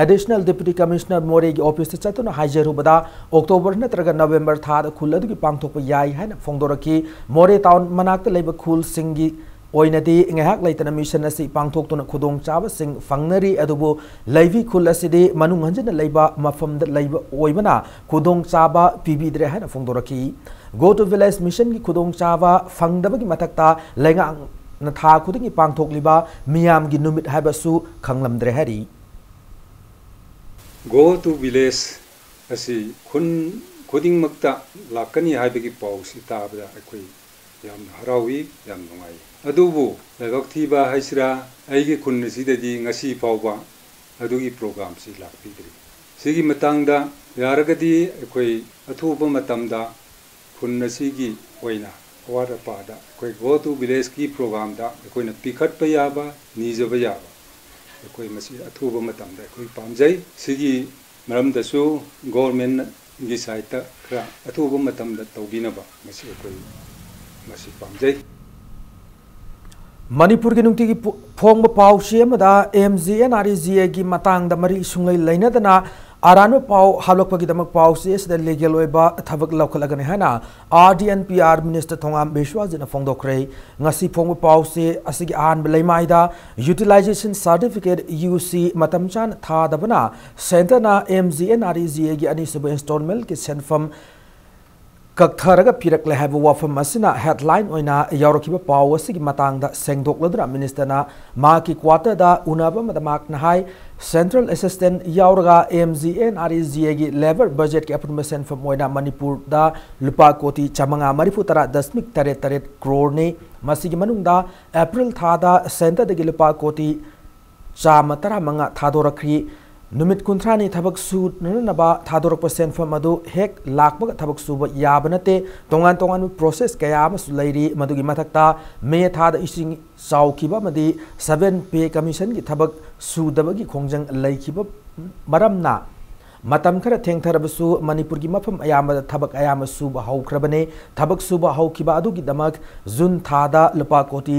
Additional Deputy Commissioner ꯃꯣꯔꯦꯒꯤ officeꯇ ꯆꯠꯇꯨꯅ ꯍꯥꯏꯖꯔꯨꯕꯗ, October ꯅꯠꯇ꯭ꯔꯒ November ꯊꯥꯗ ꯈꯨꯜ ꯑꯗꯨꯒꯤ ꯄꯥꯡꯊꯣꯛꯄ ꯌꯥꯏ ꯍꯥꯏꯅ ꯐꯣꯡꯗꯣꯔꯛꯈꯤ꯫ ꯃꯣꯔꯦ town ꯃꯅꯥꯛꯇ ꯂꯩꯕ ꯈꯨꯜꯁꯤꯡꯒꯤ ꯑꯣꯏꯅꯗꯤ ꯉꯥꯏꯍꯥꯛ ꯂꯩꯇꯅ mission ꯑꯁꯤ ꯄꯥꯡꯊꯣꯛꯇꯨꯅ ꯈꯨꯗꯣꯡꯆꯥꯕꯁꯤꯡ ꯐꯪꯅꯔꯤ, ꯑꯗꯨꯕꯨ ꯂꯩꯕꯤ ꯈꯨꯜ ꯑꯁꯤꯗꯤ ꯃꯅꯨꯡ ꯍꯟꯖꯤꯟꯅ ꯂꯩꯕ ꯃꯐꯝꯗ ꯂꯩꯕ ꯑꯣꯏꯕꯅ ꯈꯨꯗꯣꯡꯆꯥꯕ ꯄꯤꯕꯤꯗ꯭ꯔꯦ ꯍꯥꯏꯅ ꯐꯣꯡꯗꯣꯔꯛꯈꯤ꯫ Go to Village Missionꯒꯤ ꯈꯨꯗꯣꯡꯆꯥꯕ ꯐꯪꯗꯕꯒꯤ ꯃꯊꯛꯇ ꯂꯩꯉꯥꯛꯅ ꯊꯥ ꯈꯨꯗꯤꯡꯒꯤ ꯄꯥꯡꯊꯣꯛꯂꯤꯕ ꯃꯤꯌꯥꯝꯒꯤ ꯅꯨꯃꯤꯠ ꯍꯥꯏꯕꯁꯨ ꯈꯪꯂꯝꯗ꯭ꯔꯦ ꯍꯥꯏꯔꯤ꯫ Go to Village ꯑꯁꯤ ꯈꯨꯟ ꯈꯨꯗꯤꯡꯃꯛꯇ ꯂꯥꯛꯀꯅꯤ ꯍꯥꯏꯕꯒꯤ ꯄꯥꯎꯁꯤ ꯇꯥꯕꯗ ꯑꯩꯈꯣꯏ ꯌꯥꯝꯅ ꯍꯔꯥꯎꯏ, ꯌꯥꯝ ꯅꯨꯡꯉꯥꯏ꯫ ꯑꯗꯨꯕꯨ ꯂꯥꯏꯕꯛ ꯊꯤꯕ ꯍꯥꯏꯁꯤꯔꯥ, ꯑꯩꯒꯤ ꯈꯨꯟ ꯑꯁꯤꯗꯗꯤ ꯉꯁꯤ ꯐꯥꯎꯕ ꯑꯗꯨꯒꯤ programꯁꯤ ꯂꯥꯛꯄꯤꯗ꯭ꯔꯤ꯫ ꯁꯤꯒꯤ ꯃꯇꯥꯡꯗ ꯌꯥꯔꯒꯗꯤ ꯑꯩꯈꯣꯏ ꯑꯊꯨꯕ ꯃꯇꯝꯗ ꯈꯨꯟ ꯑꯁꯤꯒꯤ ꯑꯣꯏꯅ ꯑꯋꯥꯠ ꯑꯄꯥꯗ ꯑꯩꯈꯣꯏ Go to Villageꯀꯤ programꯗ ꯑꯩꯈꯣꯏꯅ ꯄꯤꯈꯠꯄ ꯌꯥꯕ, ꯅꯤꯖꯕ ꯌꯥꯕ, ꯑꯩꯈꯣꯏ ꯃꯁꯤ ꯑꯊꯨꯕ ꯃꯇꯝꯗ ꯑꯩꯈꯣꯏ ꯄꯥꯝꯖꯩ꯫ ꯁꯤꯒꯤ ꯃꯔꯝꯗꯁꯨ governmentꯒꯤ sideꯇ ꯈꯔ ꯑꯊꯨꯕ ꯃꯇꯝꯗ ꯇꯧꯕꯤꯅꯕ ꯃꯁꯤ ꯑꯩꯈꯣꯏ ꯃꯁꯤ ꯄꯥꯝꯖꯩ꯫ ꯃꯅꯤꯄꯨꯔꯒꯤ ꯅꯨꯡꯇꯤꯒꯤ ꯄꯨ-, ꯐꯣꯡꯕ ꯄꯥꯎꯆꯦ ꯑꯃꯗ M G N R E G Aꯒꯤ ꯃꯇꯥꯡꯗ ꯃꯔꯤ ꯁꯨꯡꯂꯩ ꯂꯩꯅꯗꯅ ꯑꯔꯥꯟꯕ ꯄꯥꯎ ꯍꯥꯞꯂꯛꯄꯒꯤꯗꯃꯛ ꯄꯥꯎꯆꯦ ꯑꯁꯤꯗ legal ꯑꯣꯏꯕ ꯊꯕꯛ ꯂꯧꯈꯠꯂꯒꯅꯤ ꯍꯥꯏꯅ R D and P R minister ꯊꯣꯉꯥꯝ ꯕꯤꯁ꯭ꯋꯥꯖꯤꯠꯅ ꯐꯣꯡꯗꯣꯛꯈ꯭ꯔꯦ꯫ ꯉꯁꯤ ꯐꯣꯡꯕ ꯄꯥꯎꯆꯦ ꯑꯁꯤꯒꯤ ꯑꯍꯥꯟꯕ ꯂꯩꯃꯥꯏꯗ utilization certificate, U C, ꯃꯇꯝ ꯆꯥꯅ ꯊꯥꯗꯕꯅ centreꯅ M G N R E G Aꯒꯤ ꯑꯅꯤꯁꯨꯕ installmentꯀꯤ ꯁꯦꯟꯐꯝ ꯀꯛꯊꯔꯒ ꯄꯤꯔꯛꯂꯦ ꯍꯥꯏꯕ ꯋꯥꯐꯝ ꯑꯁꯤꯅ headline ꯑꯣꯏꯅ ꯌꯥꯎꯔꯛꯈꯤꯕ ꯄꯥꯎ ꯑꯁꯤꯒꯤ ꯃꯇꯥꯡꯗ ꯁꯦꯡꯗꯣꯛꯂꯗꯨꯅ ministerꯅ ꯃꯍꯥꯛꯀꯤ quarterꯗ ꯎꯅꯕ ꯑꯃꯗ ꯃꯍꯥꯛꯅ ꯍꯥꯏ, central assistance ꯌꯥꯎꯔꯒ M G N R E G Aꯒꯤ labour budgetꯀꯤ ꯑꯄꯨꯟꯕ ꯁꯦꯟꯐꯝ ꯑꯣꯏꯅ ꯃꯅꯤꯄꯨꯔꯗ ꯂꯨꯄꯥ ꯀꯣꯇꯤ ꯆꯥꯃꯉꯥ ꯃꯔꯤꯐꯨ ꯇꯔꯥ ꯗꯁꯃꯤꯛ ꯇꯔꯦꯠ ꯇꯔꯦꯠ ꯀ꯭ꯔꯣꯔꯅꯤ꯫ ꯃꯁꯤꯒꯤ ꯃꯅꯨꯡꯗ April ꯊꯥꯗ centreꯗꯒꯤ ꯂꯨꯄꯥ ꯀꯣꯇꯤ ꯆꯥꯝꯃ ꯇꯔꯥꯃꯉꯥ ꯊꯥꯗꯣꯔꯛꯈ꯭ꯔꯤ꯫ ꯅꯨꯃꯤꯠ ꯀꯨꯟꯊ꯭ꯔꯥꯅꯤ ꯊꯕꯛ ꯁꯨꯅꯅꯕ ꯊꯥꯗꯣꯔꯛꯄ ꯁꯦꯟꯐꯝ ꯑꯗꯨ ꯍꯦꯛ ꯂꯥꯛꯄꯒ ꯊꯕꯛ ꯁꯨꯕ ꯌꯥꯕ ꯅꯠꯇꯦ꯫ ꯇꯣꯉꯥꯟ ꯇꯣꯉꯥꯟꯕ process ꯀꯌꯥ ꯑꯃꯁꯨ ꯂꯩꯔꯤ꯫ ꯃꯗꯨꯒꯤ ꯃꯊꯛꯇ ꯃꯦ ꯊꯥꯗ ꯏꯁꯤꯡ ꯆꯥꯎꯈꯤꯕ ꯑꯃꯗꯤ seven pay commissionꯒꯤ ꯊꯕꯛ ꯁꯨꯗꯕꯒꯤ ꯈꯣꯡꯖꯪ ꯂꯩꯈꯤꯕ ꯃꯔꯝꯅ ꯃꯇꯝ ꯈꯔ ꯊꯦꯡꯊꯔꯕꯁꯨ ꯃꯅꯤꯄꯨꯔꯒꯤ ꯃꯐꯝ ꯑꯌꯥꯝꯕꯗ ꯊꯕꯛ ꯑꯌꯥꯝꯕ ꯁꯨꯕ ꯍꯧꯈ꯭ꯔꯕꯅꯤ꯫ ꯊꯕꯛ ꯁꯨꯕ ꯍꯧꯈꯤꯕ ꯑꯗꯨꯒꯤꯗꯃꯛ ꯖꯨꯟ ꯊꯥꯗ ꯂꯨꯄꯥ ꯀꯣꯇꯤ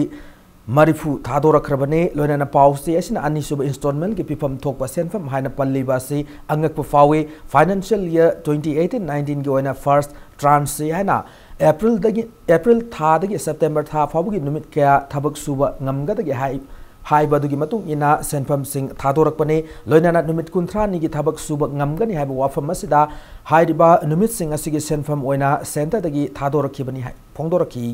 ꯃꯔꯤꯐꯨ ꯊꯥꯗꯣꯔꯛꯈ꯭ꯔꯕꯅꯤ꯫ ꯂꯣꯏꯅꯅ ꯄꯥꯎ ꯆꯦ ꯑꯁꯤꯅ ꯑꯅꯤꯁꯨꯕ installmentꯀꯤ ꯄꯤꯐꯝ ꯊꯣꯛꯄ ꯁꯦꯟꯐꯝ ꯍꯥꯏꯅ ꯄꯜꯂꯤꯕ ꯑꯁꯤ ꯑꯉꯛꯄ ꯐꯥꯎꯏ꯫ Financial year twenty eighteen nineteenꯒꯤ ꯑꯣꯏꯅ first tranche ꯍꯥꯏꯅ ꯑꯦꯄ꯭ꯔꯤꯜꯗꯒꯤ, ꯑꯦꯄ꯭ꯔꯤꯜ ꯊꯥꯗꯒꯤ ꯁꯦꯞꯇꯦꯝꯕꯔ ꯊꯥ ꯐꯥꯎꯕꯒꯤ ꯅꯨꯃꯤꯠ ꯀꯌꯥ ꯊꯕꯛ ꯁꯨꯕ ꯉꯝꯒꯗꯒꯦ ꯍꯥꯏ-, ꯍꯥꯏꯕ ꯑꯗꯨꯒꯤ ꯃꯇꯨꯡ ꯏꯟꯅ ꯁꯦꯟꯐꯝꯁꯤꯡ ꯊꯥꯗꯣꯔꯛꯄꯅꯤ꯫ ꯂꯣꯏꯅꯅ ꯅꯨꯃꯤꯠ ꯀꯨꯟꯊ꯭ꯔꯥꯅꯤꯒꯤ ꯊꯕꯛ ꯁꯨꯕ ꯉꯝꯒꯅꯤ ꯍꯥꯏꯕ ꯋꯥꯐꯝ ꯑꯁꯤꯗ ꯍꯥꯏꯔꯤꯕ ꯅꯨꯃꯤꯠꯁꯤꯡ ꯑꯁꯤꯒꯤ ꯁꯦꯟꯐꯝ ꯑꯣꯏꯅ centreꯗꯒꯤ ꯊꯥꯗꯣꯔꯛꯈꯤꯕꯅꯤ ꯍꯥꯏ ꯐꯣꯡꯗꯣꯔꯛꯈꯤ꯫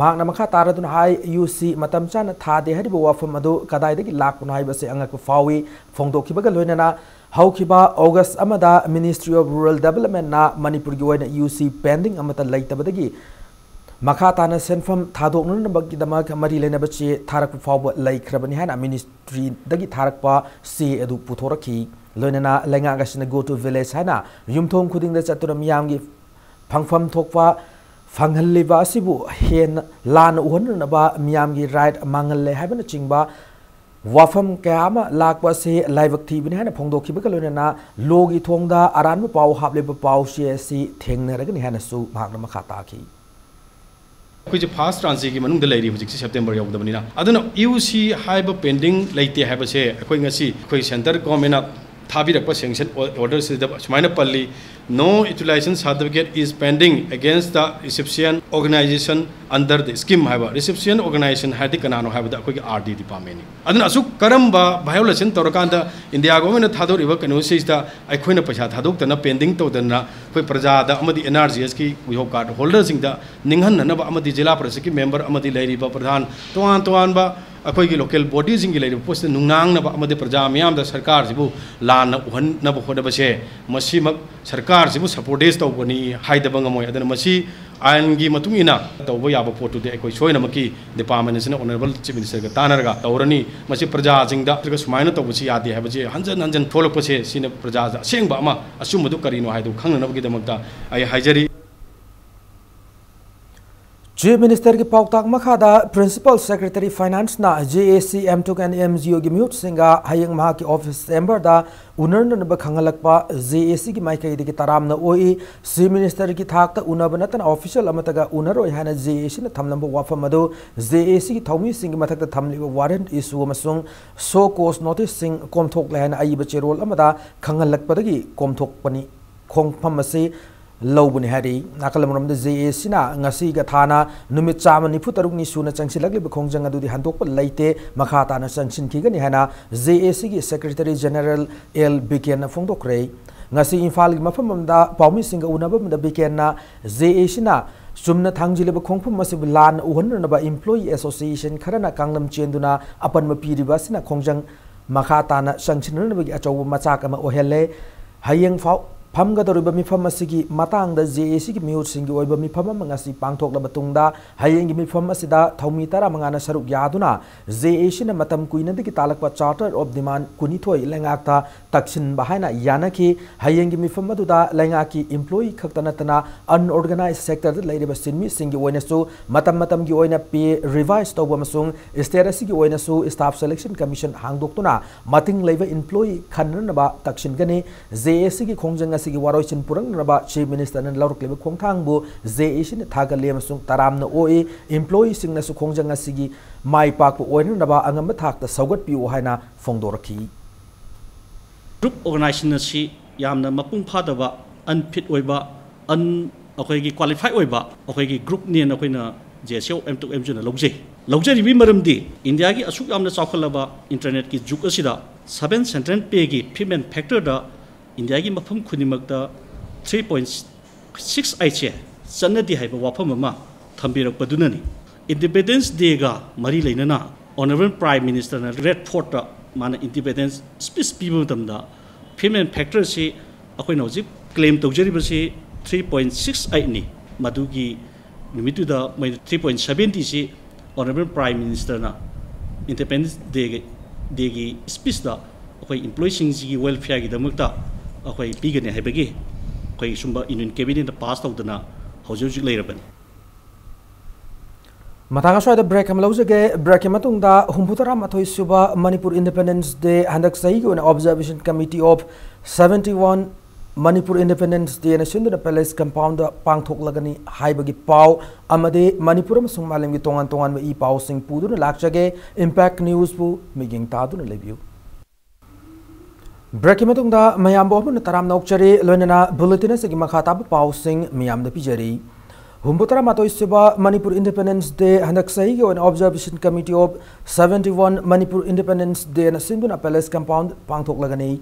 ꯃꯍꯥꯛꯅ ꯃꯈꯥ ꯇꯥꯔꯗꯨꯅ ꯍꯥꯏ, U C ꯃꯇꯝ ꯆꯥꯅ ꯊꯥꯗꯦ ꯍꯥꯏꯔꯤꯕ ꯋꯥꯐꯝ ꯑꯗꯨ ꯀꯗꯥꯏꯗꯒꯤ ꯂꯥꯛꯄꯅꯣ ꯍꯥꯏꯕꯁꯤ ꯑꯉꯛꯄ ꯐꯥꯎꯏ꯫ ꯐꯣꯡꯗꯣꯛꯈꯤꯕꯒ ꯂꯣꯏꯅꯅ ꯍꯧꯈꯤꯕ August ꯑꯃꯗ Ministry of Rural Developmentꯅ ꯃꯅꯤꯄꯨꯔꯒꯤ ꯑꯣꯏꯅ U C pending ꯑꯃꯠꯇ ꯂꯩꯇꯕꯗꯒꯤ ꯃꯈꯥ ꯇꯥꯅ ꯁꯦꯟꯐꯝ ꯊꯥꯗꯣꯛꯅꯅꯕꯒꯤꯗꯃꯛ ꯃꯔꯤ ꯂꯩꯅꯕ ꯆꯦ ꯊꯥꯔꯛꯄ ꯐꯥꯎꯕ ꯂꯩꯈ꯭ꯔꯕꯅꯤ ꯍꯥꯏꯅ ministryꯗꯒꯤ ꯊꯥꯔꯛꯄ ꯆꯦ ꯑꯗꯨ ꯄꯨꯊꯣꯔꯛꯈꯤ꯫ ꯂꯣꯏꯅꯅ ꯂꯩꯉꯥꯛ ꯑꯁꯤꯅ Go to Village ꯍꯥꯏꯅ ꯌꯨꯝꯊꯣꯡ ꯈꯨꯗꯤꯡꯗ ꯆꯠꯇꯨꯅ ꯃꯤꯌꯥꯝꯒꯤ ꯐꯪꯐꯝ ꯊꯣꯛꯄ ꯐꯪꯍꯜꯂꯤꯕ ꯑꯁꯤꯕꯨ ꯍꯦꯟꯅ ꯂꯥꯟꯅ ꯎꯍꯟꯅꯅꯕ ꯃꯤꯌꯥꯝꯒꯤ right ꯃꯥꯡꯍꯜꯂꯦ ꯍꯥꯏꯕꯅꯆꯤꯡꯕ ꯋꯥꯐꯝ ꯀꯌꯥ ꯑꯃ ꯂꯥꯛꯄ ꯑꯁꯤ ꯂꯥꯏꯕꯛ ꯊꯤꯕꯅꯤ ꯍꯥꯏꯅ ꯐꯣꯡꯗꯣꯛꯈꯤꯕꯒ ꯂꯣꯏꯅꯅ ꯂꯣꯒꯤ ꯊꯣꯡꯗ ꯑꯔꯥꯟꯕ ꯄꯥꯎ ꯍꯥꯞꯂꯤꯕ ꯄꯥꯎ ꯆꯦ ꯑꯁꯤ ꯊꯦꯡꯅꯔꯒꯅꯤ ꯍꯥꯏꯅꯁꯨ ꯃꯍꯥꯛꯅ ꯃꯈꯥ ꯇꯥꯈꯤ꯫ ꯑꯩꯈꯣꯏꯁꯦ first trancheꯒꯤ ꯃꯅꯨꯡꯗ ꯂꯩꯔꯤ ꯍꯧꯖꯤꯛꯁꯤ, September ꯌꯧꯗꯕꯅꯤꯅ꯫ ꯑꯗꯨꯅ U C ꯍꯥꯏꯕ pending ꯂꯩꯇꯦ ꯍꯥꯏꯕꯁꯦ ꯑꯩꯈꯣꯏ ꯉꯁꯤ ꯑꯩꯈꯣꯏ centre governmentꯅ ꯊꯥꯕꯤꯔꯛꯄ sanction orderꯁꯤꯗ ꯁꯨꯃꯥꯏꯅ ꯄꯜꯂꯤ, "No utilization certificate is pending against the recipient organization under the scheme" ꯍꯥꯏꯕ꯫ Recipient organization ꯍꯥꯏꯔꯗꯤ ꯀꯅꯥꯅꯣ ꯍꯥꯏꯕꯗ ꯑꯩꯈꯣꯏꯒꯤ R D departmentꯅꯤ꯫ ꯑꯗꯨꯅ ꯑꯁꯨꯛ ꯀꯔꯝꯕ violation ꯇꯧꯔꯀꯥꯟꯗ India governmentꯅ ꯊꯥꯗꯣꯔꯛꯏꯕ ꯀꯩꯅꯣꯁꯤꯗ ꯑꯩꯈꯣꯏꯅ ꯄꯩꯁꯥ ꯊꯥꯗꯣꯛꯇꯅ pending ꯇꯧꯗꯅ ꯑꯩꯈꯣꯏ ꯄ꯭ꯔꯖꯥꯗ ꯑꯃꯗꯤ N R G Sꯀꯤ WIDHO card holderꯁꯤꯡꯗ ꯅꯤꯡꯍꯟꯅꯅꯕ ꯑꯃꯗꯤ ꯖꯤꯂꯥ ꯄꯔꯤꯁꯠꯀꯤ member ꯑꯃꯗꯤ ꯂꯩꯔꯤꯕ ꯄ꯭ꯔꯙꯥꯟ ꯇꯣꯉꯥꯟ ꯇꯣꯉꯥꯟꯕ ꯑꯩꯈꯣꯏꯒꯤ ꯂꯣꯀꯦꯜ ꯕꯣꯗꯤꯁꯤꯡꯒꯤ ꯂꯩꯔꯤꯕ ꯄꯣꯠꯁꯤꯗ ꯅꯨꯡꯅꯥꯡꯅꯕ ꯑꯃꯗꯤ ꯄ꯭ꯔꯖꯥ ꯃꯤꯌꯥꯝꯗ ꯁꯔꯀꯥꯔꯁꯤꯕꯨ ꯂꯥꯟꯅ ꯎꯍꯟꯅꯕ ꯍꯣꯠꯅꯕꯁꯦ, ꯃꯁꯤꯃꯛ ꯁꯔꯀꯥꯔꯁꯤꯕꯨ ꯁꯄꯣꯔꯇꯦꯖ ꯇꯧꯕꯅꯤ ꯍꯥꯏꯗꯕ ꯉꯝꯃꯣꯏ꯫ ꯑꯗꯨꯅ ꯃꯁꯤ ꯑꯥꯏꯟꯒꯤ ꯃꯇꯨꯡ ꯏꯟꯅ ꯇꯧꯕ ꯌꯥꯕ ꯄꯣꯠꯇꯨꯗꯤ ꯑꯩꯈꯣꯏ ꯁꯣꯏꯗꯅꯃꯛꯀꯤ ꯗꯤꯄꯥꯔꯠꯃꯦꯟ ꯑꯁꯤꯅ ꯑꯣꯅꯔꯦꯕꯜ ꯆꯤꯐ ꯃꯤꯅꯤꯁꯇꯔꯒ ꯇꯥꯟꯅꯔꯒ ꯇꯧꯔꯅꯤ꯫ ꯃꯁꯤ ꯄ꯭ꯔꯖꯥꯁꯤꯡꯗ ꯅꯠꯇ꯭ꯔꯒ ꯁꯨꯃꯥꯏꯅ ꯇꯧꯕꯁꯤ ꯌꯥꯗꯦ ꯍꯥꯏꯕꯁꯤ ꯍꯟꯖꯟ ꯍꯟꯖꯟ ꯊꯣꯛꯂꯛꯄꯁꯦ, ꯁꯤꯅ ꯄ꯭ꯔꯖꯥꯗ ꯑꯁꯦꯡꯕ ꯑꯃ, ꯑꯆꯨꯝꯕꯗꯨ ꯀꯔꯤꯅꯣ ꯍꯥꯏꯗꯨ ꯈꯪꯅꯅꯕꯒꯤꯗꯃꯛꯇ ꯑꯩ ꯍꯥꯏꯖꯔꯤ꯫ ꯆꯤꯐ ꯃꯤꯅꯤꯁꯇꯔꯒꯤ ꯄꯥꯎꯇꯥꯛ ꯃꯈꯥꯗ ꯄ꯭ꯔꯤꯟꯁꯤꯄꯥꯜ ꯁꯦꯀ꯭ꯔꯦꯇꯔꯤ ꯐꯥꯏꯅꯥꯟꯁꯅ ꯖꯦ ꯑꯦ ꯁꯤ, ꯑꯦꯝ ꯇꯨꯛ ꯑꯦꯟ ꯑꯦꯝ ꯖꯤ ꯑꯣꯒꯤ ꯃꯤꯍꯨꯠꯁꯤꯡꯒ ꯍꯌꯦꯡ ꯃꯍꯥꯛꯀꯤ ꯑꯣꯐꯤꯁ ꯆꯦꯝꯕꯔꯗ ꯎꯅꯔꯅꯕ ꯈꯪꯍꯜꯂꯛꯄ ꯖꯦ ꯑꯦ ꯁꯤꯒꯤ ꯃꯥꯏꯀꯩꯗꯒꯤ ꯇꯔꯥꯝꯅ ꯑꯣꯛꯏ꯫ ꯆꯤꯐ ꯃꯤꯅꯤꯁꯇꯔꯒꯤ ꯊꯥꯛꯇ ꯎꯅꯕ ꯅꯠꯇꯅ ꯑꯣꯐꯤꯁꯤꯌꯦꯜ ꯑꯃꯠꯇꯒ ꯎꯅꯔꯣꯏ ꯍꯥꯏꯅ ꯖꯦ ꯑꯦ ꯁꯤꯅ ꯊꯝꯂꯝꯕ ꯋꯥꯐꯝ ꯑꯗꯨ ꯖꯦ ꯑꯦ ꯁꯤꯒꯤ ꯊꯧꯃꯤꯁꯤꯡꯒꯤ ꯃꯊꯛꯇ ꯊꯝꯂꯤꯕ ꯋꯥꯔꯦꯟꯠ ꯏꯁꯨ ꯑꯃꯁꯨꯡ ꯁꯣ ꯀꯣꯁ ꯅꯣꯇꯤꯁꯁꯤꯡ ꯀꯣꯝꯊꯣꯛꯂꯦ ꯍꯥꯏꯅ ꯑꯏꯕ ꯆꯦꯔꯣꯜ ꯑꯃꯗ ꯈꯪꯍꯜꯂꯛꯄꯗꯒꯤ ꯀꯣꯝꯊꯣꯛꯄꯅꯤ꯫ ꯈꯣꯡꯐꯝ ꯑꯁꯤ ꯂꯧꯕꯅꯤ ꯍꯥꯏꯔꯤ꯫ ꯅꯥꯀꯜ ꯑꯃꯔꯣꯝꯗ ꯖꯦ ꯑꯦ ꯁꯤꯅ ꯉꯁꯤꯒ ꯊꯥꯅ ꯅꯨꯃꯤꯠ ꯆꯥꯝꯃ ꯅꯤꯐꯨ ꯇꯔꯨꯛꯅꯤ ꯁꯨꯅ ꯆꯪꯁꯤꯜꯂꯛꯂꯤꯕ ꯈꯣꯡꯖꯪ ꯑꯗꯨꯗꯤ ꯍꯟꯗꯣꯛꯄ ꯂꯩꯇꯦ, ꯃꯈꯥ ꯇꯥꯅ ꯆꯪꯁꯤꯟꯈꯤꯒꯅꯤ ꯍꯥꯏꯅ ꯖꯦ ꯑꯦ ꯁꯤꯒꯤ ꯁꯦꯀ꯭ꯔꯦꯇꯔꯤ ꯖꯦꯅꯔꯦꯜ ꯑꯦꯜ ꯕꯤꯀꯦꯟꯅ ꯐꯣꯡꯗꯣꯛꯈ꯭ꯔꯦ꯫ ꯉꯁꯤ ꯏꯝꯐꯥꯜꯒꯤ ꯃꯐꯝ ꯑꯃꯗ ꯄꯥꯎꯃꯤꯁꯤꯡꯒ ꯎꯅꯕ ꯑꯃꯗ ꯕꯤꯀꯦꯟꯅ ꯖꯦ ꯑꯦ ꯁꯤꯅ ꯆꯨꯝꯅ ꯊꯥꯡꯖꯤꯜꯂꯤꯕ ꯈꯣꯡꯐꯝ ꯑꯁꯤꯕꯨ ꯂꯥꯟꯅ ꯎꯍꯟꯅꯅꯕ ꯏꯝꯄ꯭ꯂꯣꯌꯤ ꯑꯦꯁꯣꯁꯤꯌꯦꯁꯟ ꯈꯔꯅ ꯀꯥꯡꯂꯝ ꯆꯦꯟꯗꯨꯅ ꯑꯄꯟꯕ ꯄꯤꯔꯤꯕ ꯑꯁꯤꯅ ꯈꯣꯡꯖꯪ ꯃꯈꯥ ꯇꯥꯅ ꯆꯪꯁꯤꯟꯅꯅꯕꯒꯤ ꯑꯆꯧꯕ ꯃꯆꯥꯛ ꯑꯃ ꯑꯣꯏꯍꯜꯂꯦ꯫ ꯍꯌꯦꯡ ꯐꯥꯎ ꯐꯝꯒꯗꯧꯔꯤꯕ ꯃꯤꯐꯝ ꯑꯁꯤꯒꯤ ꯃꯇꯥꯡꯗ ꯖꯦ ꯑꯦ ꯁꯤꯒꯤ ꯃꯤꯍꯨꯠꯁꯤꯡꯒꯤ ꯑꯣꯏꯕ ꯃꯤꯐꯝ ꯑꯃ ꯉꯁꯤ ꯄꯥꯡꯊꯣꯛꯂꯕ ꯇꯨꯡꯗ, ꯍꯌꯦꯡꯒꯤ ꯃꯤꯐꯝ ꯑꯁꯤꯗ ꯊꯧꯃꯤ ꯇꯔꯥꯃꯉꯥꯅ ꯁꯔꯨꯛ ꯌꯥꯗꯨꯅ ꯖꯦ ꯑꯦ ꯁꯤꯅ ꯃꯇꯝ ꯀꯨꯏꯅꯗꯒꯤ ꯇꯥꯜꯂꯛꯄ ꯆꯥꯔꯇꯔ ꯑꯣꯐ ꯗꯤꯃꯥꯟ ꯀꯨꯟꯅꯤꯊꯣꯏ ꯂꯩꯉꯥꯛꯇ ꯇꯛꯁꯤꯟꯕ ꯍꯥꯏꯅ ꯌꯥꯅꯈꯤ꯫ ꯍꯌꯦꯡꯒꯤ ꯃꯤꯐꯝ ꯑꯗꯨꯗ ꯂꯩꯉꯥꯛꯀꯤ ꯏꯝꯄ꯭ꯂꯣꯌꯤ ꯈꯛꯇ ꯅꯠꯇꯅ ꯑꯟꯑꯣꯔꯒꯅꯥꯏꯖ ꯁꯦꯛꯇꯔꯗ ꯂꯩꯔꯤꯕ ꯁꯤꯟꯃꯤꯁꯤꯡꯒꯤ ꯑꯣꯏꯅꯁꯨ ꯃꯇꯝ ꯃꯇꯝꯒꯤ ꯑꯣꯏꯅ ꯄꯦ ꯔꯤꯚꯥꯏꯁ ꯇꯧꯕ ꯑꯃꯁꯨꯡ ꯁ꯭ꯇꯦꯠ ꯑꯁꯤꯒꯤ ꯑꯣꯏꯅꯁꯨ ꯁ꯭ꯇꯥꯐ ꯁꯦꯂꯦꯛꯁꯟ ꯀꯃꯤꯁꯟ ꯍꯥꯡꯗꯣꯛꯇꯨꯅ ꯃꯇꯤꯡ ꯂꯩꯕ ꯏꯝꯄ꯭ꯂꯣꯌꯤ ꯈꯟꯅꯅꯕ ꯇꯛꯁꯤꯟꯒꯅꯤ꯫ ꯖꯦ ꯑꯦ ꯁꯤꯒꯤ ꯈꯣꯡꯖꯪ ꯑꯁꯤꯒꯤ ꯋꯥꯔꯣꯏꯁꯤꯟ ꯄꯨꯔꯛꯅꯅꯕ ꯆꯤꯐ ꯃꯤꯅꯤꯁꯇꯔꯅ ꯂꯧꯔꯛꯂꯤꯕ ꯈꯣꯡꯊꯥꯡꯕꯨ ꯖꯦ ꯑꯦ ꯁꯤꯅ ꯊꯥꯒꯠꯂꯤ ꯑꯃꯁꯨꯡ ꯇꯔꯥꯝꯅ ꯑꯣꯛꯏ꯫ ꯏꯝꯄ꯭ꯂꯣꯌꯤꯁꯤꯡꯅꯁꯨ ꯈꯣꯡꯖꯪ ꯑꯁꯤꯒꯤ ꯃꯥꯏ ꯄꯥꯛꯄ ꯑꯣꯏꯅꯅꯕ ꯑꯉꯝꯕ ꯊꯥꯛꯇ ꯁꯧꯒꯠꯄꯤꯌꯨ ꯍꯥꯏꯅ ꯐꯣꯡꯗꯣꯔꯛꯈꯤ꯫ ꯒ꯭ꯔꯨꯞ ꯑꯣꯔꯒꯅꯥꯏꯖꯦꯁꯟ ꯑꯁꯤ ꯌꯥꯝꯅ ꯃꯄꯨꯡ ꯐꯥꯗꯕ, ꯑꯟꯐꯤꯠ ꯑꯣꯏꯕ, ꯑꯟ ꯑꯩꯈꯣꯏꯒꯤ ꯀ꯭ꯋꯥꯂꯤꯐꯥꯏ ꯑꯣꯏꯕ ꯑꯩꯈꯣꯏꯒꯤ ꯒ꯭ꯔꯨꯞꯅꯦꯅ ꯑꯩꯈꯣꯏꯅ ꯖꯦ ꯑꯦꯁ ꯑꯦꯝ ꯇꯨꯛ ꯑꯦꯝ ꯖꯤꯅ ꯂꯧꯖꯩ꯫ ꯂꯧꯖꯔꯤꯕꯒꯤ ꯃꯔꯝꯗꯤ ꯏꯟꯗꯤꯌꯥꯒꯤ ꯑꯁꯨꯛ ꯌꯥꯝꯅ ꯆꯥꯎꯈꯠꯂꯕ ꯏꯟꯇꯔꯅꯦꯠꯀꯤ ꯖꯨꯛ ꯑꯁꯤꯗ ꯁꯚꯦꯟ ꯁꯦꯟꯇ꯭ꯔꯦꯜ ꯄꯦꯒꯤ ꯐꯤꯞ ꯑꯦꯟ ꯐꯦꯛꯇꯔꯗ ꯏꯟꯗꯤꯌꯥꯒꯤ ꯃꯐꯝ ꯈꯨꯗꯤꯡꯃꯛꯇ ꯊ꯭ꯔꯤ ꯄꯣꯏꯟ ꯁꯤꯛꯁ ꯑꯩꯠꯁꯦ ꯆꯠꯅꯗꯦ ꯍꯥꯏꯕ ꯋꯥꯐꯝ ꯑꯃ ꯊꯝꯕꯤꯔꯛꯄꯗꯨꯅꯅꯤ꯫ ꯏꯟꯗꯤꯄꯦꯟꯗꯦꯟꯁ ꯗꯦꯒ ꯃꯔꯤ ꯂꯩꯅꯅ Honourable Prime Ministerꯅ Red Fortꯇ ꯃꯥꯅ Independence Speech ꯄꯤꯕ ꯃꯇꯝꯗ female factorꯁꯤ ꯑꯩꯈꯣꯏꯅ ꯍꯧꯖꯤꯛ claim ꯇꯧꯖꯔꯤꯕꯁꯤ three point six eightꯅꯤ꯫ ꯃꯗꯨꯒꯤ ꯅꯨꯃꯤꯠꯇꯨꯗ ꯃꯣꯏꯅ three point seventyꯁꯤ Honourable Prime Ministerꯅ Independence Dayꯒꯤ, Dayꯒꯤ speechꯇ ꯑꯩꯈꯣꯏ employeeꯁꯤꯡꯁꯤꯒꯤ welfareꯒꯤꯗꯃꯛꯇ ꯑꯩꯈꯣꯏ ꯄꯤꯒꯅꯤ ꯍꯥꯏꯕꯒꯤ ꯑꯩꯈꯣꯏ ꯁꯨꯝꯕ Union Cabinetꯅ pass ꯇꯧꯗꯅ ꯍꯧꯖꯤꯛ ꯍꯧꯖꯤꯛ ꯂꯩꯔꯕꯅꯤ꯫ ꯃꯇꯥꯡ ꯑꯁ꯭ꯋꯥꯏꯗ break ꯑꯃ ꯂꯧꯖꯒꯦ꯫ Breakꯀꯤ ꯃꯇꯨꯡꯗ ꯍꯨꯝꯐꯨ ꯇꯔꯥ ꯃꯥꯊꯣꯏ ꯁꯨꯕ Manipur Independence Day ꯍꯟꯗꯛ ꯆꯍꯤꯒꯤ ꯑꯣꯏꯅ Observation Committee of seventy one Manipur Independence Dayꯅ ꯁꯤꯟꯗꯨꯅ Palace Compoundꯗ ꯄꯥꯡꯊꯣꯛꯂꯒꯅꯤ ꯍꯥꯏꯕꯒꯤ ꯄꯥꯎ ꯑꯃꯗꯤ ꯃꯅꯤꯄꯨꯔ ꯑꯃꯁꯨꯡ ꯃꯥꯂꯦꯝꯒꯤ ꯇꯣꯉꯥꯟ ꯇꯣꯉꯥꯟꯕ ꯏ ꯄꯥꯎꯁꯤꯡ ꯄꯨꯗꯨꯅ ꯂꯥꯛꯆꯒꯦ꯫ Impact Newsꯕꯨ ꯃꯤꯠꯌꯦꯡ ꯇꯥꯗꯨꯅ ꯂꯩꯕꯤꯌꯨ꯫ Breakꯀꯤ ꯃꯇꯨꯡꯗ ꯃꯌꯥꯝꯕꯨ ꯑꯃꯨꯛ ꯍꯟꯅ ꯇꯔꯥꯝꯅ ꯑꯣꯛꯆꯔꯤ꯫ ꯂꯣꯏꯅꯅ bulletin ꯑꯁꯤꯒꯤ ꯃꯈꯥ ꯇꯥꯕ ꯄꯥꯎꯁꯤꯡ ꯃꯤꯌꯥꯝꯗ ꯄꯤꯖꯔꯤ꯫ ꯍꯨꯝꯐꯨ ꯇꯔꯥ ꯃꯥꯊꯣꯏ ꯁꯨꯕ Manipur Independence Day ꯍꯟꯗꯛ ꯆꯍꯤꯒꯤ ꯑꯣꯏꯅ Observation Committee of seventy one Manipur Independence Dayꯅ ꯁꯤꯟꯗꯨꯅ Palace Compound ꯄꯥꯡꯊꯣꯛꯂꯒꯅꯤ꯫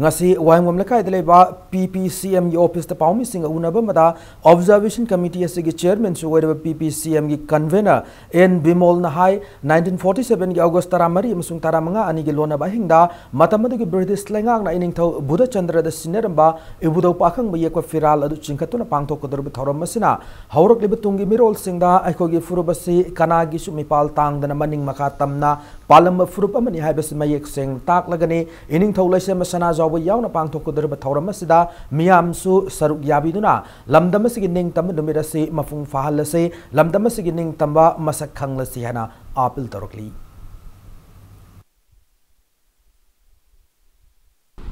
ꯉꯁꯤ ꯋꯥꯍꯦꯡꯕꯝ ꯂꯩꯀꯥꯏꯗ ꯂꯩꯕ P P C Mꯒꯤ officeꯇ ꯄꯥꯎꯃꯤꯁꯤꯡꯒ ꯎꯅꯕ ꯑꯃꯗ Observation Committee ꯑꯁꯤꯒꯤ chairmanꯁꯨ ꯑꯣꯏꯔꯤꯕ P P C Mꯒꯤ convener N ꯕꯤꯃꯣꯜꯅ ꯍꯥꯏ, nineteen forty sevenꯒꯤ August ꯇꯔꯥꯃꯔꯤ ꯑꯃꯁꯨꯡ ꯇꯔꯥꯃꯉꯥ ꯑꯅꯤꯒꯤ ꯂꯣꯟꯅꯕ ꯑꯍꯤꯡꯗ ꯃꯇꯝ ꯑꯗꯨꯒꯤ British ꯂꯩꯉꯥꯛꯅ ꯏꯅꯤꯡꯊꯧ ꯕꯨꯙꯆꯟꯗ꯭ꯔꯗ ꯁꯤꯟꯅꯔꯝꯕ ꯏꯕꯨꯙꯧ ꯄꯥꯈꯪꯕ ꯌꯦꯛꯄ ꯐꯤꯔꯥꯜ ꯑꯗꯨ ꯆꯤꯡꯈꯠꯇꯨꯅ ꯄꯥꯡꯊꯣꯛꯀꯗꯧꯔꯤꯕ ꯊꯧꯔꯝ ꯑꯁꯤꯅ ꯍꯧꯔꯛꯂꯤꯕ ꯇꯨꯡꯒꯤ ꯃꯤꯔꯣꯜꯁꯤꯡꯗ ꯑꯩꯈꯣꯏꯒꯤ ꯐꯨꯔꯨꯞ ꯑꯁꯤ ꯀꯅꯥꯒꯤꯁꯨ ꯃꯤꯄꯥꯜ ꯇꯥꯡꯗꯅ ꯃꯅꯤꯡ ꯃꯈꯥ ꯇꯝꯅ ꯄꯥꯜꯂꯝꯕ ꯐꯨꯔꯨꯞ ꯑꯃꯅꯤ ꯍꯥꯏꯕꯁꯤ ꯃꯌꯦꯛ ꯁꯦꯡꯅ ꯇꯥꯛꯂꯒꯅꯤ꯫ ꯏꯅꯤꯡꯊꯧ ꯂꯩꯁꯦꯝꯕ ꯁꯅꯥꯖꯥꯎꯕ ꯌꯥꯎꯅ ꯄꯥꯡꯊꯣꯛꯀꯗꯧꯔꯤꯕ ꯊꯧꯔꯝ ꯑꯁꯤꯗ ꯃꯤꯌꯥꯝꯁꯨ ꯁꯔꯨꯛ ꯌꯥꯕꯤꯗꯨꯅ ꯂꯝꯗꯝ ꯑꯁꯤꯒꯤ ꯅꯤꯡꯇꯝꯕ ꯅꯨꯃꯤꯠ ꯑꯁꯤ ꯃꯄꯨꯡ ꯐꯥꯍꯜꯂꯁꯤ, ꯂꯝꯗꯝ ꯑꯁꯤꯒꯤ ꯅꯤꯡꯇꯝꯕ ꯃꯁꯛ ꯈꯪꯂꯁꯤ ꯍꯥꯏꯅ appeal ꯇꯧꯔꯛꯂꯤ꯫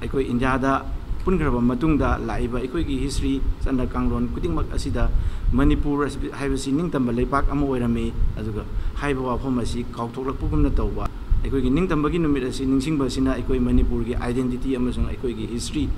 ꯑꯩꯈꯣꯏ ꯏꯟꯗꯤꯌꯥꯗ ꯄꯨꯟꯈ꯭ꯔꯕ ꯃꯇꯨꯡꯗ ꯂꯥꯛꯏꯕ ꯑꯩꯈꯣꯏꯒꯤ history, ꯆꯠꯅ ꯀꯥꯡꯂꯣꯟ ꯈꯨꯗꯤꯡꯃꯛ ꯑꯁꯤꯗ ꯃꯅꯤꯄꯨꯔ ꯑꯁꯤ, ꯍꯥꯏꯕꯁꯤ ꯅꯤꯡꯇꯝꯕ ꯂꯩꯄꯥꯛ ꯑꯃ ꯑꯣꯏꯔꯝꯃꯤ꯫ ꯑꯗꯨꯒ ꯍꯥꯏꯕ ꯋꯥꯐꯝ ꯑꯁꯤ ꯀꯥꯎꯊꯣꯛꯂꯛꯄꯒꯨꯝꯅ ꯇꯧꯕ, ꯑꯩꯈꯣꯏꯒꯤ ꯅꯤꯡꯇꯝꯕꯒꯤ ꯅꯨꯃꯤꯠ ꯑꯁꯤ ꯅꯤꯡꯁꯤꯡꯕ ꯑꯁꯤꯅ ꯑꯩꯈꯣꯏ ꯃꯅꯤꯄꯨꯔꯒꯤ identity ꯑꯃꯁꯨꯡ ꯑꯩꯈꯣꯏꯒꯤ history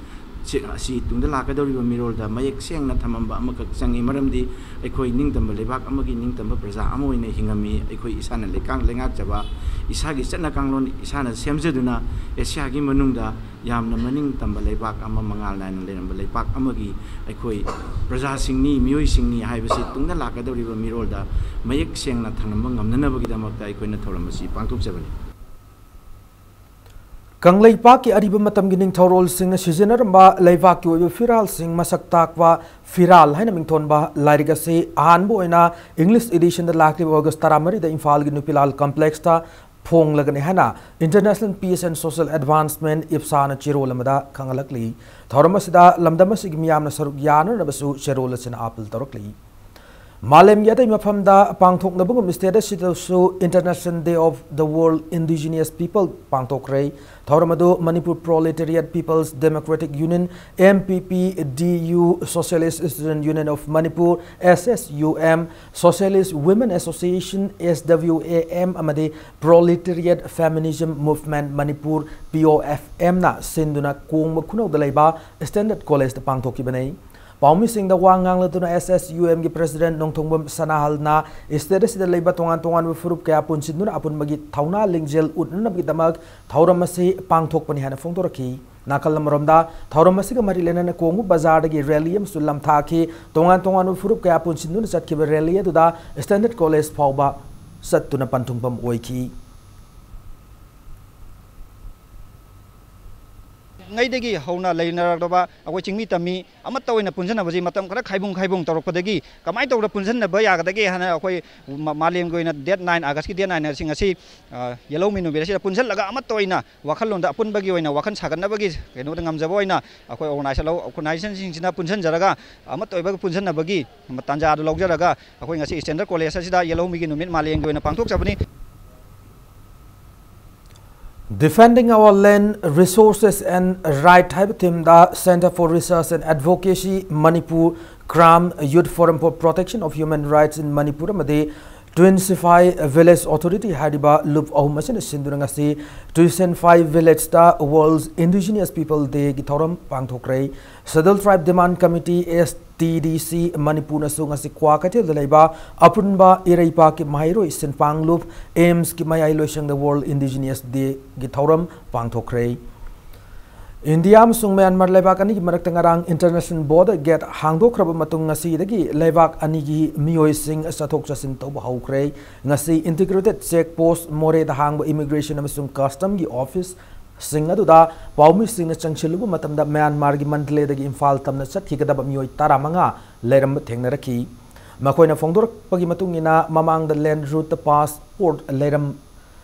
ꯁꯤ ꯑꯁꯤ ꯇꯨꯡꯗ ꯂꯥꯛꯀꯗꯧꯔꯤꯕ ꯃꯤꯔꯣꯜꯗ ꯃꯌꯦꯛ ꯁꯦꯡꯅ ꯊꯝꯃꯝꯕ ꯑꯃꯈꯛ ꯆꯪꯏ꯫ ꯃꯔꯝꯗꯤ ꯑꯩꯈꯣꯏ ꯅꯤꯡꯇꯝꯕ ꯂꯩꯕꯥꯛ ꯑꯃꯒꯤ ꯅꯤꯡꯇꯝꯕ ꯄ꯭ꯔꯖꯥ ꯑꯃ ꯑꯣꯏꯅ ꯍꯤꯡꯉꯝꯃꯤ꯫ ꯑꯩꯈꯣꯏ ꯏꯁꯥꯅ ꯂꯩꯀꯥꯡ ꯂꯩꯉꯥꯛꯆꯕ, ꯏꯁꯥꯒꯤ ꯆꯠꯅ ꯀꯥꯡꯂꯣꯟ ꯏꯁꯥꯅ ꯁꯦꯝꯖꯗꯨꯅ ꯑꯦꯁꯤꯌꯥꯒꯤ ꯃꯅꯨꯡꯗ ꯌꯥꯝꯅ ꯃꯅꯤꯡ ꯇꯝꯕ ꯂꯩꯕꯥꯛ ꯑꯃ, ꯃꯉꯥꯜ ꯅꯥꯏꯅ ꯂꯩꯔꯝꯕ ꯂꯩꯕꯥꯛ ꯑꯃꯒꯤ ꯑꯩꯈꯣꯏ ꯄ꯭ꯔꯖꯥꯁꯤꯡꯅꯤ, ꯃꯤꯑꯣꯏꯁꯤꯡꯅꯤ ꯍꯥꯏꯕꯁꯤ ꯇꯨꯡꯗ ꯂꯥꯛꯀꯗꯧꯔꯤꯕ ꯃꯤꯔꯣꯜꯗ ꯃꯌꯦꯛ ꯁꯦꯡꯅ ꯊꯝꯂꯝꯕ ꯉꯝꯅꯅꯕꯒꯤꯗꯃꯛꯇ ꯑꯩꯈꯣꯏꯅ ꯊꯧꯔꯝ ꯑꯁꯤ ꯄꯥꯡꯊꯣꯛꯆꯕꯅꯤ꯫ ꯀꯪꯂꯩꯄꯥꯛꯀꯤ ꯑꯔꯤꯕ ꯃꯇꯝꯒꯤ ꯅꯤꯡꯊꯧꯔꯣꯜꯁꯤꯡꯅ ꯁꯤꯖꯤꯟꯅꯔꯝꯕ ꯂꯩꯕꯥꯛꯀꯤ ꯑꯣꯏꯕ ꯐꯤꯔꯥꯜꯁꯤꯡ ꯃꯁꯛ ꯇꯥꯛꯄ ꯐꯤꯔꯥꯜ ꯍꯥꯏꯅ ꯃꯤꯡꯊꯣꯟꯕ ꯂꯥꯏꯔꯤꯛ ꯑꯁꯤ ꯑꯍꯥꯟꯕ ꯑꯣꯏꯅ English editionꯗ ꯂꯥꯛꯂꯤꯕ August ꯇꯔꯥꯃꯔꯤꯗ ꯏꯝꯐꯥꯜꯒꯤ ꯅꯨꯄꯤꯂꯥꯜ complexꯇ ꯐꯣꯡꯂꯒꯅꯤ ꯍꯥꯏꯅ International Peace and Social Advancement, IPSAꯅ ꯆꯦꯔꯣꯜ ꯑꯃꯗ ꯈꯪꯍꯜꯂꯛꯂꯤ꯫ ꯊꯧꯔꯝ ꯑꯁꯤꯗ ꯂꯝꯗꯝ ꯑꯁꯤꯒꯤ ꯃꯤꯌꯥꯝꯅ ꯁꯔꯨꯛ ꯌꯥꯅꯅꯕꯁꯨ ꯆꯦꯔꯣꯜ ꯑꯁꯤꯅ appeal ꯇꯧꯔꯛꯂꯤ꯫ ꯃꯥꯂꯦꯝꯒꯤ ꯑꯇꯩ ꯃꯐꯝꯗ ꯄꯥꯡꯊꯣꯛꯅꯕꯒꯨꯝ state ꯑꯁꯤꯗꯁꯨ International Day of the World Indigenous People ꯄꯥꯡꯊꯣꯛꯈ꯭ꯔꯦ꯫ ꯊꯧꯔꯝ ꯑꯗꯨ Manipur Proletariat People's Democratic Union, M P P D U, Socialist Student Union of Manipur, S S U M, Socialist Women Association, S W A M, ꯑꯃꯗꯤ Proletariat Feminism Movement Manipur, P O F M ꯅ ꯁꯤꯟꯗꯨꯅ ꯀꯣꯡꯕ ꯈꯨꯅꯧꯗ ꯂꯩꯕ Standard Collegeꯇ ꯄꯥꯡꯊꯣꯛꯈꯤꯕꯅꯤ꯫ ꯄꯥꯎꯃꯤꯁꯤꯡꯗ ꯋꯥ ꯉꯥꯡꯂꯗꯨꯅ S S U Mꯒꯤ President ꯅꯣꯡꯊꯣꯡꯕꯝ ꯁꯅꯥꯍꯜꯅ state ꯑꯁꯤꯗ ꯂꯩꯕ ꯇꯣꯉꯥꯟ ꯇꯣꯉꯥꯟꯕ ꯐꯨꯔꯨꯞ ꯀꯌꯥ ꯄꯨꯟꯁꯤꯟꯗꯨꯅ ꯑꯄꯨꯟꯕꯒꯤ ꯊꯧꯅꯥ ꯂꯤꯡꯖꯦꯜ ꯎꯠꯅꯅꯕꯒꯤꯗꯃꯛ ꯊꯧꯔꯝ ꯑꯁꯤ ꯄꯥꯡꯊꯣꯛꯄꯅꯤ ꯍꯥꯏꯅ ꯐꯣꯡꯗꯣꯔꯛꯈꯤ꯫ ꯅꯥꯀꯜ ꯑꯃꯔꯣꯝꯗ, ꯊꯧꯔꯝ ꯑꯁꯤꯒ ꯃꯔꯤ ꯂꯩꯅꯅ ꯀꯣꯡꯕ ꯕꯖꯥꯔꯗꯒꯤ rally ꯑꯃꯁꯨ ꯂꯝꯊꯥꯈꯤ꯫ ꯇꯣꯉꯥꯟ ꯇꯣꯉꯥꯟꯕ ꯐꯨꯔꯨꯞ ꯀꯌꯥ ꯄꯨꯟꯁꯤꯟꯗꯨꯅ ꯆꯠꯈꯤꯕ rally ꯑꯗꯨꯗ Standard College ꯐꯥꯎꯕ ꯆꯠꯇꯨꯅ ꯄꯟꯊꯨꯡꯐꯝ ꯑꯣꯏꯈꯤ꯫ ꯉꯩꯗꯒꯤ ꯍꯧꯅ ꯂꯩꯅꯔꯛꯂꯕ ꯑꯩꯈꯣꯏ ꯆꯤꯡꯃꯤ ꯇꯝꯃꯤ ꯑꯃꯠꯇ ꯑꯣꯏꯅ ꯄꯨꯟꯁꯤꯟꯅꯕꯁꯤ ꯃꯇꯝ ꯈꯔ ꯈꯥꯏꯕꯨꯡ ꯈꯥꯏꯕꯨꯡ ꯇꯧꯔꯛꯄꯗꯒꯤ ꯀꯃꯥꯏꯅ ꯇꯧꯔꯒ ꯄꯨꯟꯁꯤꯟꯅꯕ ꯌꯥꯒꯗꯒꯦ ꯍꯥꯏꯅ ꯑꯩꯈꯣꯏ ꯃ-, ꯃꯥꯂꯦꯝꯒꯤ ꯑꯣꯏꯅ date nine, Augustꯀꯤ date nine ꯑꯁꯤ ꯉꯁꯤ, ꯑ, ꯌꯦꯜꯍꯧꯃꯤ ꯅꯨꯃꯤꯠ ꯑꯁꯤꯗ ꯄꯨꯟꯁꯤꯜꯂꯒ ꯑꯃꯠꯇ ꯑꯣꯏꯅ ꯋꯥꯈꯜꯂꯣꯟꯗ ꯑꯄꯨꯟꯕꯒꯤ ꯑꯣꯏꯅ ꯋꯥꯈꯜ ꯁꯥꯒꯠꯅꯕꯒꯤ ꯀꯩꯅꯣꯗ ꯉꯝꯖꯕ ꯑꯣꯏꯅ ꯑꯩꯈꯣꯏ organization ꯂꯧ-, organizationꯁꯤꯡꯁꯤꯅ ꯄꯨꯟꯁꯤꯟꯖꯔꯒ ꯑꯃꯠꯇ ꯑꯣꯏꯕ ꯄꯨꯟꯁꯤꯟꯅꯕꯒꯤ ꯇꯥꯟꯖꯥ ꯑꯗꯨ ꯂꯧꯖꯔꯒ ꯑꯩꯈꯣꯏ ꯉꯁꯤ Standard College ꯑꯁꯤꯗ ꯌꯦꯜꯍꯧꯃꯤꯒꯤ ꯅꯨꯃꯤꯠ ꯃꯥꯂꯦꯝꯒꯤ ꯑꯣꯏꯅ ꯄꯥꯡꯊꯣꯛꯆꯕꯅꯤ꯫ Defending Our Land, Resources and Right ꯍꯥꯏꯕ themeꯗ Centre for Research and Advocacy Manipur, CRAM, Youth Forum for Protection of Human Rights in Manipur ꯑꯃꯗꯤ Tuinsify Village Authority ꯍꯥꯏꯔꯤꯕ ꯂꯨꯞ ꯑꯍꯨꯝ ꯑꯁꯤꯅ ꯁꯤꯟꯗꯨꯅ ꯉꯁꯤ Tuinsify Village ꯇ World Indigenous People Day ꯒꯤ ꯊꯧꯔꯝ ꯄꯥꯡꯊꯣꯛꯈ꯭ꯔꯦ꯫ Scheduled Tribe Demand Committee, S T D C, ꯃꯅꯤꯄꯨꯔꯅꯁꯨ ꯉꯁꯤ ꯀ꯭ꯋꯥꯀꯩꯊꯦꯜꯗ ꯂꯩꯕ ꯑꯄꯨꯟꯕ ꯏꯔꯩꯄꯥꯛꯀꯤ ꯃꯍꯩꯔꯣꯏ ꯁꯤꯟꯄꯥꯡ ꯂꯨꯞ, AIMS ꯀꯤ ꯃꯌꯥꯏ ꯂꯣꯏꯁꯪꯗ World Indigenous Day ꯒꯤ ꯊꯧꯔꯝ ꯄꯥꯡꯊꯣꯛꯈ꯭ꯔꯦ꯫ ꯏꯟꯗꯤꯌꯥ ꯑꯃꯁꯨꯡ ꯃ꯭ꯌꯥꯟꯃꯥꯔ ꯂꯩꯕꯥꯛ ꯑꯅꯤꯒꯤ ꯃꯔꯛꯇ ꯉꯔꯥꯡ international border gate ꯍꯥꯡꯗꯣꯛꯈ꯭ꯔꯕ ꯃꯇꯨꯡ, ꯉꯁꯤꯗꯒꯤ ꯂꯩꯕꯥꯛ ꯑꯅꯤꯒꯤ ꯃꯤꯑꯣꯏꯁꯤꯡ ꯆꯠꯊꯣꯛ ꯆꯠꯁꯤꯟ ꯇꯧꯕ ꯍꯧꯈ꯭ꯔꯦ꯫ ꯉꯁꯤ Integrated Check Post ꯃꯣꯔꯦꯗ ꯍꯥꯡꯕ Immigration ꯑꯃꯁꯨꯡ Custom ꯒꯤ office ꯁꯤꯡ ꯑꯗꯨꯗ ꯄꯥꯎꯃꯤꯁꯤꯡꯅ ꯆꯪꯁꯤꯜꯂꯨꯕ ꯃꯇꯝꯗ ꯃ꯭ꯌꯥꯟꯃꯥꯔꯒꯤ ꯃꯟꯗꯂꯦꯗꯒꯤ ꯏꯝꯐꯥꯜ ꯇꯝꯅ ꯆꯠꯈꯤꯒꯗꯕ ꯃꯤꯑꯣꯏ ꯇꯔꯥꯃꯉꯥ ꯂꯩꯔꯝꯕ ꯊꯦꯡꯅꯔꯛꯈꯤ꯫ ꯃꯈꯣꯏꯅ ꯐꯣꯡꯗꯣꯔꯛꯄꯒꯤ ꯃꯇꯨꯡ ꯏꯟꯅ, ꯃꯃꯥꯡꯗ land route ꯇ passport ꯂꯩꯔꯝ-,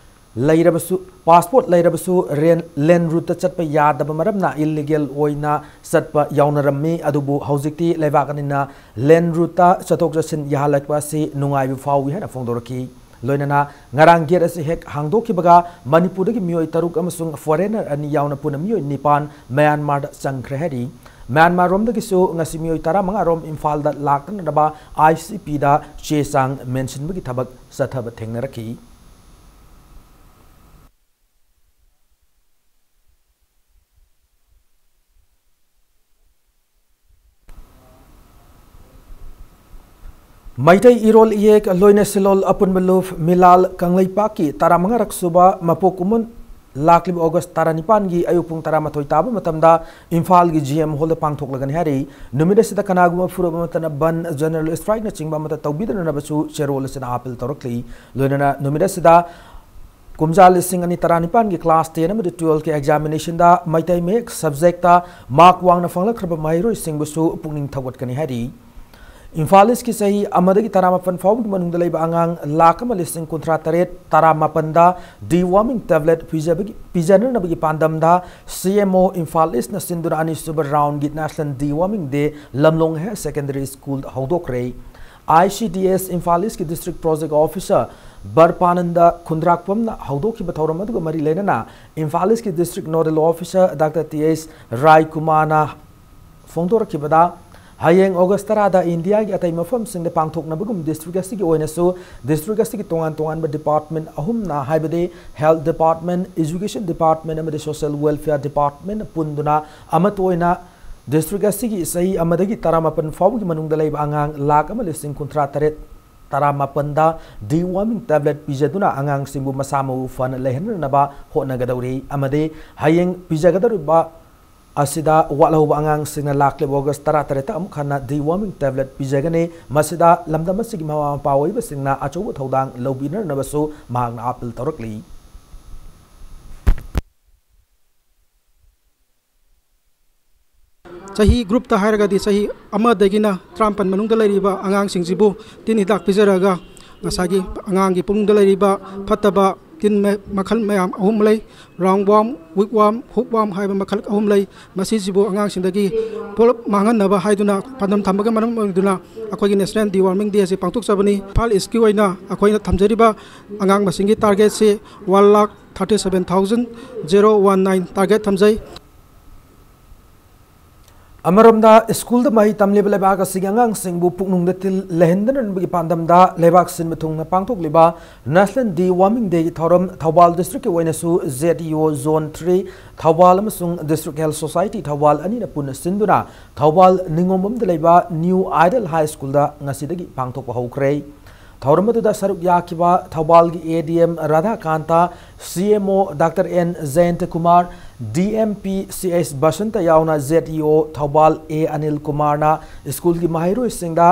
ꯂꯩꯔꯕꯁꯨ, passport ꯂꯩꯔꯕꯁꯨ ꯔꯦꯟ-, land route ꯇ ꯆꯠꯄ ꯌꯥꯗꯕ ꯃꯔꯝꯅ illegal ꯑꯣꯏꯅ ꯆꯠꯄ ꯌꯥꯎꯅꯔꯝꯃꯤ꯫ ꯑꯗꯨꯕꯨ ꯍꯧꯖꯤꯛꯇꯤ ꯂꯩꯕꯥꯛ ꯑꯅꯤꯅ land route ꯇ ꯆꯠꯊꯣꯛ ꯆꯠꯁꯤꯟ ꯌꯥꯍꯜꯂꯛꯄ ꯑꯁꯤ ꯅꯨꯡꯉꯥꯏꯕ ꯐꯥꯎꯏ ꯍꯥꯏꯅ ꯐꯣꯡꯗꯣꯔꯛꯈꯤ꯫ ꯂꯣꯏꯅꯅ ꯉꯔꯥꯡ gate ꯑꯁꯤ ꯍꯦꯛ ꯍꯥꯡꯗꯣꯛꯈꯤꯕꯒ ꯃꯅꯤꯄꯨꯔꯗꯒꯤ ꯃꯤꯑꯣꯏ ꯇꯔꯨꯛ ꯑꯃꯁꯨꯡ foreigner ꯑꯅꯤ ꯌꯥꯎꯅ ꯄꯨꯟꯅ ꯃꯤꯑꯣꯏ ꯅꯤꯄꯥꯟ ꯃ꯭ꯌꯥꯟꯃꯥꯔꯗ ꯆꯪꯈ꯭ꯔꯦ ꯍꯥꯏꯔꯤ꯫ ꯃ꯭ꯌꯥꯟꯃꯥꯔ ꯔꯣꯝꯗꯒꯤꯁꯨ ꯉꯁꯤ ꯃꯤꯑꯣꯏ ꯇꯔꯥꯃꯉꯥ ꯔꯣꯝ ꯏꯝꯐꯥꯜꯗ ꯂꯥꯛꯇꯅꯕ I C P ꯗ ꯆꯦ ꯆꯥꯡ ꯃꯦꯟꯁꯤꯟꯕꯒꯤ ꯊꯕꯛ ꯆꯠꯊꯕ ꯊꯦꯡꯅꯔꯛꯈꯤ꯫ ꯃꯩꯇꯩ ꯏꯔꯣꯜ ꯏꯌꯦꯛ ꯂꯣꯏꯅ ꯁꯤꯂꯣꯜ ꯑꯄꯨꯟꯕ ꯂꯨꯞ ꯃꯤꯂꯥꯜ ꯀꯪꯂꯩꯄꯥꯛꯀꯤ ꯇꯔꯥꯃꯉꯥꯔꯛ ꯁꯨꯕ ꯃꯄꯣꯛ ꯀꯨꯝꯑꯣꯟ ꯂꯥꯛꯂꯤꯕ ꯑꯣꯒꯁ ꯇꯔꯥꯅꯤꯄꯥꯟꯒꯤ ꯑꯌꯨꯛ ꯄꯨꯡ ꯇꯔꯥꯃꯥꯊꯣꯏ ꯇꯥꯕ ꯃꯇꯝꯗ ꯏꯝꯐꯥꯜꯒꯤ G M hall ꯗ ꯄꯥꯡꯊꯣꯛꯂꯒꯅꯤ ꯍꯥꯏꯔꯤ꯫ ꯅꯨꯃꯤꯠ ꯑꯁꯤꯗ ꯀꯅꯥꯒꯨꯝꯕ ꯐꯨꯔꯨꯞ ꯑꯃꯠꯇꯅ ꯕꯟ, general strike ꯅꯆꯤꯡꯕ ꯑꯃꯠꯇ ꯇꯧꯕꯤꯗꯅꯅꯕꯁꯨ ꯆꯦꯔꯣꯜ ꯑꯁꯤꯅ appeal ꯇꯧꯔꯛꯂꯤ꯫ ꯂꯣꯏꯅꯅ ꯅꯨꯃꯤꯠ ꯑꯁꯤꯗ ꯀꯨꯝꯖꯥ ꯂꯤꯁꯤꯡ ꯑꯅꯤ ꯇꯔꯥꯅꯤꯄꯥꯟꯒꯤ class ten ꯑꯃꯗꯤ twelve ꯀꯤ examination ꯗ ꯃꯩꯇꯩ ꯃꯌꯦꯛ subject ꯇ mark ꯋꯥꯡꯅ ꯐꯪꯂꯛꯈ꯭ꯔꯕ ꯃꯍꯩꯔꯣꯏꯁꯤꯡꯕꯨꯁꯨ ꯄꯨꯛꯅꯤꯡ ꯊꯧꯒꯠꯀꯅꯤ ꯍꯥꯏꯔꯤ꯫ ꯏꯝꯐꯥꯜ ꯏꯁꯀꯤ ꯆꯍꯤ ꯑꯃꯗꯒꯤ ꯇꯔꯥꯃꯥꯄꯟ ꯐꯥꯎꯕꯒꯤ ꯃꯅꯨꯡꯗ ꯂꯩꯕ ꯑꯉꯥꯡ ꯂꯥꯈ ꯑꯃ ꯂꯤꯁꯤꯡ ꯀꯨꯟꯊ꯭ꯔꯥ ꯇꯔꯦꯠ ꯇꯔꯥꯃꯥꯄꯟꯗ deworming tablet ꯄꯤꯖꯕꯒꯤ, ꯄꯤꯖꯅꯅꯕꯒꯤ ꯄꯥꯟꯗꯝꯗ C M O Imphal ꯏꯁꯅ ꯁꯤꯟꯗꯨꯅ ꯑꯅꯤꯁꯨꯕ round ꯒꯤ National Deworming Day Lamlong Higher Secondary School the ꯍꯧꯗꯣꯛꯈ꯭ꯔꯦ꯫ I C D S Imphal ꯏꯁꯀꯤ district project officer ꯕꯔꯄꯥꯅꯟꯗ ꯈꯨꯟꯗ꯭ꯔꯥꯛꯄꯝꯅ ꯍꯧꯗꯣꯛꯈꯤꯕ ꯊꯧꯔꯝ ꯑꯗꯨꯒ ꯃꯔꯤ ꯂꯩꯅꯅ ꯏꯝꯐꯥꯜ ꯏꯁꯀꯤ district nodal officer Doctor T H ꯔꯥꯏꯀꯨꯃꯥꯔꯅ ꯐꯣꯡꯗꯣꯔꯛꯈꯤꯕꯗ, ꯍꯌꯦꯡ August ꯇꯔꯥꯗ ꯏꯟꯗꯤꯌꯥꯒꯤ ꯑꯇꯩ ꯃꯐꯝꯁꯤꯡꯗ ꯄꯥꯡꯊꯣꯛꯅꯕꯒꯨꯝ district ꯑꯁꯤꯒꯤ ꯑꯣꯏꯅꯁꯨ district ꯑꯁꯤꯒꯤ ꯇꯣꯉꯥꯟ ꯇꯣꯉꯥꯟꯕ department ꯑꯍꯨꯝꯅ, ꯍꯥꯏꯕꯗꯤ Health Department, Education Department ꯑꯃꯗꯤ Social Welfare Department ꯄꯨꯟꯗꯨꯅ ꯑꯃꯠꯇ ꯑꯣꯏꯅ district ꯑꯁꯤꯒꯤ ꯆꯍꯤ ꯑꯃꯗꯒꯤ ꯇꯔꯥꯃꯥꯄꯟ ꯐꯥꯎꯕꯒꯤ ꯃꯅꯨꯡꯗ ꯂꯩꯕ ꯑꯉꯥꯡ ꯂꯥꯈ ꯑꯃ ꯂꯤꯁꯤꯡ ꯀꯨꯟꯊ꯭ꯔꯥ ꯇꯔꯦꯠ ꯇꯔꯥꯃꯥꯄꯟꯗ deworming tablet ꯄꯤꯖꯗꯨꯅ ꯑꯉꯥꯡꯁꯤꯡꯕꯨ ꯃꯁꯥ ꯃꯎ ꯐꯅ ꯂꯩꯍꯟꯅꯅꯕ ꯍꯣꯠꯅꯒꯗꯧꯔꯤ ꯑꯃꯗꯤ ꯍꯌꯦꯡ ꯄꯤꯖꯒꯗꯧꯔꯤꯕ ꯑꯁꯤꯗ ꯋꯥꯠꯍꯧꯕ ꯑꯉꯥꯡꯁꯤꯡꯅ ꯂꯥꯛꯂꯤꯕ August ꯇꯔꯥꯇꯔꯦꯠꯇ ꯑꯃꯨꯛ ꯍꯟꯅ deworming tablet ꯄꯤꯖꯒꯅꯤ꯫ ꯃꯁꯤꯗ ꯂꯝꯗꯝ ꯑꯁꯤꯒꯤ ꯃꯃꯥ ꯃꯄꯥ ꯑꯣꯏꯕꯁꯤꯡꯅ ꯑꯆꯧꯕ ꯊꯧꯗꯥꯡ ꯂꯧꯕꯤꯅꯅꯕꯁꯨ ꯃꯍꯥꯛꯅ appeal ꯇꯧꯔꯛꯂꯤ꯫ ꯆꯍꯤ groupꯇ ꯍꯥꯏꯔꯒꯗꯤ ꯆꯍꯤ ꯑꯃꯗꯒꯤꯅ ꯇꯔꯥꯃꯥꯄꯟ ꯃꯅꯨꯡꯗ ꯂꯩꯔꯤꯕ ꯑꯉꯥꯡꯁꯤꯡꯁꯤꯕꯨ ꯇꯤꯟ ꯍꯤꯗꯥꯛ ꯄꯤꯖꯔꯒ ꯉꯁꯥꯏꯒꯤ ꯑꯉꯥꯡꯒꯤ ꯄꯨꯛꯅꯤꯡꯗ ꯂꯩꯔꯤꯕ ꯐꯠꯇꯕ ꯇꯤꯟ ꯃ-, ꯃꯈꯜ ꯃꯌꯥꯝ ꯑꯍꯨꯝ ꯂꯩ꯫ Round worm, wick worm, hook worm ꯍꯥꯏꯕ ꯃꯈꯜ ꯑꯍꯨꯝ ꯂꯩ꯫ ꯃꯁꯤꯁꯤꯕꯨ ꯑꯉꯥꯡꯁꯤꯡꯗꯒꯤ ꯄꯨꯂꯞ ꯃꯥꯡꯍꯟꯅꯕ ꯍꯥꯏꯗꯨꯅ ꯄꯥꯟꯗꯝ ꯊꯝꯕꯒ ꯃꯔꯝ ꯑꯣꯏꯗꯨꯅ ꯑꯩꯈꯣꯏꯒꯤ National Deworming Day ꯑꯁꯤ ꯄꯥꯡꯊꯣꯛꯆꯕꯅꯤ꯫ ꯏꯝꯐꯥꯜ Eastꯀꯤ ꯑꯣꯏꯅ ꯑꯩꯈꯣꯏꯅ ꯊꯝꯖꯔꯤꯕ ꯑꯉꯥꯡ ꯃꯁꯤꯡꯒꯤ targetꯁꯤ one lakh thirty seven thousand zero one nine target ꯊꯝꯖꯩ꯫ ꯑꯃꯔꯣꯝꯗ, ꯁ꯭ꯀꯨꯜꯗ ꯃꯍꯩ ꯇꯝꯂꯤꯕ ꯂꯩꯕꯥꯛ ꯑꯁꯤꯒꯤ ꯑꯉꯥꯡꯁꯤꯡꯕꯨ ꯄꯨꯛꯅꯨꯡꯗ ꯇꯤꯜ ꯂꯩꯍꯟꯗꯅꯕꯒꯤ ꯄꯥꯟꯗꯝꯗ ꯂꯩꯕꯥꯛ ꯁꯤꯟꯕ ꯊꯨꯡꯅ ꯄꯥꯡꯊꯣꯛꯂꯤꯕ National Deworming Dayꯒꯤ ꯊꯧꯔꯝ ꯊꯧꯕꯥꯜ districtꯀꯤ ꯑꯣꯏꯅꯁꯨ ZEO Zone three ꯊꯧꯕꯥꯜ ꯑꯃꯁꯨꯡ District Health Society ꯊꯧꯕꯥꯜ ꯑꯅꯤꯅ ꯄꯨꯟꯅ ꯁꯤꯟꯗꯨꯅ ꯊꯧꯕꯥꯜ ꯅꯤꯉꯣꯝꯕꯝꯗ ꯂꯩꯕ New Ideal High Schoolꯗ ꯉꯁꯤꯗꯒꯤ ꯄꯥꯡꯊꯣꯛꯄ ꯍꯧꯈ꯭ꯔꯦ꯫ ꯊꯧꯔꯝ ꯑꯗꯨꯗ ꯁꯔꯨꯛ ꯌꯥꯈꯤꯕ ꯊꯧꯕꯥꯜꯒꯤ ADM ꯔꯥꯙꯥꯀꯥꯟꯇ, CMO Doctor N ꯖꯌꯟꯇ Kumar, DMP C S Basanta ꯌꯥꯎꯅ ZEO ꯊꯧꯕꯥꯜ ꯑꯦ ꯑꯅꯤꯜ ꯀꯨꯃꯥꯔꯅ ꯁ꯭ꯀꯨꯜꯒꯤ ꯃꯍꯩꯔꯣꯏꯁꯤꯡꯗ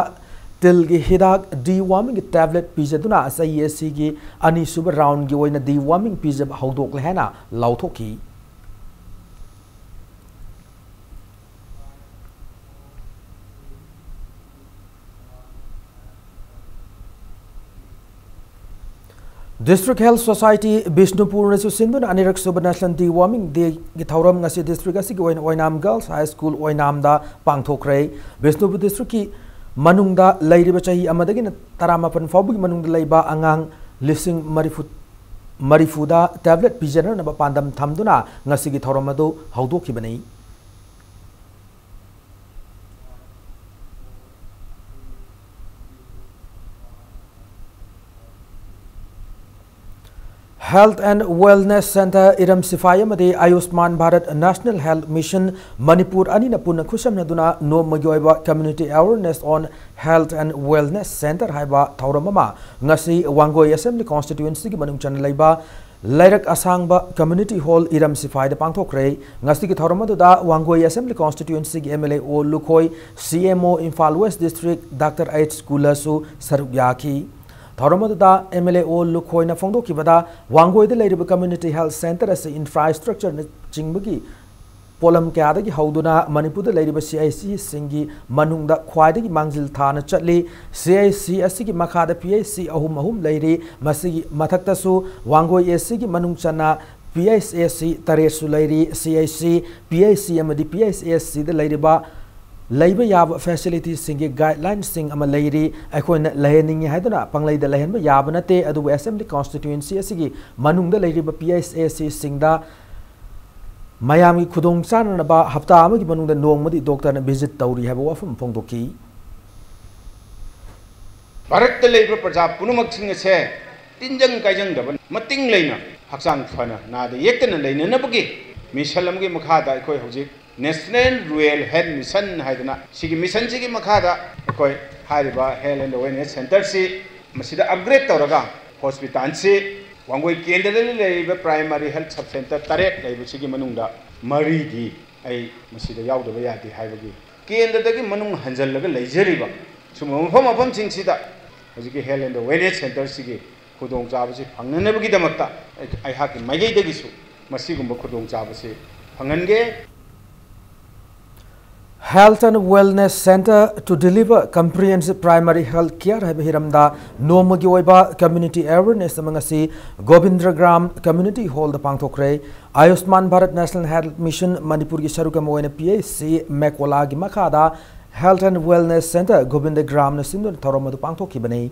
ꯇꯤꯜꯒꯤ ꯍꯤꯗꯥꯛ deworming tablet ꯄꯤꯖꯗꯨꯅ ꯆꯍꯤ ꯑꯁꯤꯒꯤ ꯑꯅꯤꯁꯨꯕ roundꯒꯤ ꯑꯣꯏꯅ deworming ꯄꯤꯖꯕ ꯍꯧꯗꯣꯛꯂꯦ ꯍꯥꯏꯅ ꯂꯥꯎꯊꯣꯛꯈꯤ꯫ District Health Society ꯕꯤꯁꯅꯨꯄꯨꯔꯅꯁꯨ ꯁꯤꯟꯗꯨꯅ ꯑꯅꯤꯔꯛ ꯁꯨꯕ National Deworming Dayꯒꯤ ꯊꯧꯔꯝ ꯉꯁꯤ district ꯑꯁꯤꯒꯤ ꯑꯣꯏꯅ ꯑꯣꯏꯅꯥꯝ Girls High School ꯑꯣꯏꯅꯥꯝꯗ ꯄꯥꯡꯊꯣꯛꯈ꯭ꯔꯦ꯫ ꯕꯤꯁꯅꯨꯄꯨꯔ districtꯀꯤ ꯃꯅꯨꯡꯗ ꯂꯩꯔꯤꯕ ꯆꯍꯤ ꯑꯃꯗꯒꯤꯅ ꯇꯔꯥꯃꯥꯄꯟ ꯐꯥꯎꯕꯒꯤ ꯃꯅꯨꯡꯗ ꯂꯩꯕ ꯑꯉꯥꯡ ꯂꯤꯁꯤꯡ ꯃꯔꯤꯐꯨ, ꯃꯔꯤꯐꯨꯗ tablet ꯄꯤꯖꯅꯅꯕ ꯄꯥꯟꯗꯝ ꯊꯝꯗꯨꯅ ꯉꯁꯤꯒꯤ ꯊꯧꯔꯝ ꯑꯗꯨ ꯍꯧꯗꯣꯛꯈꯤꯕꯅꯤ꯫ Health and Wellness Center ꯏꯔꯝ ꯁꯤꯐꯥꯏ ꯑꯃꯗꯤ ꯑꯌꯨꯁꯃꯥꯟ Bharat National Health Mission Manipur ꯑꯅꯤꯅ ꯄꯨꯟꯅ ꯈꯨꯠꯁꯝꯅꯗꯨꯅ ꯅꯣꯡꯃꯒꯤ ꯑꯣꯏꯕ Community Awareness on Health and Wellness Center ꯍꯥꯏꯕ ꯊꯧꯔꯝ ꯑꯃ ꯉꯁꯤ ꯋꯥꯡꯒꯣꯏ Assembly Constituencyꯒꯤ ꯃꯅꯨꯡ ꯆꯟꯅ ꯂꯩꯕ ꯂꯩꯔꯛ ꯑꯁꯥꯡꯕ Community Hall ꯏꯔꯝ ꯁꯤꯐꯥꯏꯗ ꯄꯥꯡꯊꯣꯛꯈ꯭ꯔꯦ꯫ ꯉꯁꯤꯒꯤ ꯊꯧꯔꯝ ꯑꯗꯨꯗ ꯋꯥꯡꯒꯣꯏ Assembly Constituencyꯒꯤ MLA ꯑꯣ Lukhoi, CMO Imphal West District Doctor H ꯀꯨꯂꯁꯨ ꯁꯔꯨꯛ ꯌꯥꯈꯤ꯫ ꯊꯧꯔꯝ ꯑꯗꯨꯗ MLA ꯑꯣ ꯂꯨꯈꯣꯏꯅ ꯐꯣꯡꯗꯣꯛꯈꯤꯕꯗ, ꯋꯥꯡꯒꯣꯏꯗ ꯂꯩꯔꯤꯕ Community Health Center ꯑꯁꯤ infrastructureꯅ ꯆꯤꯡꯕꯒꯤ ꯄꯣꯠꯂꯝ ꯀꯌꯥꯗꯒꯤ ꯍꯧꯗꯨꯅ ꯃꯅꯤꯄꯨꯔꯗ ꯂꯩꯔꯤꯕ CHCꯁꯤꯡꯒꯤ ꯃꯅꯨꯡꯗ ꯈ꯭ꯋꯥꯏꯗꯒꯤ ꯃꯥꯡꯖꯤꯜ ꯊꯥꯅ ꯆꯠꯂꯤ꯫ CHC ꯑꯁꯤꯒꯤ ꯃꯈꯥꯗ PHC ꯑꯍꯨꯝ ꯑꯍꯨꯝ ꯂꯩꯔꯤ꯫ ꯃꯁꯤꯒꯤ ꯃꯊꯛꯇꯁꯨ ꯋꯥꯡꯒꯣꯏ ACꯒꯤ ꯃꯅꯨꯡ ꯆꯟꯅ PHAC ꯇꯔꯦꯠꯁꯨ ꯂꯩꯔꯤ꯫ CHC, PHC ꯑꯃꯗꯤ PHACꯗ ꯂꯩꯔꯤꯕ ꯂꯩꯕ ꯌꯥꯕ facilityꯁꯤꯡꯒꯤ guidelinesꯁꯤꯡ ꯑꯃ ꯂꯩꯔꯤ꯫ ꯑꯩꯈꯣꯏꯅ ꯂꯩꯍꯟꯅꯤꯡꯉꯤ ꯍꯥꯏꯗꯨꯅ ꯄꯪꯂꯩꯗ ꯂꯩꯍꯟꯕ ꯌꯥꯕ ꯅꯠꯇꯦ, ꯑꯗꯨꯕꯨ Assembly Constituency ꯑꯁꯤꯒꯤ ꯃꯅꯨꯡꯗ ꯂꯩꯔꯤꯕ PHACꯁꯤꯡꯗ ꯃꯌꯥꯝꯒꯤ ꯈꯨꯗꯣꯡ ꯆꯥꯅꯅꯕ ꯍꯞꯇꯥ ꯑꯃꯒꯤ ꯃꯅꯨꯡꯗ ꯅꯣꯡꯃꯗꯤ doctorꯅ visit ꯇꯧꯔꯤ ꯍꯥꯏꯕ ꯋꯥꯐꯝ ꯐꯣꯡꯗꯣꯛꯈꯤ꯫ ꯚꯥꯔꯠꯇ ꯂꯩꯕ ꯄ꯭ꯔꯖꯥ ꯄꯨꯝꯅꯃꯛꯁꯤꯡ ꯑꯁꯦ ꯇꯤꯟꯖꯪ ꯀꯥꯏꯖꯪꯗꯕ, ꯃꯇꯤꯡ ꯂꯩꯅ, ꯍꯛꯆꯥꯡ ꯐꯅ, ꯅꯥꯗ ꯌꯦꯛꯇꯅ ꯂꯩꯅꯅꯕꯒꯤ mission ꯑꯃꯒꯤ ꯃꯈꯥꯗ ꯑꯩꯈꯣꯏ ꯍꯧꯖꯤꯛ National Rural Health Mission ꯍꯥꯏꯗꯅ ꯁꯤꯒꯤ missionꯁꯤꯒꯤ ꯃꯈꯥꯗ ꯑꯩꯈꯣꯏ ꯍꯥꯏꯔꯤꯕ Health and Wellness Centreꯁꯤ ꯃꯁꯤꯗ upgrade ꯇꯧꯔꯒ hospitalꯁꯤ ꯋꯥꯡꯒꯣꯏ ꯀꯦꯟꯗ꯭ꯔꯗ ꯂꯩꯔꯤꯕ primary health sub centre ꯇꯔꯦꯠ ꯂꯩꯕꯁꯤꯒꯤ ꯃꯅꯨꯡꯗ ꯃꯔꯤꯗꯤ ꯑꯩ ꯃꯁꯤꯗ ꯌꯥꯎꯗꯕ ꯌꯥꯗꯦ ꯍꯥꯏꯕꯒꯤ ꯀꯦꯟꯗ꯭ꯔꯗꯒꯤ ꯃꯅꯨꯡ ꯍꯟꯖꯜꯂꯒ ꯂꯩꯖꯔꯤꯕ ꯁꯨꯝꯕ ꯃꯐꯝ ꯃꯐꯝꯁꯤꯡꯁꯤꯗ ꯍꯧꯖꯤꯛꯀꯤ Health and Wellness Centreꯁꯤꯒꯤ ꯈꯨꯗꯣꯡꯆꯥꯕꯁꯤ ꯐꯪꯅꯅꯕꯒꯤꯗꯃꯛꯇ ꯑꯩ-, ꯑꯩꯍꯥꯛꯀꯤ ꯃꯥꯏꯀꯩꯗꯒꯤꯁꯨ ꯃꯁꯤꯒꯨꯝꯕ ꯈꯨꯗꯣꯡꯆꯥꯕꯁꯤ ꯐꯪꯍꯟꯒꯦ꯫ Health and Wellness Center to deliver comprehensive primary health care ꯍꯥꯏꯕ ꯍꯤꯔꯝꯗ ꯅꯣꯡꯃꯒꯤ ꯑꯣꯏꯕ community awareness ꯑꯃ ꯉꯁꯤ ꯒꯣꯕꯤꯟꯗ꯭ꯔꯒ꯭ꯔꯥꯝ Community Hallꯗ ꯄꯥꯡꯊꯣꯛꯈ꯭ꯔꯦ꯫ ꯑꯌꯨꯁꯃꯥꯟ ꯚꯥꯔꯠ National Health Mission ꯃꯅꯤꯄꯨꯔꯒꯤ ꯁꯔꯨꯛ ꯑꯃ ꯑꯣꯏꯅ PHC ꯃꯦꯀꯣꯂꯥꯒꯤ ꯃꯈꯥꯗ Health and Wellness Center ꯒꯣꯕꯤꯟꯗꯒ꯭ꯔꯥꯝꯅ ꯁꯤꯟꯗꯨꯅ ꯊꯧꯔꯝ ꯑꯗꯨ ꯄꯥꯡꯊꯣꯛꯈꯤꯕꯅꯤ꯫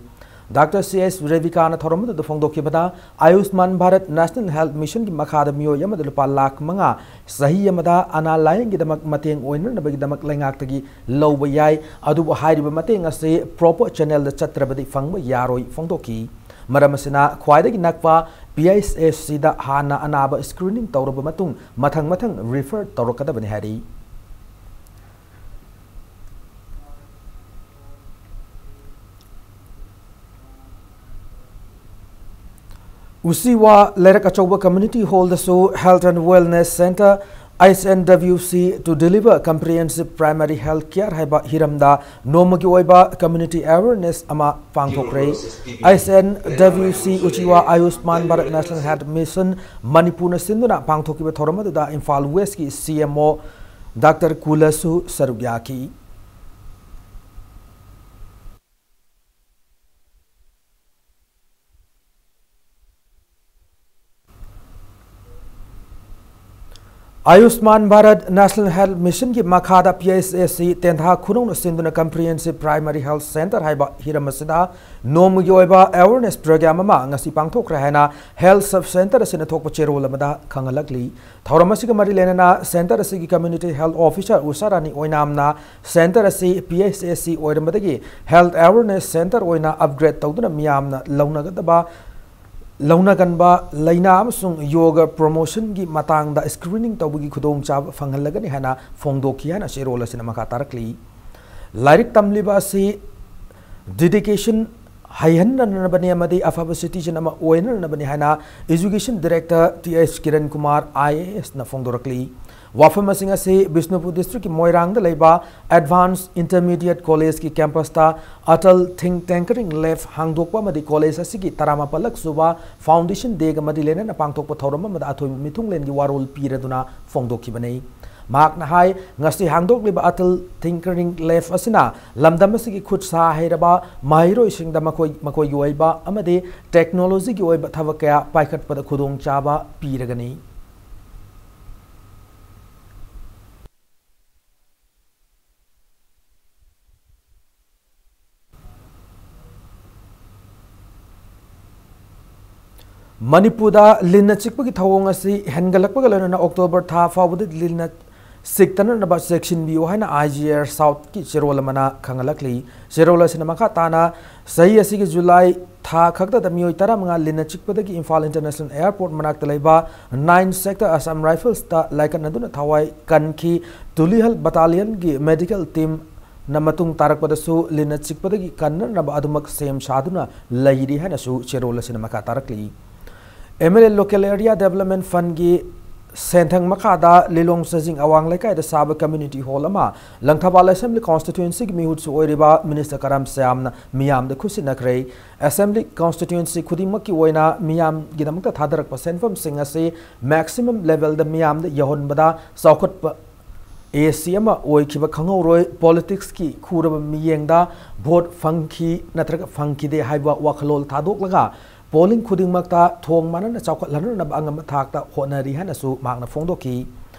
Doctor C H ꯔꯦꯕꯤꯀꯥꯅ ꯊꯧꯔꯝ ꯑꯗꯨꯗ ꯐꯣꯡꯗꯣꯛꯈꯤꯕꯗ, ꯑꯌꯨꯁꯃꯥꯟ ꯚꯥꯔꯠ National Health Missionꯒꯤ ꯃꯈꯥꯗ ꯃꯤꯑꯣꯏ ꯑꯃꯗ ꯂꯨꯄꯥ ꯂꯥꯈ ꯃꯉꯥ ꯆꯍꯤ ꯑꯃꯗ ꯑꯅꯥ ꯂꯥꯌꯦꯡꯒꯤꯗꯃꯛ ꯃꯇꯦꯡ ꯑꯣꯏꯅꯅꯕꯒꯤꯗꯃꯛ ꯂꯩꯉꯥꯛꯇꯒꯤ ꯂꯧꯕ ꯌꯥꯏ꯫ ꯑꯗꯨꯕꯨ ꯍꯥꯏꯔꯤꯕ ꯃꯇꯦꯡ ꯑꯁꯤ proper channelꯗ ꯆꯠꯇ꯭ꯔꯕꯗꯤ ꯐꯪꯕ ꯌꯥꯔꯣꯏ ꯐꯣꯡꯗꯣꯛꯈꯤ꯫ ꯃꯔꯝ ꯑꯁꯤꯅ, ꯈ꯭ꯋꯥꯏꯗꯒꯤ ꯅꯛꯄ P H S Cꯗ ꯍꯥꯟꯅ ꯑꯅꯥꯕ screening ꯇꯧꯔꯕ ꯃꯇꯨꯡ, ꯃꯊꯪ ꯃꯊꯪ refer ꯇꯧꯔꯛꯀꯗꯕꯅꯤ ꯍꯥꯏꯔꯤ꯫ ꯎꯆꯤꯋꯥ ꯂꯩꯔꯛ ꯑꯆꯧꯕ Community Hallꯗꯁꯨ Health and Wellness Centre, H N W C, to deliver comprehensive primary health care ꯍꯥꯏꯕ ꯍꯤꯔꯝꯗ ꯅꯣꯡꯃꯒꯤ ꯑꯣꯏꯕ community awareness ꯑꯃ ꯄꯥꯡꯊꯣꯛꯈ꯭ꯔꯦ꯫ H N W C ꯎꯆꯤꯋꯥ ꯑꯌꯨꯁꯃꯥꯟ ꯚꯥꯔꯠ National Health Mission ꯃꯅꯤꯄꯨꯔꯅ ꯁꯤꯟꯗꯨꯅ ꯄꯥꯡꯊꯣꯛꯈꯤꯕ ꯊꯧꯔꯝ ꯑꯗꯨꯗ Imphal Westꯀꯤ C M O Doctor ꯀꯨꯂꯁꯨ ꯁꯔꯨꯛ ꯌꯥꯈꯤ꯫ ꯑꯌꯨꯁꯃꯥꯟ ꯚꯥꯔꯠ National Health Missionꯒꯤ ꯃꯈꯥꯗ P H S C ꯇꯦꯟꯊꯥ ꯈꯨꯅꯧꯅ ꯁꯤꯟꯗꯨꯅ Comprehensive Primary Health Centre ꯍꯥꯏꯕ ꯍꯤꯔꯝ ꯑꯁꯤꯗ ꯅꯣꯡꯃꯒꯤ ꯑꯣꯏꯕ awareness program ꯑꯃ ꯉꯁꯤ ꯄꯥꯡꯊꯣꯛꯈ꯭ꯔꯦ ꯍꯥꯏꯅ Health Sub Centre ꯑꯁꯤꯅ ꯊꯣꯛꯄ ꯆꯦꯔꯣꯜ ꯑꯃꯗ ꯈꯪꯍꯜꯂꯛꯂꯤ꯫ ꯊꯧꯔꯝ ꯑꯁꯤꯒ ꯃꯔꯤ ꯂꯩꯅꯅ Centre ꯑꯁꯤꯒꯤ Community Health Officer ꯎꯁꯥ ꯔꯥꯅꯤ ꯑꯣꯏꯅꯥꯝꯅ Centre ꯑꯁꯤ P H S C ꯑꯣꯏꯔꯝꯕꯗꯒꯤ Health Awareness Centre ꯑꯣꯏꯅ upgrade ꯇꯧꯗꯨꯅ ꯃꯤꯌꯥꯝꯅ ꯂꯧꯅꯒꯗꯕ ꯂꯧꯅꯒꯟꯕ ꯂꯥꯏꯅꯥ ꯑꯃꯁꯨꯡ ꯌꯣꯒ promotionꯒꯤ ꯃꯇꯥꯡꯗ screening ꯇꯧꯕꯒꯤ ꯈꯨꯗꯣꯡꯆꯥꯕ ꯐꯪꯍꯜꯂꯒꯅꯤ ꯍꯥꯏꯅ ꯐꯣꯡꯗꯣꯛꯈꯤ ꯍꯥꯏꯅ ꯆꯦꯔꯣꯜ ꯑꯁꯤꯅ ꯃꯈꯥ ꯇꯥꯔꯛꯂꯤ꯫ ꯂꯥꯏꯔꯤꯛ ꯇꯝꯂꯤꯕ ꯑꯁꯤ dedication ꯍꯩꯍꯟꯅꯅꯕꯅꯤ ꯑꯃꯗꯤ ꯑꯐꯕ citizen ꯑꯃ ꯑꯣꯏꯅꯅꯕꯅꯤ ꯍꯥꯏꯅ Education Director T H Kiran Kumar I A S ꯅ ꯐꯣꯡꯗꯣꯔꯛꯂꯤ꯫ ꯋꯥꯐꯝ ꯑꯁꯤꯡ ꯑꯁꯤ ꯕꯤꯁꯅꯨꯄꯨꯔ districtꯀꯤ ꯃꯣꯏꯔꯥꯡꯗ ꯂꯩꯕ Advanced Intermediate Collegeꯀꯤ campusꯇ Atal Think Tankering Lab ꯍꯥꯡꯗꯣꯛꯄ ꯑꯃꯗꯤ college ꯑꯁꯤꯒꯤ ꯇꯔꯥꯃꯥꯄꯜꯂꯛ ꯁꯨꯕ Foundation Dayꯒ ꯃꯔꯤ ꯂꯩꯅꯅ ꯄꯥꯡꯊꯣꯛꯄ ꯊꯧꯔꯝ ꯑꯃꯗ ꯑꯊꯣꯏꯕ ꯃꯤꯊꯨꯡꯂꯦꯟꯒꯤ ꯋꯥꯔꯣꯜ ꯄꯤꯔꯗꯨꯅ ꯐꯣꯡꯗꯣꯛꯈꯤꯕꯅꯤ꯫ ꯃꯍꯥꯛꯅ ꯍꯥꯏ, ꯉꯁꯤ ꯍꯥꯡꯗꯣꯛꯂꯤꯕ Atal Tinkering Lab ꯑꯁꯤꯅ ꯂꯝꯗꯝ ꯑꯁꯤꯒꯤ ꯈꯨꯠ ꯁꯥ ꯍꯩꯔꯕ ꯃꯍꯩꯔꯣꯏꯁꯤꯡꯗ ꯃꯈꯣꯏ, ꯃꯈꯣꯏꯒꯤ ꯑꯣꯏꯕ ꯑꯃꯗꯤ technologyꯒꯤ ꯑꯣꯏꯕ ꯊꯕꯛ ꯀꯌꯥ ꯄꯥꯏꯈꯠꯄꯗ ꯈꯨꯗꯣꯡꯆꯥꯕ ꯄꯤꯔꯒꯅꯤ꯫ ꯃꯅꯤꯄꯨꯔꯗ ꯂꯤꯟꯅ ꯆꯤꯛꯄꯒꯤ ꯊꯧꯑꯣꯡ ꯑꯁꯤ ꯍꯦꯟꯒꯠꯂꯛꯄꯒ ꯂꯣꯏꯅꯅ October ꯊꯥ ꯐꯥꯎꯕꯗ ꯂꯤꯟꯅ, ꯁꯤꯛꯇꯅꯅꯕ ꯆꯦꯛꯁꯤꯟꯕꯤꯌꯨ ꯍꯥꯏꯅ ꯑꯥꯏ ꯖꯤ ꯑꯥꯔ ꯁꯥꯎꯠꯀꯤ ꯆꯦꯔꯣꯜ ꯑꯃꯅ ꯈꯪꯍꯜꯂꯛꯂꯤ꯫ ꯆꯦꯔꯣꯜ ꯑꯁꯤꯅ ꯃꯈꯥ ꯇꯥꯅ ꯆꯍꯤ ꯑꯁꯤꯒꯤ ꯖꯨꯂꯥꯏ ꯊꯥ ꯈꯛꯇꯗ ꯃꯤꯑꯣꯏ ꯇꯔꯥꯃꯉꯥ ꯂꯤꯟꯅ ꯆꯤꯛꯄꯗꯒꯤ ꯏꯝꯐꯥꯜ ꯏꯟꯇꯔꯅꯦꯁꯅꯦꯜ ꯑꯦꯌꯔꯄꯣꯔꯠ ꯃꯅꯥꯛꯇ ꯂꯩꯕ ꯅꯥꯏꯟ ꯁꯦꯛꯇꯔ ꯑꯁꯥꯝ ꯔꯥꯏꯐꯜꯁꯇ ꯂꯥꯏꯀꯠꯅꯗꯨꯅ ꯊꯋꯥꯏ ꯀꯟꯈꯤ꯫ ꯇꯨꯂꯤꯍꯜ ꯕꯇꯥꯂꯤꯌꯟꯒꯤ ꯃꯦꯗꯤꯀꯦꯜ ꯇꯤꯝꯅ ꯃꯇꯨꯡ ꯇꯥꯔꯛꯄꯗꯁꯨ ꯂꯤꯟꯅ ꯆꯤꯛꯄꯗꯒꯤ ꯀꯟꯅꯅꯕ ꯑꯗꯨꯃꯛ ꯁꯦꯝ ꯁꯥꯗꯨꯅ ꯂꯩꯔꯤ ꯍꯥꯏꯅꯁꯨ ꯆꯦꯔꯣꯜ ꯑꯁꯤꯅ ꯃꯈꯥ ꯇꯥꯔꯛꯂꯤ꯫ M L A local area development ꯐꯟꯒꯤ ꯁꯦꯟꯊꯪ ꯃꯈꯥꯗ ꯂꯤꯂꯣꯡ ꯆꯥꯖꯤꯡ ꯑꯋꯥꯡ ꯂꯩꯀꯥꯏꯗ ꯁꯥꯕ ꯀꯝꯃ꯭ꯌꯨꯅꯤꯇꯤ ꯍꯣꯜ ꯑꯃ ꯂꯪꯊꯕꯥꯜ ꯑꯦꯁꯦꯝꯕ꯭ꯂꯤ ꯀꯣꯟꯁꯇꯤꯇ꯭ꯋꯦꯟꯁꯤꯒꯤ ꯃꯤꯍꯨꯠꯁꯨ ꯑꯣꯏꯔꯤꯕ ꯃꯤꯅꯤꯁꯇꯔ ꯀꯔꯝ ꯁ꯭ꯌꯥꯝꯅ ꯃꯤꯌꯥꯝꯗ ꯈꯨꯠꯁꯤꯟꯅꯈ꯭ꯔꯦ꯫ ꯑꯦꯁꯦꯝꯕ꯭ꯂꯤ ꯀꯣꯟꯁꯇꯤꯇ꯭ꯋꯦꯟꯁꯤ ꯈꯨꯗꯤꯡꯃꯛꯀꯤ ꯑꯣꯏꯅ ꯃꯤꯌꯥꯝꯒꯤꯗꯃꯛꯇ ꯊꯥꯗꯔꯛꯄ ꯁꯦꯟꯐꯝꯁꯤꯡ ꯑꯁꯤ ꯃꯦꯛꯁꯤꯃꯝ ꯂꯦꯚꯦꯜꯗ ꯃꯤꯌꯥꯝꯗ ꯌꯧꯍꯟꯕꯗ ꯆꯥꯎꯈꯠꯄ ꯑꯦ ꯁꯤ ꯑꯃ ꯑꯣꯏꯈꯤꯕ ꯈꯪꯍꯧꯔꯣꯏ꯫ ꯄꯣꯂꯤꯇꯤꯛꯁꯀꯤ ꯈꯨꯔꯕ ꯃꯤꯠꯌꯦꯡꯗ ꯚꯣꯠ ꯐꯪꯈꯤ ꯅꯠꯇ꯭ꯔꯒ ꯐꯪꯈꯤꯗꯦ ꯍꯥꯏꯕ ꯋꯥꯈꯜꯂꯣꯟ ꯊꯥꯗꯣꯛꯂꯒ ꯄꯣꯂꯤꯡ ꯈꯨꯗꯤꯡꯃꯛꯇ ꯊꯣꯡ ꯃꯥꯟꯅꯅ ꯆꯥꯎꯈꯠꯍꯟꯅꯅꯕ ꯑꯉꯝꯕ ꯊꯥꯛꯇ ꯍꯣꯠꯅꯔꯤ ꯍꯥꯏꯅꯁꯨ ꯃꯍꯥꯛꯅ ꯐꯣꯡꯗꯣꯛꯈꯤ꯫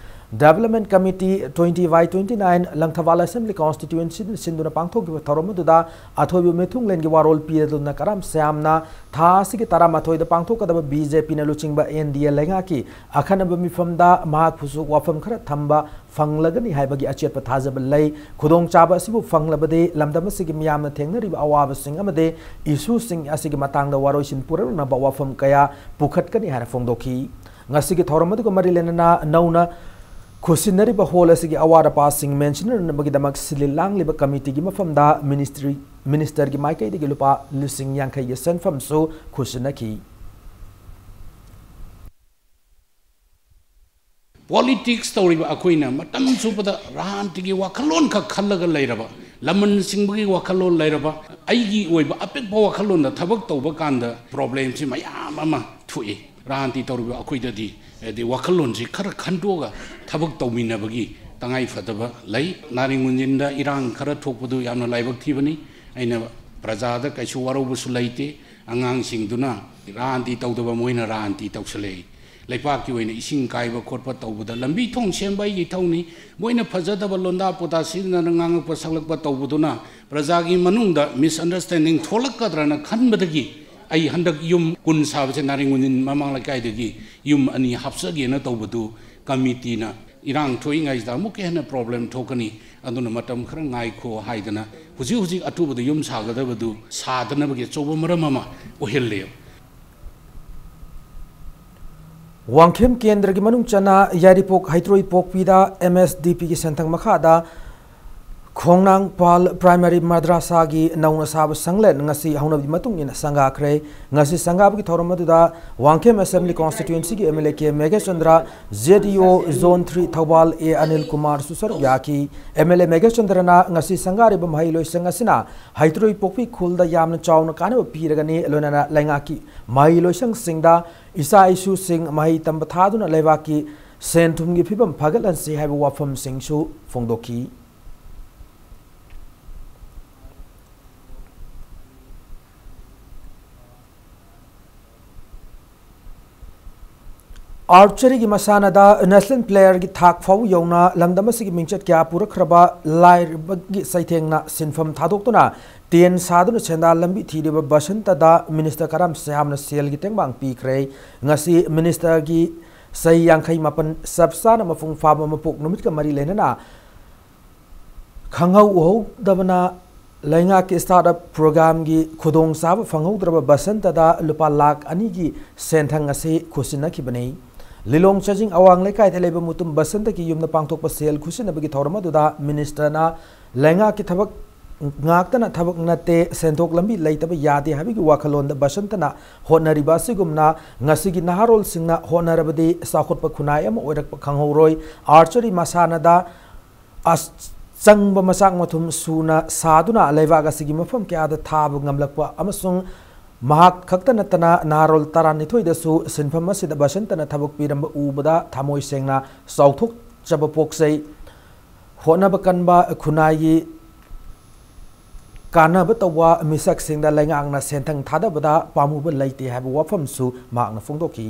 Development Committee twenty by twenty nine Langthabal assembly ꯀꯣꯟꯁꯇꯤꯇ꯭ꯋꯦꯟꯁꯤꯅ ꯁꯤꯟꯗꯨꯅ ꯄꯥꯡꯊꯣꯛꯈꯤꯕ ꯊꯧꯔꯝ ꯑꯗꯨꯗ ꯑꯊꯣꯏꯕ ꯃꯤꯊꯨꯡꯂꯦꯟꯒꯤ ꯋꯥꯔꯣꯜ ꯄꯤꯔꯗꯨꯅ ꯀꯔꯝ ꯁ꯭ꯌꯥꯝꯅ ꯊꯥ ꯑꯁꯤꯒꯤ ꯇꯔꯥꯃꯥꯊꯣꯏꯗ ꯄꯥꯡꯊꯣꯛꯀꯗꯕ ꯕꯤ ꯖꯦ ꯄꯤꯅ ꯂꯨꯆꯤꯡꯕ ꯑꯦꯟ ꯗꯤ ꯑꯦ ꯂꯩꯉꯥꯛꯀꯤ ꯑꯈꯟꯅꯕ ꯃꯤꯐꯝꯗ ꯃꯍꯥꯛꯄꯨꯁꯨ ꯋꯥꯐꯝ ꯈꯔ ꯊꯝꯕ ꯐꯪꯂꯒꯅꯤ ꯍꯥꯏꯕꯒꯤ ꯑꯆꯦꯠꯄ ꯊꯥꯖꯕ ꯂꯩ꯫ ꯈꯨꯗꯣꯡꯆꯥꯕ ꯑꯁꯤꯕꯨ ꯐꯪꯂꯕꯗꯤ ꯂꯝꯗꯝ ꯑꯁꯤꯒꯤ ꯃꯤꯌꯥꯝꯅ ꯊꯦꯡꯅꯔꯤꯕ ꯑꯋꯥꯕꯁꯤꯡ ꯑꯃꯗꯤ ꯏꯁꯨꯁꯤꯡ ꯑꯁꯤꯒꯤ ꯃꯇꯥꯡꯗ ꯋꯥꯔꯣꯏꯁꯤꯟ ꯄꯨꯔꯛꯅꯕ ꯋꯥꯐꯝ ꯀꯌꯥ ꯄꯨꯈꯠꯀꯅꯤ ꯍꯥꯏꯅ ꯐꯣꯡꯗꯣꯛꯈꯤ꯫ ꯉꯁꯤꯒꯤ ꯊꯧꯔꯝ ꯑꯗꯨꯒ ꯃꯔꯤ ꯂꯩꯅꯅ ꯅꯧꯅ ꯈꯨꯠꯁꯤꯟꯅꯔꯤꯕ ꯍꯣꯜ ꯑꯁꯤꯒꯤ ꯑꯋꯥꯠ ꯑꯄꯥꯁꯤꯡ ꯃꯦꯟꯁꯤꯟꯅꯅꯕꯒꯤꯗꯃꯛ ꯁꯤꯜꯂꯤ ꯂꯥꯡꯂꯤꯕ ꯀꯃꯤꯇꯤꯒꯤ ꯃꯐꯝꯗ ꯃꯤꯅꯤꯁꯇ꯭ꯔꯤ, ꯃꯤꯅꯤꯁꯇꯔꯒꯤ ꯃꯥꯏꯀꯩꯗꯒꯤ ꯂꯨꯄꯥ ꯂꯤꯁꯤꯡ ꯌꯥꯡꯈꯩꯒꯤ ꯁꯦꯟꯐꯝꯁꯨ ꯈꯨꯠꯁꯤꯟꯅꯈꯤ꯫ ꯄꯣꯂꯤꯇꯤꯛꯁ ꯇꯧꯔꯤꯕ ꯑꯩꯈꯣꯏꯅ ꯃꯇꯝ ꯆꯨꯞꯄꯗ ꯔꯥꯖꯅꯤꯇꯤꯒꯤ ꯋꯥꯈꯜꯂꯣꯟ ꯈꯛ ꯈꯜꯂꯒ ꯂꯩꯔꯕ, ꯂꯃꯟ ꯁꯤꯡꯕꯒꯤ ꯋꯥꯈꯜꯂꯣꯟ ꯂꯩꯔꯕ, ꯑꯩꯒꯤ ꯑꯣꯏꯕ ꯑꯄꯤꯛꯄ ꯋꯥꯈꯜꯂꯣꯟꯗ ꯊꯕꯛ ꯇꯧꯕ ꯀꯥꯟꯗ ꯄ꯭ꯔꯣꯕ꯭ꯂꯦꯝꯁꯤ ꯃꯌꯥꯝ ꯑꯃ ꯊꯣꯛꯏ꯫ ꯔꯥꯖꯅꯤꯇꯤ ꯇꯧꯔꯤꯕ ꯑꯩꯈꯣꯏꯗꯗꯤ, ꯍꯥꯏꯗꯤ, ꯋꯥꯈꯜꯂꯣꯟꯁꯤ ꯈꯔ ꯈꯟꯗꯣꯛꯑꯒ ꯊꯕꯛ ꯇꯧꯃꯤꯟꯅꯕꯒꯤ ꯇꯉꯥꯏ ꯐꯗꯕ ꯂꯩ꯫ ꯅꯥꯔꯤꯡ ꯃꯨꯟꯖꯤꯟꯗ ꯏꯔꯥꯡ ꯈꯔ ꯊꯣꯛꯄꯗꯨ ꯌꯥꯝꯅ ꯂꯥꯏꯕꯛ ꯊꯤꯕꯅꯤ꯫ ꯑꯩꯅ ꯄ꯭ꯔꯖꯥꯗ ꯀꯩꯁꯨ ꯋꯥꯔꯧꯕꯁꯨ ꯂꯩꯇꯦ꯫ ꯑꯉꯥꯡꯁꯤꯡꯗꯨꯅ ꯔꯥꯖꯅꯤꯇꯤ ꯇꯧꯗꯕ ꯃꯣꯏꯅ ꯔꯥꯖꯅꯤꯇꯤ ꯇꯧꯁꯜꯂꯛꯏ꯫ ꯂꯩꯄꯥꯛꯀꯤ ꯑꯣꯏꯅ ꯏꯁꯤꯡ ꯀꯥꯏꯕ ꯈꯣꯠꯄ ꯇꯧꯕꯗ, ꯂꯝꯕꯤ ꯊꯣꯡ ꯁꯦꯝꯕ ꯑꯩꯒꯤ ꯏꯊꯧꯅꯤ꯫ ꯃꯣꯏꯅ ꯐꯖꯗꯕ ꯂꯣꯟꯗꯥ ꯄꯨꯗꯥ ꯁꯤꯖꯤꯟꯅꯗꯨꯅ ꯉꯥꯡꯉꯛꯄ ꯁꯛꯂꯛꯄ ꯇꯧꯕꯗꯨꯅ ꯄ꯭ꯔꯖꯥꯒꯤ ꯃꯅꯨꯡꯗ ꯃꯤꯁꯑꯟꯗꯔꯁꯇꯦꯟꯗꯤꯡ ꯊꯣꯛꯂꯛꯀꯗ꯭ꯔꯅ ꯈꯟꯕꯗꯒꯤ ꯑꯩ ꯍꯟꯗꯛ ꯌꯨꯝ ꯀꯨꯟ ꯁꯥꯕꯁꯦ ꯅꯥꯔꯤꯡ ꯃꯨꯟꯖꯤꯟ ꯃꯃꯥꯡ ꯂꯩꯀꯥꯏꯗꯒꯤ ꯌꯨꯝ ꯑꯅꯤ ꯍꯥꯞꯆꯒꯦꯅ ꯇꯧꯕꯗꯨ ꯀꯃꯤꯇꯤꯅ ꯏꯔꯥꯡ ꯊꯣꯛꯏꯉꯩꯁꯤꯗ ꯑꯃꯨꯛꯀ ꯍꯦꯟꯅ problem ꯊꯣꯛꯀꯅꯤ꯫ ꯑꯗꯨꯅ ꯃꯇꯝ ꯈꯔ ꯉꯥꯏꯈꯣ ꯍꯥꯏꯗꯅ ꯍꯧꯖꯤꯛ ꯍꯧꯖꯤꯛ ꯑꯊꯨꯕꯗ ꯌꯨꯝ ꯁꯥꯒꯗꯕꯗꯨ ꯁꯥꯗꯅꯕꯒꯤ ꯑꯆꯧꯕ ꯃꯔꯝ ꯑꯃ ꯑꯣꯏꯍꯜꯂꯦꯕ꯫ ꯋꯥꯡꯈꯦꯝ ꯀꯦꯟꯗ꯭ꯔꯒꯤ ꯃꯅꯨꯡ ꯆꯟꯅ ꯌꯥꯏꯔꯤꯄꯣꯛ ꯍꯩꯇ꯭ꯔꯣꯏ ꯄꯣꯛꯄꯤꯗ M S D P ꯒꯤ ꯁꯦꯟꯊꯪ ꯃꯈꯥꯗ ꯈꯣꯡꯅꯥꯡ ꯄꯥꯜ ꯄ꯭ꯔꯥꯏꯃꯥꯔꯤ ꯃꯗ꯭ꯔꯥꯁꯥꯒꯤ ꯅꯧꯅ ꯁꯥꯕ ꯁꯪꯂꯦꯟ ꯉꯁꯤ ꯍꯧꯅꯕꯤꯒꯤ ꯃꯇꯨꯡ ꯏꯟꯅ ꯁꯪꯒꯥꯈ꯭ꯔꯦ꯫ ꯉꯁꯤ ꯁꯪꯒꯥꯕꯒꯤ ꯊꯧꯔꯝ ꯑꯗꯨꯗ ꯋꯥꯡꯈꯦꯝ ꯑꯦꯁꯦꯝꯕ꯭ꯂꯤ ꯀꯣꯟꯁꯇꯤꯇ꯭ꯋꯦꯟꯁꯤꯒꯤ M L A K Meghachandra, Z D O Zone three Thoubal A Anil ꯀꯨꯃꯥꯔꯁꯨ ꯁꯔꯨꯛ ꯌꯥꯈꯤ꯫ M L A ꯃꯦꯘꯆꯟꯗ꯭ꯔꯅ ꯉꯁꯤ ꯁꯪꯒꯥꯔꯤꯕ ꯃꯍꯩꯂꯣꯏꯁꯪ ꯑꯁꯤꯅ ꯍꯩꯇ꯭ꯔꯣꯏ ꯄꯣꯛꯄꯤ ꯈꯨꯜꯗ ꯌꯥꯝꯅ ꯆꯥꯎꯅ ꯀꯥꯟꯅꯕ ꯄꯤꯔꯒꯅꯤ, ꯂꯣꯏꯅꯅ ꯂꯩꯉꯥꯛꯀꯤ ꯃꯍꯩꯂꯣꯏꯁꯪꯁꯤꯡꯗ ꯏꯆꯥ ꯏꯁꯨꯁꯤꯡ ꯃꯍꯩ ꯇꯝꯕ ꯊꯥꯗꯨꯅ ꯂꯩꯕꯥꯛꯀꯤ ꯁꯦꯟ ꯊꯨꯝꯒꯤ ꯐꯤꯕꯝ ꯐꯒꯠꯍꯟꯁꯤ ꯍꯥꯏꯕ ꯋꯥꯐꯝꯁꯤꯡꯁꯨ ꯐꯣꯡꯗꯣꯛꯈꯤ꯫ Archery ꯒꯤ ꯃꯁꯥꯟꯅꯗ national player ꯒꯤ ꯊꯥꯛ ꯐꯥꯎꯕ ꯌꯧꯅ ꯂꯝꯗꯝ ꯑꯁꯤꯒꯤ ꯃꯤꯡꯆꯠ ꯀꯌꯥ ꯄꯨꯔꯛꯈ꯭ꯔꯕ ꯂꯥꯏꯔꯕꯒꯤ ꯆꯩꯊꯦꯡꯅ ꯁꯤꯟꯐꯝ ꯊꯥꯗꯣꯛꯇꯨꯅ tent ꯁꯥꯗꯨꯅ ꯁꯦꯟꯗꯥꯟ ꯂꯝꯕꯤ ꯊꯤꯔꯤꯕ ꯕꯁꯟꯇꯗ Minister ꯀꯔꯥꯝ ꯁꯍꯥꯝꯅ ꯁꯦꯜꯒꯤ ꯇꯦꯡꯕꯥꯡ ꯄꯤꯈ꯭ꯔꯦ꯫ ꯉꯁꯤ Minister ꯒꯤ ꯆꯍꯤ ꯌꯥꯡꯈꯩ ꯃꯥꯄꯟ ꯆꯞ ꯆꯥꯅ ꯃꯄꯨꯡ ꯐꯥꯕ ꯃꯄꯣꯛ ꯅꯨꯃꯤꯠꯀ ꯃꯔꯤ ꯂꯩꯅꯅ ꯈꯪꯍꯧ ꯎꯍꯧꯗꯕꯅ ꯂꯩꯉꯥꯛꯀꯤ startup program ꯒꯤ ꯈꯨꯗꯣꯡꯆꯥꯕ ꯐꯪꯍꯧꯗ꯭ꯔꯕ ꯕꯁꯟꯇꯗ ꯂꯨꯄꯥ ꯂꯥꯈ ꯑꯅꯤꯒꯤ ꯁꯦꯟꯊꯪ ꯑꯁꯤ ꯈꯨꯠꯁꯤꯟꯅꯈꯤꯕꯅꯤ꯫ ꯂꯤꯂꯣꯡ ꯆꯥꯖꯤꯡ ꯑꯋꯥꯡ ꯂꯩꯀꯥꯏꯗ ꯂꯩꯕ ꯃꯨꯇꯨꯝ ꯕꯁꯟꯇꯒꯤ ꯌꯨꯝꯗ ꯄꯥꯡꯊꯣꯛꯄ ꯁꯦꯜ ꯈꯨꯠꯁꯤꯟꯅꯕꯒꯤ ꯊꯧꯔꯝ ꯑꯗꯨꯗ Minister ꯅ ꯂꯩꯉꯥꯛꯀꯤ ꯊꯕꯛ ꯉꯥꯛꯇꯅ ꯊꯕꯛ ꯅꯠꯇꯦ, ꯁꯦꯟꯊꯣꯛ ꯂꯝꯕꯤ ꯂꯩꯇꯕ ꯌꯥꯗꯦ ꯍꯥꯏꯕꯒꯤ ꯋꯥꯈꯜꯂꯣꯟꯗ ꯕꯁꯟꯇꯅ ꯍꯣꯠꯅꯔꯤꯕ ꯑꯁꯤꯒꯨꯝꯅ ꯉꯁꯤꯒꯤ ꯅꯍꯥꯔꯣꯜꯁꯤꯡꯅ ꯍꯣꯠꯅꯔꯕꯗꯤ ꯆꯥꯎꯈꯠꯄ ꯈꯨꯟꯅꯥꯏ ꯑꯃ ꯑꯣꯏꯔꯛꯄ ꯈꯪꯍꯧꯔꯣꯏ꯫ Archery ꯃꯁꯥꯟꯅꯗ ꯑꯁ-, ꯆꯪꯕ ꯃꯆꯥꯛ ꯃꯊꯨꯝ ꯁꯨꯅ ꯁꯥꯗꯨꯅ ꯂꯩꯕꯥꯛ ꯑꯁꯤꯒꯤ ꯃꯐꯝ ꯀꯌꯥꯗ ꯊꯥꯕ ꯉꯝꯂꯛꯄ ꯑꯃꯁꯨꯡ ꯃꯍꯥꯛ ꯈꯛꯇ ꯅꯠꯇꯅ ꯅꯍꯥꯔꯣꯜ ꯇꯔꯥꯅꯤꯊꯣꯏꯗꯁꯨ ꯁꯤꯟꯐꯝ ꯑꯁꯤꯗ ꯕꯁꯟꯇꯅ ꯊꯕꯛ ꯄꯤꯔꯝꯕ ꯎꯕꯗ ꯊꯃꯣꯏ ꯁꯦꯡꯅ ꯆꯥꯎꯊꯣꯛꯆꯕ ꯄꯣꯛꯆꯩ꯫ ꯍꯣꯠꯅꯕ ꯀꯟꯕ ꯈꯨꯟꯅꯥꯏꯒꯤ ꯀꯥꯟꯅꯕ ꯇꯧꯕ ꯃꯤꯁꯛꯁꯤꯡꯗ ꯂꯩꯉꯥꯛꯅ ꯁꯦꯟꯊꯪ ꯊꯥꯗꯕꯗ ꯄꯥꯝꯃꯨꯕ ꯂꯩꯇꯦ ꯍꯥꯏꯕ ꯋꯥꯐꯝꯁꯨ ꯃꯍꯥꯛꯅ ꯐꯣꯡꯗꯣꯛꯈꯤ꯫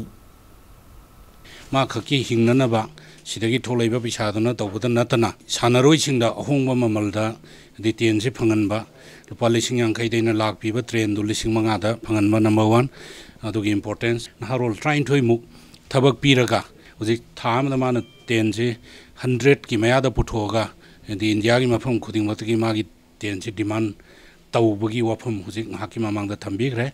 ꯃꯥ ꯈꯛꯀꯤ ꯍꯤꯡꯅꯅꯕ ꯁꯤꯗꯒꯤ ꯊꯣꯛꯂꯛꯏꯕ ꯄꯩꯁꯥꯗꯨꯅ ꯇꯧꯕꯗ ꯅꯠꯇꯅ ꯁꯥꯟꯅꯔꯣꯏꯁꯤꯡꯗ ꯑꯍꯣꯡꯕ ꯃꯃꯜꯗ ꯍꯥꯏꯗꯤ tent ꯁꯤ ꯐꯪꯍꯟꯕ, ꯂꯨꯄꯥ ꯂꯤꯁꯤꯡ ꯌꯥꯡꯈꯩꯗꯩꯅ ꯂꯥꯛ ꯄꯤꯕ tent ꯗꯨ ꯂꯤꯁꯤꯡ ꯃꯉꯥꯗ ꯐꯪꯍꯟꯕ number one꯫ ꯑꯗꯨꯒꯤ importance ꯅꯍꯥꯔꯣꯜ ꯇꯔꯥꯅꯤꯊꯣꯏꯃꯨꯛ ꯊꯕꯛ ꯄꯤꯔꯒ ꯍꯧꯖꯤꯛ ꯊꯥ ꯑꯃꯗ ꯃꯥꯅ ꯇꯦꯟꯁꯤ ꯍꯟꯗ꯭ꯔꯦꯠꯀꯤ ꯃꯌꯥꯗ ꯄꯨꯊꯣꯛꯑꯒ, ꯍꯥꯏꯗꯤ ꯏꯟꯗꯤꯌꯥꯒꯤ ꯃꯐꯝ ꯈꯨꯗꯤꯡꯃꯛꯇꯒꯤ ꯃꯥꯒꯤ ꯇꯦꯟꯁꯤ ꯗꯤꯃꯥꯟ ꯇꯧꯕꯒꯤ ꯋꯥꯐꯝ ꯍꯧꯖꯤꯛ ꯉꯥꯏꯍꯥꯛꯀꯤ ꯃꯃꯥꯡꯗ ꯊꯝꯕꯤꯈ꯭ꯔꯦ꯫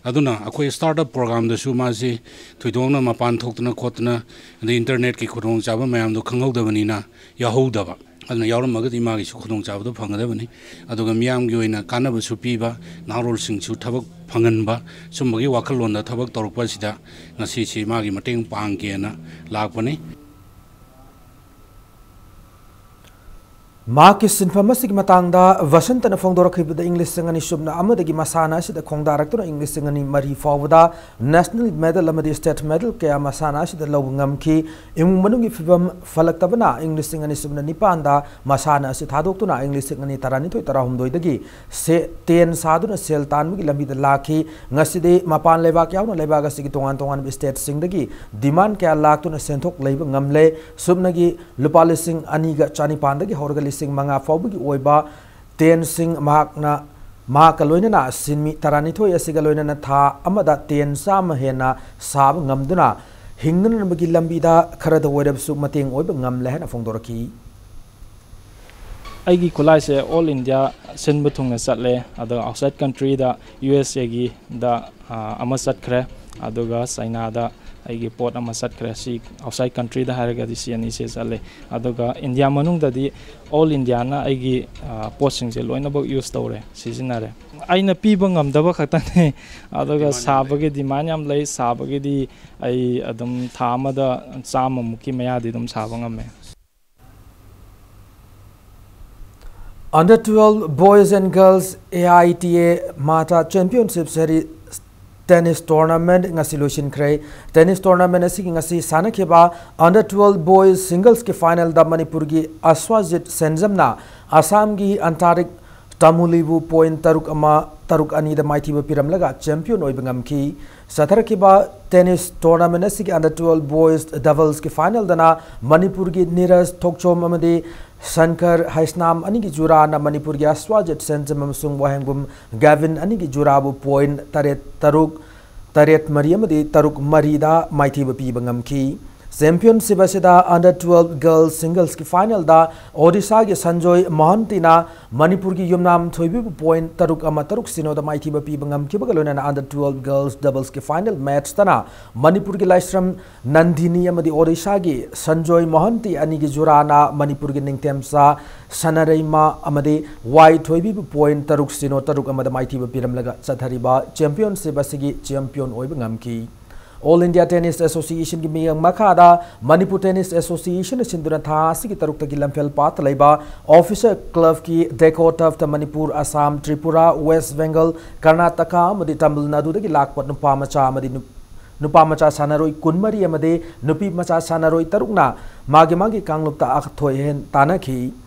ꯑꯗꯨꯅ ꯑꯩꯈꯣꯏ ꯁ꯭ꯇꯥꯔꯠ ꯑꯞ ꯄ꯭ꯔꯣꯒ꯭ꯔꯥꯝꯗꯁꯨ ꯃꯥꯁꯤ ꯊꯣꯏꯗꯣꯛꯅ ꯃꯄꯥꯟ ꯊꯣꯛꯇꯅ ꯈꯣꯠꯇꯅ, ꯑꯗꯩ ꯏꯟꯇꯔꯅꯦꯠꯀꯤ ꯈꯨꯗꯣꯡꯆꯥꯕ ꯃꯌꯥꯝꯗꯣ ꯈꯪꯍꯧꯗꯕꯅꯤꯅ ꯌꯥꯎꯍꯧꯗꯕ꯫ ꯑꯗꯨꯅ ꯌꯥꯎꯔꯝꯃꯒꯗꯤ ꯃꯥꯒꯤꯁꯨ ꯈꯨꯗꯣꯡꯆꯥꯕꯗꯣ ꯐꯪꯒꯗꯕꯅꯤ꯫ ꯑꯗꯨꯒ ꯃꯤꯌꯥꯝꯒꯤ ꯑꯣꯏꯅ ꯀꯥꯟꯅꯕꯁꯨ ꯄꯤꯕ, ꯅꯍꯥꯔꯣꯜꯁꯤꯡꯁꯨ ꯊꯕꯛ ꯐꯪꯍꯟꯕ, ꯁꯨꯝꯕꯒꯤ ꯋꯥꯈꯜꯂꯣꯟꯗ ꯊꯕꯛ ꯇꯧꯔꯛꯄ ꯑꯁꯤꯗ ꯉꯁꯤꯁꯤ ꯃꯥꯒꯤ ꯃꯇꯦꯡ ꯄꯥꯡꯒꯦꯅ ꯂꯥꯛꯄꯅꯤ꯫ ꯃꯍꯥꯛꯀꯤ ꯁꯤꯟꯐꯝ ꯑꯁꯤꯒꯤ ꯃꯇꯥꯡꯗ ꯚꯁꯟꯇꯅ ꯐꯣꯡꯗꯣꯔꯛꯈꯤꯕꯗ, ꯏꯪ ꯂꯤꯁꯤꯡ ꯑꯅꯤ ꯁꯨꯞꯅ ꯑꯃꯗꯒꯤ ꯃꯁꯥꯟꯅ ꯑꯁꯤꯗ ꯈꯣꯡꯗꯥꯔꯛꯇꯨꯅ ꯏꯪ ꯂꯤꯁꯤꯡ ꯑꯅꯤ ꯃꯔꯤ ꯐꯥꯎꯕꯗ ꯅꯦꯁꯅꯦꯜ ꯃꯦꯗꯜ ꯑꯃꯗꯤ ꯁ꯭ꯇꯦꯠ ꯃꯦꯗꯜ ꯀꯌꯥ ꯃꯁꯥꯟꯅ ꯑꯁꯤꯗ ꯂꯧꯕ ꯉꯝꯈꯤ꯫ ꯏꯃꯨꯡ ꯃꯅꯨꯡꯒꯤ ꯐꯤꯕꯝ ꯐꯂꯛꯇꯕꯅ ꯏꯪ ꯂꯤꯁꯤꯡ ꯑꯅꯤ ꯁꯨꯞꯅ ꯅꯤꯄꯥꯟꯗ ꯃꯁꯥꯟꯅ ꯑꯁꯤ ꯊꯥꯗꯣꯛꯇꯨꯅ ꯏꯪ ꯂꯤꯁꯤꯡ ꯑꯅꯤ ꯇꯔꯥꯅꯤꯊꯣꯏ ꯇꯔꯥꯍꯨꯝꯗꯣꯏꯗꯒꯤ ꯁꯦ-, ꯇꯦꯟ ꯁꯥꯗꯨꯅ ꯁꯦꯜ ꯇꯥꯟꯕꯒꯤ ꯂꯝꯕꯤꯗ ꯂꯥꯛꯈꯤ꯫ ꯉꯁꯤꯗꯤ ꯃꯄꯥꯟ ꯂꯩꯕꯥꯛ ꯌꯥꯎꯅ ꯂꯩꯕꯥꯛ ꯑꯁꯤꯒꯤ ꯇꯣꯉꯥꯟ ꯇꯣꯉꯥꯟꯕ ꯁ꯭ꯇꯦꯠꯁꯤꯡꯗꯒꯤ ꯗꯤꯃꯥꯟ ꯀꯌꯥ ꯂꯥꯛꯇꯨꯅ ꯁꯦꯟꯊꯣꯛ ꯂꯩꯕ ꯉꯝꯂꯦ꯫ ꯁꯨꯞꯅꯒꯤ ꯂꯨꯄꯥ ꯂꯤꯁꯤꯡ ꯑꯅꯤꯒ ꯆꯅꯤꯄꯥꯟꯗꯒꯤ ꯍꯧꯔꯒ ꯂꯤꯁꯤꯡ ꯃꯉꯥ ꯐꯥꯎꯕꯒꯤ ꯑꯣꯏꯕ ꯇꯦꯟꯁꯤꯡ ꯃꯍꯥꯛꯅ, ꯃꯍꯥꯛꯀ ꯂꯣꯏꯅꯅ ꯁꯤꯟꯃꯤ ꯇꯔꯥꯅꯤꯊꯣꯏ ꯑꯁꯤꯒ ꯂꯣꯏꯅꯅ ꯊꯥ ꯑꯃꯗ ꯇꯦꯟ ꯆꯥꯝꯃ ꯍꯦꯟꯅ ꯁꯥꯕ ꯉꯝꯗꯨꯅ ꯍꯤꯡꯅꯅꯕꯒꯤ ꯂꯝꯕꯤꯗ ꯈꯔꯗ ꯑꯣꯏꯔꯕꯁꯨ ꯃꯇꯦꯡ ꯑꯣꯏꯕ ꯉꯝꯂꯦ ꯍꯥꯏꯅ ꯐꯣꯡꯗꯣꯔꯛꯈꯤ꯫ ꯑꯩꯒꯤ ꯈꯨꯠꯂꯥꯏꯁꯦ ꯑꯣꯜ ꯏꯟꯗꯤꯌꯥ ꯁꯤꯟꯕ ꯊꯨꯡꯅ ꯆꯠꯂꯦ꯫ ꯑꯗꯣ ꯑꯥꯎꯠꯁꯥꯏꯠ ꯀꯟꯇ꯭ꯔꯤꯗ, ꯌꯨ ꯑꯦꯁ ꯑꯦꯒꯤꯗ, ꯑ, ꯑꯃ ꯆꯠꯈ꯭ꯔꯦ꯫ ꯑꯗꯨꯒ ꯆꯩꯅꯥꯗ ꯑꯩꯒꯤ ꯄꯣꯠ ꯑꯃ ꯆꯠꯈ꯭ꯔꯦ꯫ ꯁꯤ ꯑꯥꯎꯠꯁꯥꯏꯠ ꯀꯟꯇ꯭ꯔꯤꯗ ꯍꯥꯏꯔꯒꯗꯤ ꯁꯤ ꯑꯅꯤꯁꯦ ꯆꯠꯂꯦ꯫ ꯑꯗꯨꯒ ꯏꯟꯗꯤꯌꯥ ꯃꯅꯨꯡꯗꯗꯤ ꯑꯣꯜ ꯏꯟꯗꯤꯌꯥꯅ ꯑꯩꯒꯤ, ꯑ, ꯄꯣꯠꯁꯤꯡꯁꯦ ꯂꯣꯏꯅꯃꯛ ꯌꯨꯁ ꯇꯧꯔꯦ, ꯁꯤꯖꯤꯟꯅꯔꯦ꯫ ꯑꯩꯅ ꯄꯤꯕ ꯉꯝꯗꯕ ꯈꯛꯇꯅꯦ꯫ ꯑꯗꯨꯒ ꯗꯤꯃꯥꯟ ꯌꯥꯝ ꯂꯩ꯫ ꯁꯥꯕꯒꯤ ꯗꯤꯃꯥꯟ ꯌꯥꯝ ꯂꯩ꯫ ꯁꯥꯕꯒꯤꯗꯤ ꯑꯩ ꯑꯗꯨꯝ ꯊꯥ ꯑꯃꯗ ꯆꯥꯝꯃꯃꯨꯛꯀꯤ ꯃꯌꯥꯗꯤ ꯑꯗꯨꯝ ꯁꯥꯕ ꯉꯝꯃꯦ꯫ Under twelve Boys and Girls A I T A MATA Championship Series Tennis Tournament ꯉꯁꯤ ꯂꯣꯏꯁꯤꯟꯈ꯭ꯔꯦ꯫ Tennis tournament ꯑꯁꯤꯒꯤ ꯉꯁꯤ ꯁꯥꯟꯅꯈꯤꯕ Under twelve Boys Singles ꯀꯤ final ꯗ ꯃꯅꯤꯄꯨꯔꯒꯤ ꯑꯁ꯭ꯋꯥꯖꯤꯠ ꯁꯦꯟꯖꯝꯅ ꯑꯁꯥꯝꯒꯤ ꯑꯟꯇꯥꯔꯤꯛ ꯇꯥꯃꯨꯂꯤꯕꯨ point ꯇꯔꯨꯛ ꯑꯃ, ꯇꯔꯨꯛ ꯑꯅꯤꯗ ꯃꯥꯏꯊꯤꯕ ꯄꯤꯔꯝꯂꯒ champion ꯑꯣꯏꯕ ꯉꯝꯈꯤ꯫ ꯆꯠꯊꯔꯛꯈꯤꯕ tennis tournament ꯑꯁꯤꯒꯤ under twelve boys doubles ꯀꯤ final ꯗꯅ ꯃꯅꯤꯄꯨꯔꯒꯤ ꯅꯤꯔꯖ ꯊꯣꯛꯆꯣꯝ ꯑꯃꯗꯤ ꯁꯪꯀꯔ ꯍꯩꯁꯅꯥꯝ ꯑꯅꯤꯒꯤ ꯖꯨꯔꯥꯅ ꯃꯅꯤꯄꯨꯔꯒꯤ ꯑꯁ꯭ꯋꯥꯖꯤꯠ ꯁꯦꯟꯖꯝ ꯑꯃꯁꯨꯡ ꯋꯥꯍꯦꯡꯕꯝ ꯒꯦꯚꯤꯟ ꯑꯅꯤꯒꯤ ꯖꯨꯔꯥꯕꯨ point ꯇꯔꯦꯠ ꯇꯔꯨꯛ, ꯇꯔꯦꯠ ꯃꯔꯤ ꯑꯃꯗꯤ ꯇꯔꯨꯛ ꯃꯔꯤꯗ ꯃꯥꯏꯊꯤꯕ ꯄꯤꯕ ꯉꯝꯈꯤ꯫ ꯆꯦꯝꯄꯤꯌꯟꯁꯤꯞ ꯑꯁꯤꯗ under twelve girls singlesꯀꯤ finalꯗ ꯑꯣꯗꯤꯁꯥꯒꯤ ꯁꯟꯖꯣꯏ ꯃꯣꯍꯟꯇꯤꯅ ꯃꯅꯤꯄꯨꯔꯒꯤ ꯌꯨꯝꯅꯥꯝ ꯊꯣꯏꯕꯤꯕꯨ point ꯇꯔꯨꯛ ꯑꯃ, ꯇꯔꯨꯛ ꯁꯤꯅꯣꯗ ꯃꯥꯏꯊꯤꯕ ꯄꯤꯕ ꯉꯝꯈꯤꯕꯒ ꯂꯣꯏꯅꯅ under twelve girls doublesꯀꯤ final matchꯇꯅ ꯃꯅꯤꯄꯨꯔꯒꯤ ꯂꯥꯏꯁ꯭ꯔꯝ ꯅꯟꯗꯤꯅꯤ ꯑꯃꯗꯤ ꯑꯣꯗꯤꯁꯥꯒꯤ ꯁꯟꯖꯣꯏ ꯃꯣꯍꯟꯇꯤ ꯑꯅꯤꯒꯤ ꯖꯨꯔꯥꯅ ꯃꯅꯤꯄꯨꯔꯒꯤ ꯅꯤꯡꯊꯦꯝꯆꯥ ꯁꯅꯔꯩꯃ ꯑꯃꯗꯤ ꯋꯥꯏ ꯊꯣꯏꯕꯤꯕꯨ point ꯇꯔꯨꯛ ꯁꯤꯅꯣ, ꯇꯔꯨꯛ ꯑꯃꯗ ꯃꯥꯏꯊꯤꯕ ꯄꯤꯔꯝꯂꯒ ꯆꯠꯊꯔꯤꯕ ꯆꯦꯝꯄꯤꯌꯟꯁꯤꯞ ꯑꯁꯤꯒꯤ ꯆꯦꯝꯄꯤꯌꯟ ꯑꯣꯏꯕ ꯉꯝꯈꯤ꯫ All India Tennis Associationꯒꯤ ꯃꯤꯠꯌꯦꯡ ꯃꯈꯥꯗ ꯃꯅꯤꯄꯨꯔ Tennis Associationꯅ ꯁꯤꯟꯗꯨꯅ ꯊꯥ ꯑꯁꯤꯒꯤ ꯇꯔꯨꯛꯇꯒꯤ ꯂꯝꯐꯦꯜ ꯄꯥꯠꯇ ꯂꯩꯕ officer clubꯀꯤ Deco Turfꯇ ꯃꯅꯤꯄꯨꯔ, ꯑꯁꯥꯝ, ꯇ꯭ꯔꯤꯄꯨꯔꯥ, ꯋꯦꯁ ꯕꯦꯡꯒꯜ, ꯀꯔꯅꯥꯇꯀꯥ ꯑꯃꯗꯤ ꯇꯥꯃꯤꯜ ꯅꯥꯗꯨꯗꯒꯤ ꯂꯥꯛꯄ ꯅꯨꯄꯥ ꯃꯆꯥ ꯑꯃꯗꯤ ꯅꯨ-, ꯅꯨꯄꯥ ꯃꯆꯥ ꯁꯥꯟꯅꯔꯣꯏ ꯀꯨꯟꯃꯔꯤ ꯑꯃꯗꯤ ꯅꯨꯄꯤ ꯃꯆꯥ ꯁꯥꯟꯅꯔꯣꯏ ꯇꯔꯨꯛꯅ ꯃꯥꯒꯤ ꯃꯥꯒꯤ ꯀꯥꯡꯂꯨꯞꯇ ꯑꯊꯣꯏ ꯑꯍꯦꯟ ꯇꯥꯟꯅꯈꯤ꯫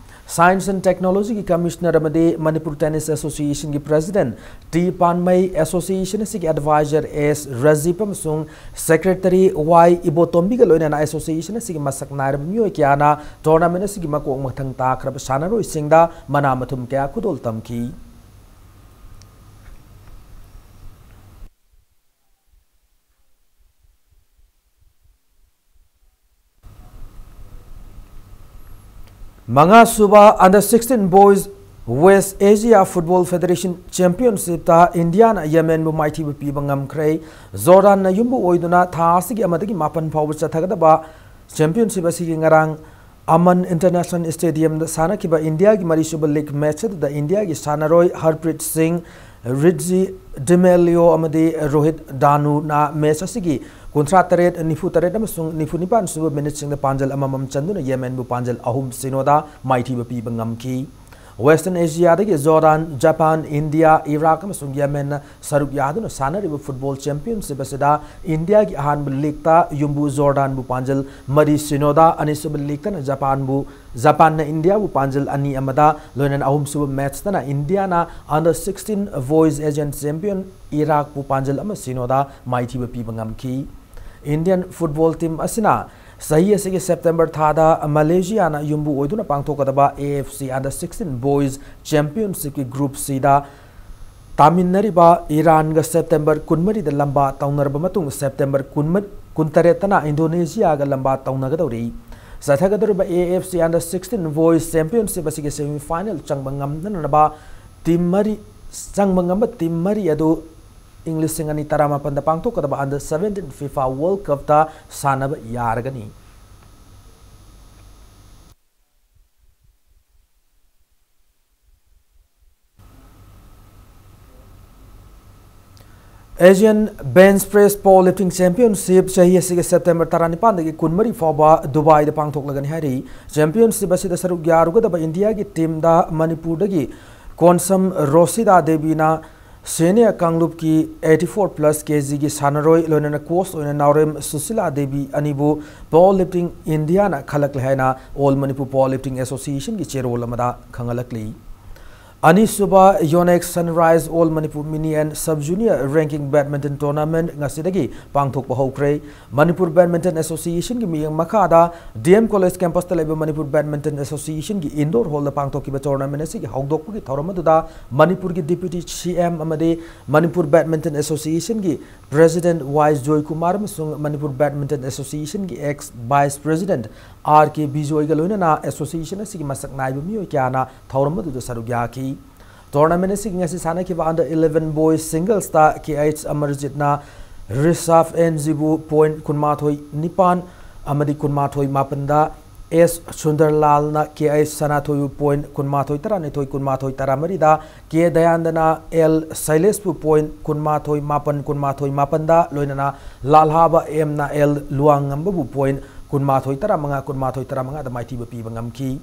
Science and Technologyꯒꯤ Commissioner ꯑꯃꯗꯤ ꯃꯅꯤꯄꯨꯔ Tennis Associationꯒꯤ President ꯇꯤ ꯄꯥꯟꯃꯩ, Association ꯑꯁꯤꯒꯤ Advisor ꯑꯦꯁ ꯔꯖꯤꯞ ꯑꯃꯁꯨꯡ Secretary ꯋꯥꯏ ꯏꯕꯣꯇꯣꯝꯕꯤꯒ ꯂꯣꯏꯅꯅ Association ꯑꯁꯤꯒꯤ ꯃꯁꯛ ꯅꯥꯏꯔꯕ ꯃꯤꯑꯣꯏ ꯀꯌꯥꯅ tournament ꯑꯁꯤꯒꯤ ꯃꯀꯣꯛ ꯃꯊꯪ ꯇꯥꯈ꯭ꯔꯕ ꯁꯥꯟꯅꯔꯣꯏꯁꯤꯡꯗ ꯃꯅꯥ ꯃꯊꯨꯝ ꯀꯌꯥ ꯈꯨꯗꯣꯜ ꯇꯝꯈꯤ꯫ ꯃꯉꯥꯁꯨꯕ Under sixteen Boys West Asia Football Federation Championshipꯇ ꯏꯟꯗꯤꯌꯥꯅ ꯌꯦꯃꯦꯟꯕꯨ ꯃꯥꯏꯊꯤꯕ ꯄꯤꯕ ꯉꯝꯈ꯭ꯔꯦ꯫ ꯖꯣꯔꯗꯥꯟꯅ ꯌꯨꯝꯕꯨ ꯑꯣꯏꯗꯨꯅ ꯊꯥ ꯑꯁꯤꯒꯤ ꯑꯃꯗꯒꯤ ꯃꯥꯄꯟ ꯐꯥꯎꯕ ꯆꯠꯊꯒꯗꯕ ꯆꯦꯝꯄꯤꯌꯟꯁꯤꯞ ꯑꯁꯤꯒꯤ ꯉꯔꯥꯡ ꯑꯃꯟ International Stadiumꯗ ꯁꯥꯟꯅꯈꯤꯕ ꯏꯟꯗꯤꯌꯥꯒꯤ ꯃꯔꯤꯁꯨꯕ league match ꯑꯗꯨꯗ ꯏꯟꯗꯤꯌꯥꯒꯤ ꯁꯥꯟꯅꯔꯣꯏ ꯍꯔꯄ꯭ꯔꯤꯠ ꯁꯤꯡ, ꯔꯤꯠꯖꯤ ꯗꯤꯃꯦꯂꯤꯌꯣ ꯑꯃꯗꯤ ꯔꯣꯍꯤꯠ ꯗꯥꯅꯨꯅ match ꯑꯁꯤꯒꯤ ꯀꯨꯟꯊ꯭ꯔꯥ ꯇꯔꯦꯠ, ꯅꯤꯐꯨ ꯇꯔꯦꯠ ꯑꯃꯁꯨꯡ ꯅꯤꯐꯨ ꯅꯤꯄꯥꯟ ꯁꯨꯕ minuteꯁꯤꯡꯗ ꯄꯥꯟꯖꯜ ꯑꯃꯃꯝ ꯆꯟꯗꯨꯅ ꯌꯦꯃꯦꯟꯕꯨ ꯄꯥꯟꯖꯜ ꯑꯍꯨꯝ ꯁꯤꯅꯣꯗ ꯃꯥꯏꯊꯤꯕ ꯄꯤꯕ ꯉꯝꯈꯤ꯫ Western Asiaꯗꯒꯤ ꯖꯣꯔꯗꯥꯟ, ꯖꯄꯥꯟ, ꯏꯟꯗꯤꯌꯥ, ꯏꯔꯥꯛ ꯑꯃꯁꯨꯡ ꯌꯦꯃꯦꯟꯅ ꯁꯔꯨꯛ ꯌꯥꯗꯨꯅ ꯁꯥꯟꯅꯔꯤꯕ football championship ꯑꯁꯤꯗ ꯏꯟꯗꯤꯌꯥꯒꯤ ꯑꯍꯥꯟꯕ leagueꯇ ꯌꯨꯝꯕꯨ ꯖꯣꯔꯗꯥꯟꯕꯨ ꯄꯥꯟꯖꯜ ꯃꯔꯤ ꯁꯤꯅꯣꯗ, ꯑꯅꯤꯁꯨꯕ leagueꯇꯅ ꯖꯄꯥꯟꯕꯨ, ꯖꯄꯥꯟꯅ ꯏꯟꯗꯤꯌꯥꯕꯨ ꯄꯥꯟꯖꯜ ꯑꯅꯤ ꯑꯃꯗ, ꯂꯣꯏꯅꯅ ꯑꯍꯨꯝꯁꯨꯕ matchꯇꯅ ꯏꯟꯗꯤꯌꯥꯅ Under sixteen Boys Asian Champion ꯏꯔꯥꯛꯄꯨ ꯄꯥꯟꯖꯜ ꯑꯃ ꯁꯤꯅꯣꯗ ꯃꯥꯏꯊꯤꯕ ꯄꯤꯕ ꯉꯝꯈꯤ꯫ Indian football team ꯑꯁꯤꯅ ꯆꯍꯤ ꯑꯁꯤꯒꯤ September ꯊꯥꯗ ꯃꯂꯦꯁꯤꯌꯥꯅ ꯌꯨꯝꯕꯨ ꯑꯣꯏꯗꯨꯅ ꯄꯥꯡꯊꯣꯛꯀꯗꯕ A F C Under sixteen Boys Championshipꯀꯤ Group Cꯗ ꯇꯥꯃꯤꯟꯅꯔꯤꯕ ꯏꯔꯥꯟꯒ September ꯀꯨꯟꯃꯔꯤꯗ ꯂꯝꯕꯥ ꯇꯧꯅꯔꯕ ꯃꯇꯨꯡ, September ꯀꯨꯟꯃꯔꯤ, ꯀꯨꯟꯇꯔꯦꯠꯇꯅ ꯏꯟꯗꯣꯅꯦꯁꯤꯌꯥꯒ ꯂꯝꯕꯥ ꯇꯧꯅꯒꯗꯧꯔꯤ꯫ ꯆꯠꯊꯒꯗꯧꯔꯤꯕ AFC Under sixteen Boys Championship ꯑꯁꯤꯒꯤ semi final ꯆꯪꯕ ꯉꯝꯅꯅꯕ team ꯃꯔꯤ, ꯆꯪꯕ ꯉꯝꯕ team ꯃꯔꯤ ꯑꯗꯨ ꯏꯪ ꯂꯤꯁꯤꯡ ꯑꯅꯤ ꯇꯔꯥꯃꯥꯄꯟꯗ ꯄꯥꯡꯊꯣꯛꯀꯗꯕ Under seventeen FIFA World Cupꯇ ꯁꯥꯟꯅꯕ ꯌꯥꯔꯒꯅꯤ꯫ Asian Bench Press Powerlifting Championship ꯆꯍꯤ ꯑꯁꯤꯒꯤ September ꯇꯔꯥꯅꯤꯄꯥꯟꯗꯒꯤ ꯀꯨꯟꯃꯔꯤ ꯐꯥꯎꯕ ꯗꯨꯕꯥꯏꯗ ꯄꯥꯡꯊꯣꯛꯂꯒꯅꯤ ꯍꯥꯏꯔꯤ꯫ Championship ꯑꯁꯤꯗ ꯁꯔꯨꯛ ꯌꯥꯔꯨꯒꯗꯕ ꯏꯟꯗꯤꯌꯥꯒꯤ teamꯗ ꯃꯅꯤꯄꯨꯔꯗꯒꯤ ꯀꯣꯟꯁꯝ ꯔꯣꯁꯤꯗꯥ ꯗꯦꯕꯤꯅ senior ꯀꯥꯡꯂꯨꯞꯀꯤ eighty four plus kgꯒꯤ ꯁꯥꯟꯅꯔꯣꯏ, ꯂꯣꯏꯅꯅ coach ꯑꯣꯏꯅ ꯅꯥꯎꯔꯦꯝ ꯁꯨꯁꯤꯂꯥ ꯗꯦꯕꯤ ꯑꯅꯤꯕꯨ Powerlifting Indiaꯅ ꯈꯜꯂꯛꯂꯦ ꯍꯥꯏꯅ All Manipur Powerlifting Associationꯒꯤ ꯆꯦꯔꯣꯜ ꯑꯃꯗ ꯈꯪꯍꯜꯂꯛꯂꯤ꯫ ꯑꯅꯤꯁꯨꯕ Yonex Sunrise All Manipur Mini and Sub Junior Ranking Badminton Tournament ꯉꯁꯤꯗꯒꯤ ꯄꯥꯡꯊꯣꯛꯄ ꯍꯧꯈ꯭ꯔꯦ꯫ ꯃꯅꯤꯄꯨꯔ Badminton Associationꯒꯤ ꯃꯤꯠꯌꯦꯡ ꯃꯈꯥꯗ DM College campusꯇ ꯂꯩꯕ ꯃꯅꯤꯄꯨꯔ Badminton Associationꯒꯤ indoor hallꯗ ꯄꯥꯡꯊꯣꯛꯈꯤꯕ tournamentꯁꯤꯒꯤ ꯍꯧꯗꯣꯛꯄꯒꯤ ꯊꯧꯔꯝ ꯑꯗꯨꯗ ꯃꯅꯤꯄꯨꯔꯒꯤ Deputy CM ꯑꯃꯗꯤ Manipur Badminton Associationꯒꯤ President Y Joykumar ꯑꯃꯁꯨꯡ Manipur Badminton Associationꯒꯤ ex Vice President R K ꯕꯤꯖꯣꯏꯒ ꯂꯣꯏꯅꯅ association ꯑꯁꯤꯒꯤ ꯃꯁꯛ ꯅꯥꯏꯕ ꯃꯤꯑꯣꯏ ꯀꯌꯥꯅ ꯊꯧꯔꯝ ꯑꯗꯨꯗ ꯁꯔꯨꯛ ꯌꯥꯈꯤ꯫ Tournament ꯑꯁꯤꯒꯤ ꯉꯁꯤ ꯁꯥꯟꯅꯈꯤꯕ Under eleven Boys Singlesꯇ Kh ꯑꯃꯔꯖꯤꯠꯅ ꯔꯤꯁꯥꯐ ꯑꯦꯟꯖꯤꯕꯨ point ꯀꯨꯟꯃꯥꯊꯣꯏ ꯅꯤꯄꯥꯟ ꯑꯃꯗꯤ ꯀꯨꯟꯃꯥꯊꯣꯏ ꯃꯥꯄꯟꯗ, S ꯁꯨꯟꯗꯔꯂꯥꯜꯅ Kh ꯁꯅꯥꯊꯣꯏꯕꯨ point ꯀꯨꯟꯃꯥꯊꯣꯏ ꯇꯔꯥꯅꯤꯊꯣꯏ, ꯀꯨꯟꯃꯥꯊꯣꯏ ꯇꯔꯥꯃꯔꯤꯗ, K ꯗꯌꯥꯟꯗꯅ L ꯁꯩꯂꯦꯁꯄꯨ point ꯀꯨꯟꯃꯥꯊꯣꯏ ꯃꯥꯄꯟ, ꯀꯨꯟꯃꯥꯊꯣꯏ ꯃꯥꯄꯟꯗ, ꯂꯣꯏꯅꯅ ꯂꯥꯜꯍꯥꯕ Mꯅ L ꯂꯨꯋꯥꯡꯉꯝꯕꯕꯨ point ꯀꯨꯟꯃꯥꯊꯣꯏ ꯇꯔꯥꯃꯉꯥ, ꯀꯨꯟꯃꯥꯊꯣꯏ ꯇꯔꯥꯃꯉꯥꯗ ꯃꯥꯏꯊꯤꯕ ꯄꯤꯕ ꯉꯝꯈꯤ꯫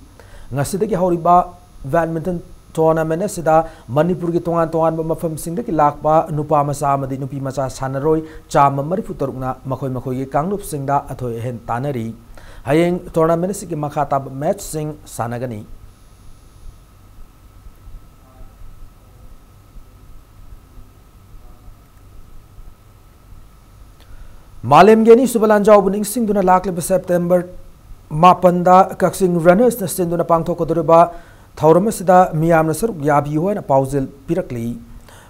ꯉꯁꯤꯗꯒꯤ ꯍꯧꯔꯤꯕ badminton tournament ꯑꯁꯤꯗ ꯃꯅꯤꯄꯨꯔꯒꯤ ꯇꯣꯉꯥꯟ ꯇꯣꯉꯥꯟꯕ ꯃꯐꯝꯁꯤꯡꯗꯒꯤ ꯂꯥꯛꯄ ꯅꯨꯄꯥ ꯃꯆꯥ ꯑꯃꯗꯤ ꯅꯨꯄꯤ ꯃꯆꯥ ꯁꯥꯟꯅꯔꯣꯏ ꯆꯥꯝꯃ ꯃꯔꯤꯐꯨ ꯇꯔꯨꯛꯅ ꯃꯈꯣꯏ ꯃꯈꯣꯏꯒꯤ ꯀꯥꯡꯂꯨꯞꯁꯤꯡꯗ ꯑꯊꯣꯏ ꯑꯍꯦꯟ ꯇꯥꯟꯅꯔꯤ꯫ ꯍꯌꯦꯡ tournament ꯑꯁꯤꯒꯤ ꯃꯈꯥ ꯇꯥꯕ matchꯁꯤꯡ ꯁꯥꯟꯅꯒꯅꯤ꯫ ꯃꯥꯂꯦꯝꯒꯤ ꯑꯅꯤꯁꯨꯕ ꯂꯥꯟꯖꯥꯎꯕꯨ ꯅꯤꯡꯁꯤꯡꯗꯨꯅ ꯂꯥꯛꯂꯤꯕ September ꯃꯥꯄꯟꯗ ꯀꯛꯆꯤꯡ Runnersꯅ ꯁꯤꯟꯗꯨꯅ ꯄꯥꯡꯊꯣꯛꯀꯗꯧꯔꯤꯕ ꯊꯧꯔꯝ ꯑꯁꯤꯗ ꯃꯤꯌꯥꯝꯅ ꯁꯔꯨꯛ ꯌꯥꯕꯤꯌꯨ ꯍꯥꯏꯅ ꯄꯥꯎꯖꯦꯜ ꯄꯤꯔꯛꯂꯤ꯫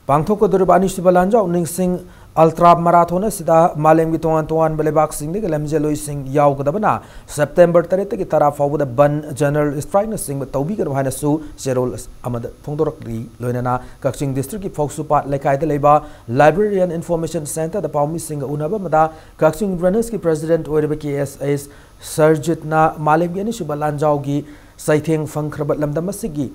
ꯄꯥꯡꯊꯣꯛꯀꯗꯧꯔꯤꯕ ꯑꯅꯤꯁꯨꯕ ꯂꯥꯟꯖꯥꯎ ꯅꯤꯡꯁꯤꯡ ꯑꯜꯇ꯭ꯔꯥ ꯃꯔꯥꯊꯣꯟ ꯑꯁꯤꯗ ꯃꯥꯂꯦꯝꯒꯤ ꯇꯣꯉꯥꯟ ꯇꯣꯉꯥꯟꯕ ꯂꯩꯕꯥꯛꯁꯤꯡꯗꯒꯤ ꯂꯝꯖꯦꯜꯂꯣꯏꯁꯤꯡ ꯌꯥꯎꯒꯗꯕꯅ ꯁꯦꯞꯇꯦꯝꯕꯔ ꯇꯔꯦꯠꯇꯒꯤ ꯇꯔꯥ ꯐꯥꯎꯕꯗ ꯕꯟ, ꯖꯦꯅꯔꯦꯜ ꯁ꯭ꯇ꯭ꯔꯥꯏꯛꯅꯆꯤꯡꯕ ꯇꯧꯕꯤꯒꯅꯨ ꯍꯥꯏꯅꯁꯨ ꯆꯦꯔꯣꯜ ꯑꯃꯗ ꯐꯣꯡꯗꯣꯔꯛꯂꯤ꯫ ꯂꯣꯏꯅꯅ ꯀꯛꯆꯤꯡ ꯗꯤꯁꯇ꯭ꯔꯤꯛꯀꯤ ꯐꯧꯁꯨꯄꯥꯠ ꯂꯩꯀꯥꯏꯗ ꯂꯩꯕ ꯂꯥꯏꯕ꯭ꯔꯦꯔꯤꯌꯟ ꯏꯟꯐꯣꯔꯃꯦꯁꯟ ꯁꯦꯟꯇꯔꯗ ꯄꯥꯎꯃꯤꯁꯤꯡꯒ ꯎꯅꯕ ꯑꯃꯗ ꯀꯛꯆꯤꯡ ꯔꯅꯔꯁꯀꯤ ꯄ꯭ꯔꯦꯁꯤꯗꯦꯟꯠ ꯑꯣꯏꯔꯤꯕ ꯀꯦ ꯑꯦꯁ ꯑꯩꯁ ꯁꯔꯖꯤꯠꯅ ꯃꯥꯂꯦꯝꯒꯤ ꯑꯅꯤꯁꯨꯕ ꯂꯥꯟꯖꯥꯎꯒꯤ ꯆꯩꯊꯦꯡ ꯐꯪꯈ꯭ꯔꯕ ꯂꯝꯗꯝ ꯑꯁꯤꯒꯤ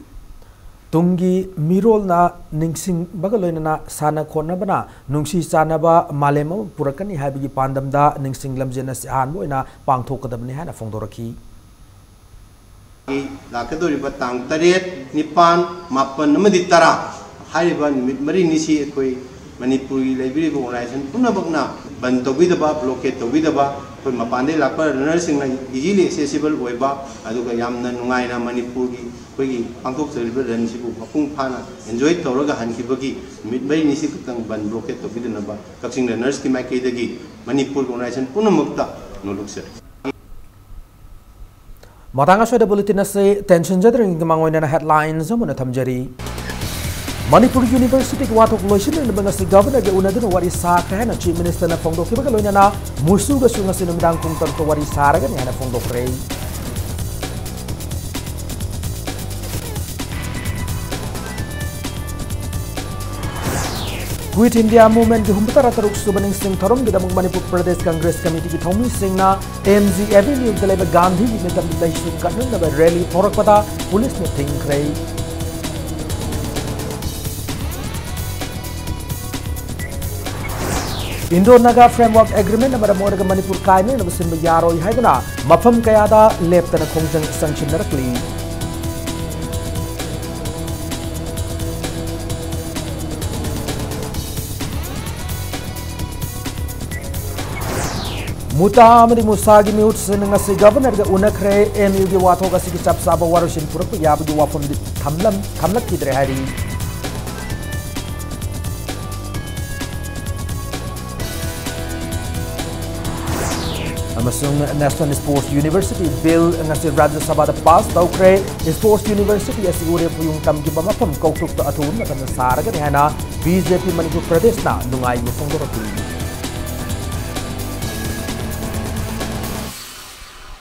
ꯇꯨꯡꯒꯤ ꯃꯤꯔꯣꯜꯅ ꯅꯤꯡꯁꯤꯡꯕꯒ ꯂꯣꯏꯅꯅ ꯁꯥꯟꯅ ꯈꯣꯠꯅꯕꯅ ꯅꯨꯡꯁꯤ ꯆꯥꯟꯅꯕ ꯃꯥꯂꯦꯝ ꯑꯃ ꯄꯨꯔꯛꯀꯅꯤ ꯍꯥꯏꯕꯒꯤ ꯄꯥꯟꯗꯝꯗ ꯅꯤꯡꯁꯤꯡ ꯂꯝꯖꯦꯜ ꯑꯁꯤ ꯑꯍꯥꯟꯕ ꯑꯣꯏꯅ ꯄꯥꯡꯊꯣꯛꯀꯗꯕꯅꯤ ꯍꯥꯏꯅ ꯐꯣꯡꯗꯣꯔꯛꯈꯤ꯫ ꯂꯥꯛꯀꯗꯧꯔꯤꯕ ꯇꯥꯡ ꯇꯔꯦꯠ, ꯅꯤꯄꯥꯟ, ꯃꯥꯄꯟ ꯑꯃꯗꯤ ꯇꯔꯥ ꯍꯥꯏꯔꯤꯕ ꯅꯨꯃꯤꯠ ꯃꯔꯤꯅꯤꯁꯤ ꯑꯩꯈꯣꯏ ꯃꯅꯤꯄꯨꯔꯒꯤ ꯂꯩꯕꯤꯔꯤꯕ ꯑꯣꯔꯒꯅꯥꯏꯖꯦꯁꯟ ꯄꯨꯝꯅꯃꯛꯅ ꯕꯟ ꯇꯧꯕꯤꯗꯕ, ꯕ꯭ꯂꯣꯀꯦꯠ ꯇꯧꯕꯤꯗꯕ, ꯑꯩꯈꯣꯏ ꯃꯄꯥꯟꯗꯒꯤ ꯂꯥꯛꯄ ꯔꯟꯅꯔꯁꯤꯡꯅ ꯏꯖꯤꯂꯤ ꯑꯦꯛꯁꯦꯁꯤꯕꯜ ꯑꯣꯏꯕ, ꯑꯗꯨꯒ ꯌꯥꯝꯅ ꯅꯨꯡꯉꯥꯏꯅ ꯃꯅꯤꯄꯨꯔꯒꯤ ꯑꯩꯈꯣꯏꯒꯤ ꯄꯥꯡꯊꯣꯛꯆꯔꯤꯕ ꯔꯟꯁꯤꯕꯨ ꯃꯄꯨꯡ ꯐꯥꯅ ꯑꯦꯟꯖꯣꯏ ꯇꯧꯔꯒ ꯍꯟꯈꯤꯕꯒꯤ ꯅꯨꯃꯤꯠ ꯃꯔꯤꯅꯤꯁꯤ ꯈꯛꯇꯪ ꯕꯟ ꯕ꯭ꯂꯣꯀꯦꯠ ꯇꯧꯕꯤꯗꯅꯕ ꯀꯛꯆꯤꯡ ꯔꯟꯅꯔꯁꯀꯤ ꯃꯥꯏꯀꯩꯗꯒꯤ ꯃꯅꯤꯄꯨꯔꯒꯤ ꯑꯣꯔꯒꯅꯥꯏꯖꯦꯁꯟ ꯄꯨꯝꯅꯃꯛꯇ ꯅꯣꯜꯂꯨꯛꯆꯔꯤ꯫ ꯃꯇꯥꯡ ꯑꯁ꯭ꯋꯥꯏꯗ ꯕꯨꯂꯦꯇꯤꯟ ꯑꯁꯤ ꯇꯦꯟꯁꯤꯟꯖꯗ꯭ꯔꯤꯉꯩꯒꯤ ꯃꯃꯥꯡ ꯑꯣꯏꯅ ꯍꯦꯗꯂꯥꯏꯟꯁ ꯑꯃꯨꯟꯅ ꯊꯝꯖꯔꯤ꯫ ꯃꯅꯤꯄꯨꯔ ꯌꯨꯅꯤꯚꯔꯁꯤꯇꯤꯒꯤ ꯋꯥꯊꯣꯛ ꯂꯣꯏꯁꯤꯟꯅꯅꯕ ꯉꯁꯤ ꯒꯚꯔꯅꯔꯒ ꯎꯅꯗꯨꯅ ꯋꯥꯔꯤ ꯁꯥꯈ꯭ꯔꯦ ꯍꯥꯏꯅ ꯆꯤꯐ ꯃꯤꯅꯤꯁꯇꯔꯅ ꯐꯣꯡꯗꯣꯛꯈꯤꯕꯒ ꯂꯣꯏꯅꯅ ꯃꯨꯁꯨꯒꯁꯨ ꯉꯁꯤ ꯅꯨꯃꯤꯗꯥꯡ ꯄꯨꯡ ꯇꯔꯨꯛꯇ ꯋꯥꯔꯤ ꯁꯥꯔꯒꯅꯤ ꯍꯥꯏꯅ ꯐꯣꯡꯗꯣꯛꯈ꯭ꯔꯦ꯫ ꯀ꯭ꯋꯤꯠ ꯏꯟꯗꯤꯌꯥ ꯃꯨꯚꯃꯦꯟꯠꯀꯤ ꯍꯨꯝꯐꯨꯇꯔꯥ ꯇꯔꯨꯛ ꯁꯨꯕ ꯅꯤꯡꯁꯤꯡ ꯊꯧꯔꯝꯒꯤꯗꯃꯛ ꯃꯅꯤꯄꯨꯔ ꯄ꯭ꯔꯗꯦꯁ ꯀꯪꯒ꯭ꯔꯦꯁ ꯀꯃꯤꯇꯤꯒꯤ ꯊꯧꯃꯤꯁꯤꯡꯅ ꯑꯦꯝ ꯖꯤ ꯑꯦꯚꯦꯅ꯭ꯌꯨꯗ ꯂꯩꯕ ꯒꯥꯟꯙꯤꯒꯤ ꯃꯤꯇꯝꯗ ꯂꯩꯁꯨ ꯀꯠꯅꯅꯕ ꯔꯦꯂꯤ ꯊꯣꯔꯛꯄꯗ ꯄꯨꯂꯤꯁꯅ ꯊꯤꯡꯈ꯭ꯔꯦ꯫ ꯏꯟꯗꯣ ꯅꯥꯒꯥ ꯐ꯭ꯔꯦꯝꯋꯥꯔꯛ ꯑꯦꯒ꯭ꯔꯤꯃꯦꯟꯠꯅ ꯃꯔꯝ ꯑꯣꯏꯔꯒ ꯃꯅꯤꯄꯨꯔ ꯀꯥꯏꯅꯅꯕ ꯁꯤꯟꯕ ꯌꯥꯔꯣꯏ ꯍꯥꯏꯗꯨꯅ ꯃꯐꯝ ꯀꯌꯥꯗ ꯂꯦꯞꯇꯅ ꯈꯣꯡꯖꯪ ꯆꯪꯁꯤꯟꯅꯔꯛꯂꯤ꯫ ꯃꯨꯇꯥ ꯑꯃꯗꯤ ꯃꯨꯁꯥꯒꯤ ꯃꯤꯍꯨꯠꯁꯤꯡꯅ ꯉꯁꯤ ꯒꯚꯔꯅꯔꯒ ꯎꯅꯈ꯭ꯔꯦ꯫ ꯑꯦꯝ ꯌꯨꯒꯤ ꯋꯥꯊꯣꯛ ꯑꯁꯤꯒꯤ ꯆꯞ ꯆꯥꯕ ꯋꯥꯔꯣꯏꯁꯤꯟ ꯄꯨꯔꯛꯄ ꯌꯥꯕꯒꯤ ꯋꯥꯐꯝꯗꯤ ꯊꯝꯂꯝ-, ꯊꯝꯂꯛꯈꯤꯗ꯭ꯔꯦ ꯍꯥꯏꯔꯤ꯫ ꯑꯃꯁꯨꯡ ꯅꯦꯁꯅꯦꯜ ꯁ꯭ꯄꯣꯔꯠꯁ ꯌꯨꯅꯤꯚꯔꯁꯤꯇꯤ ꯕꯤꯜ ꯉꯁꯤ ꯔꯥꯖ꯭ꯌ ꯁꯚꯥꯗ ꯄꯥꯁ ꯇꯧꯈ꯭ꯔꯦ꯫ ꯁ꯭ꯄꯣꯔꯠꯁ ꯌꯨꯅꯤꯚꯔꯁꯤꯇꯤ ꯑꯁꯤ ꯎꯔꯦꯞ ꯎꯌꯨꯡ ꯇꯝꯈꯤꯕ ꯃꯐꯝ ꯀꯧꯇ꯭ꯔꯨꯛꯇ ꯑꯊꯨꯕ ꯃꯇꯝꯗ ꯁꯥꯔꯒꯅꯤ ꯍꯥꯏꯅ ꯕꯤ ꯖꯦ ꯄꯤ ꯃꯅꯤꯄꯨꯔ ꯄ꯭ꯔꯗꯦꯁꯅ ꯅꯨꯡꯉꯥꯏꯕ ꯐꯣꯡꯗꯣꯔꯛꯂꯤ꯫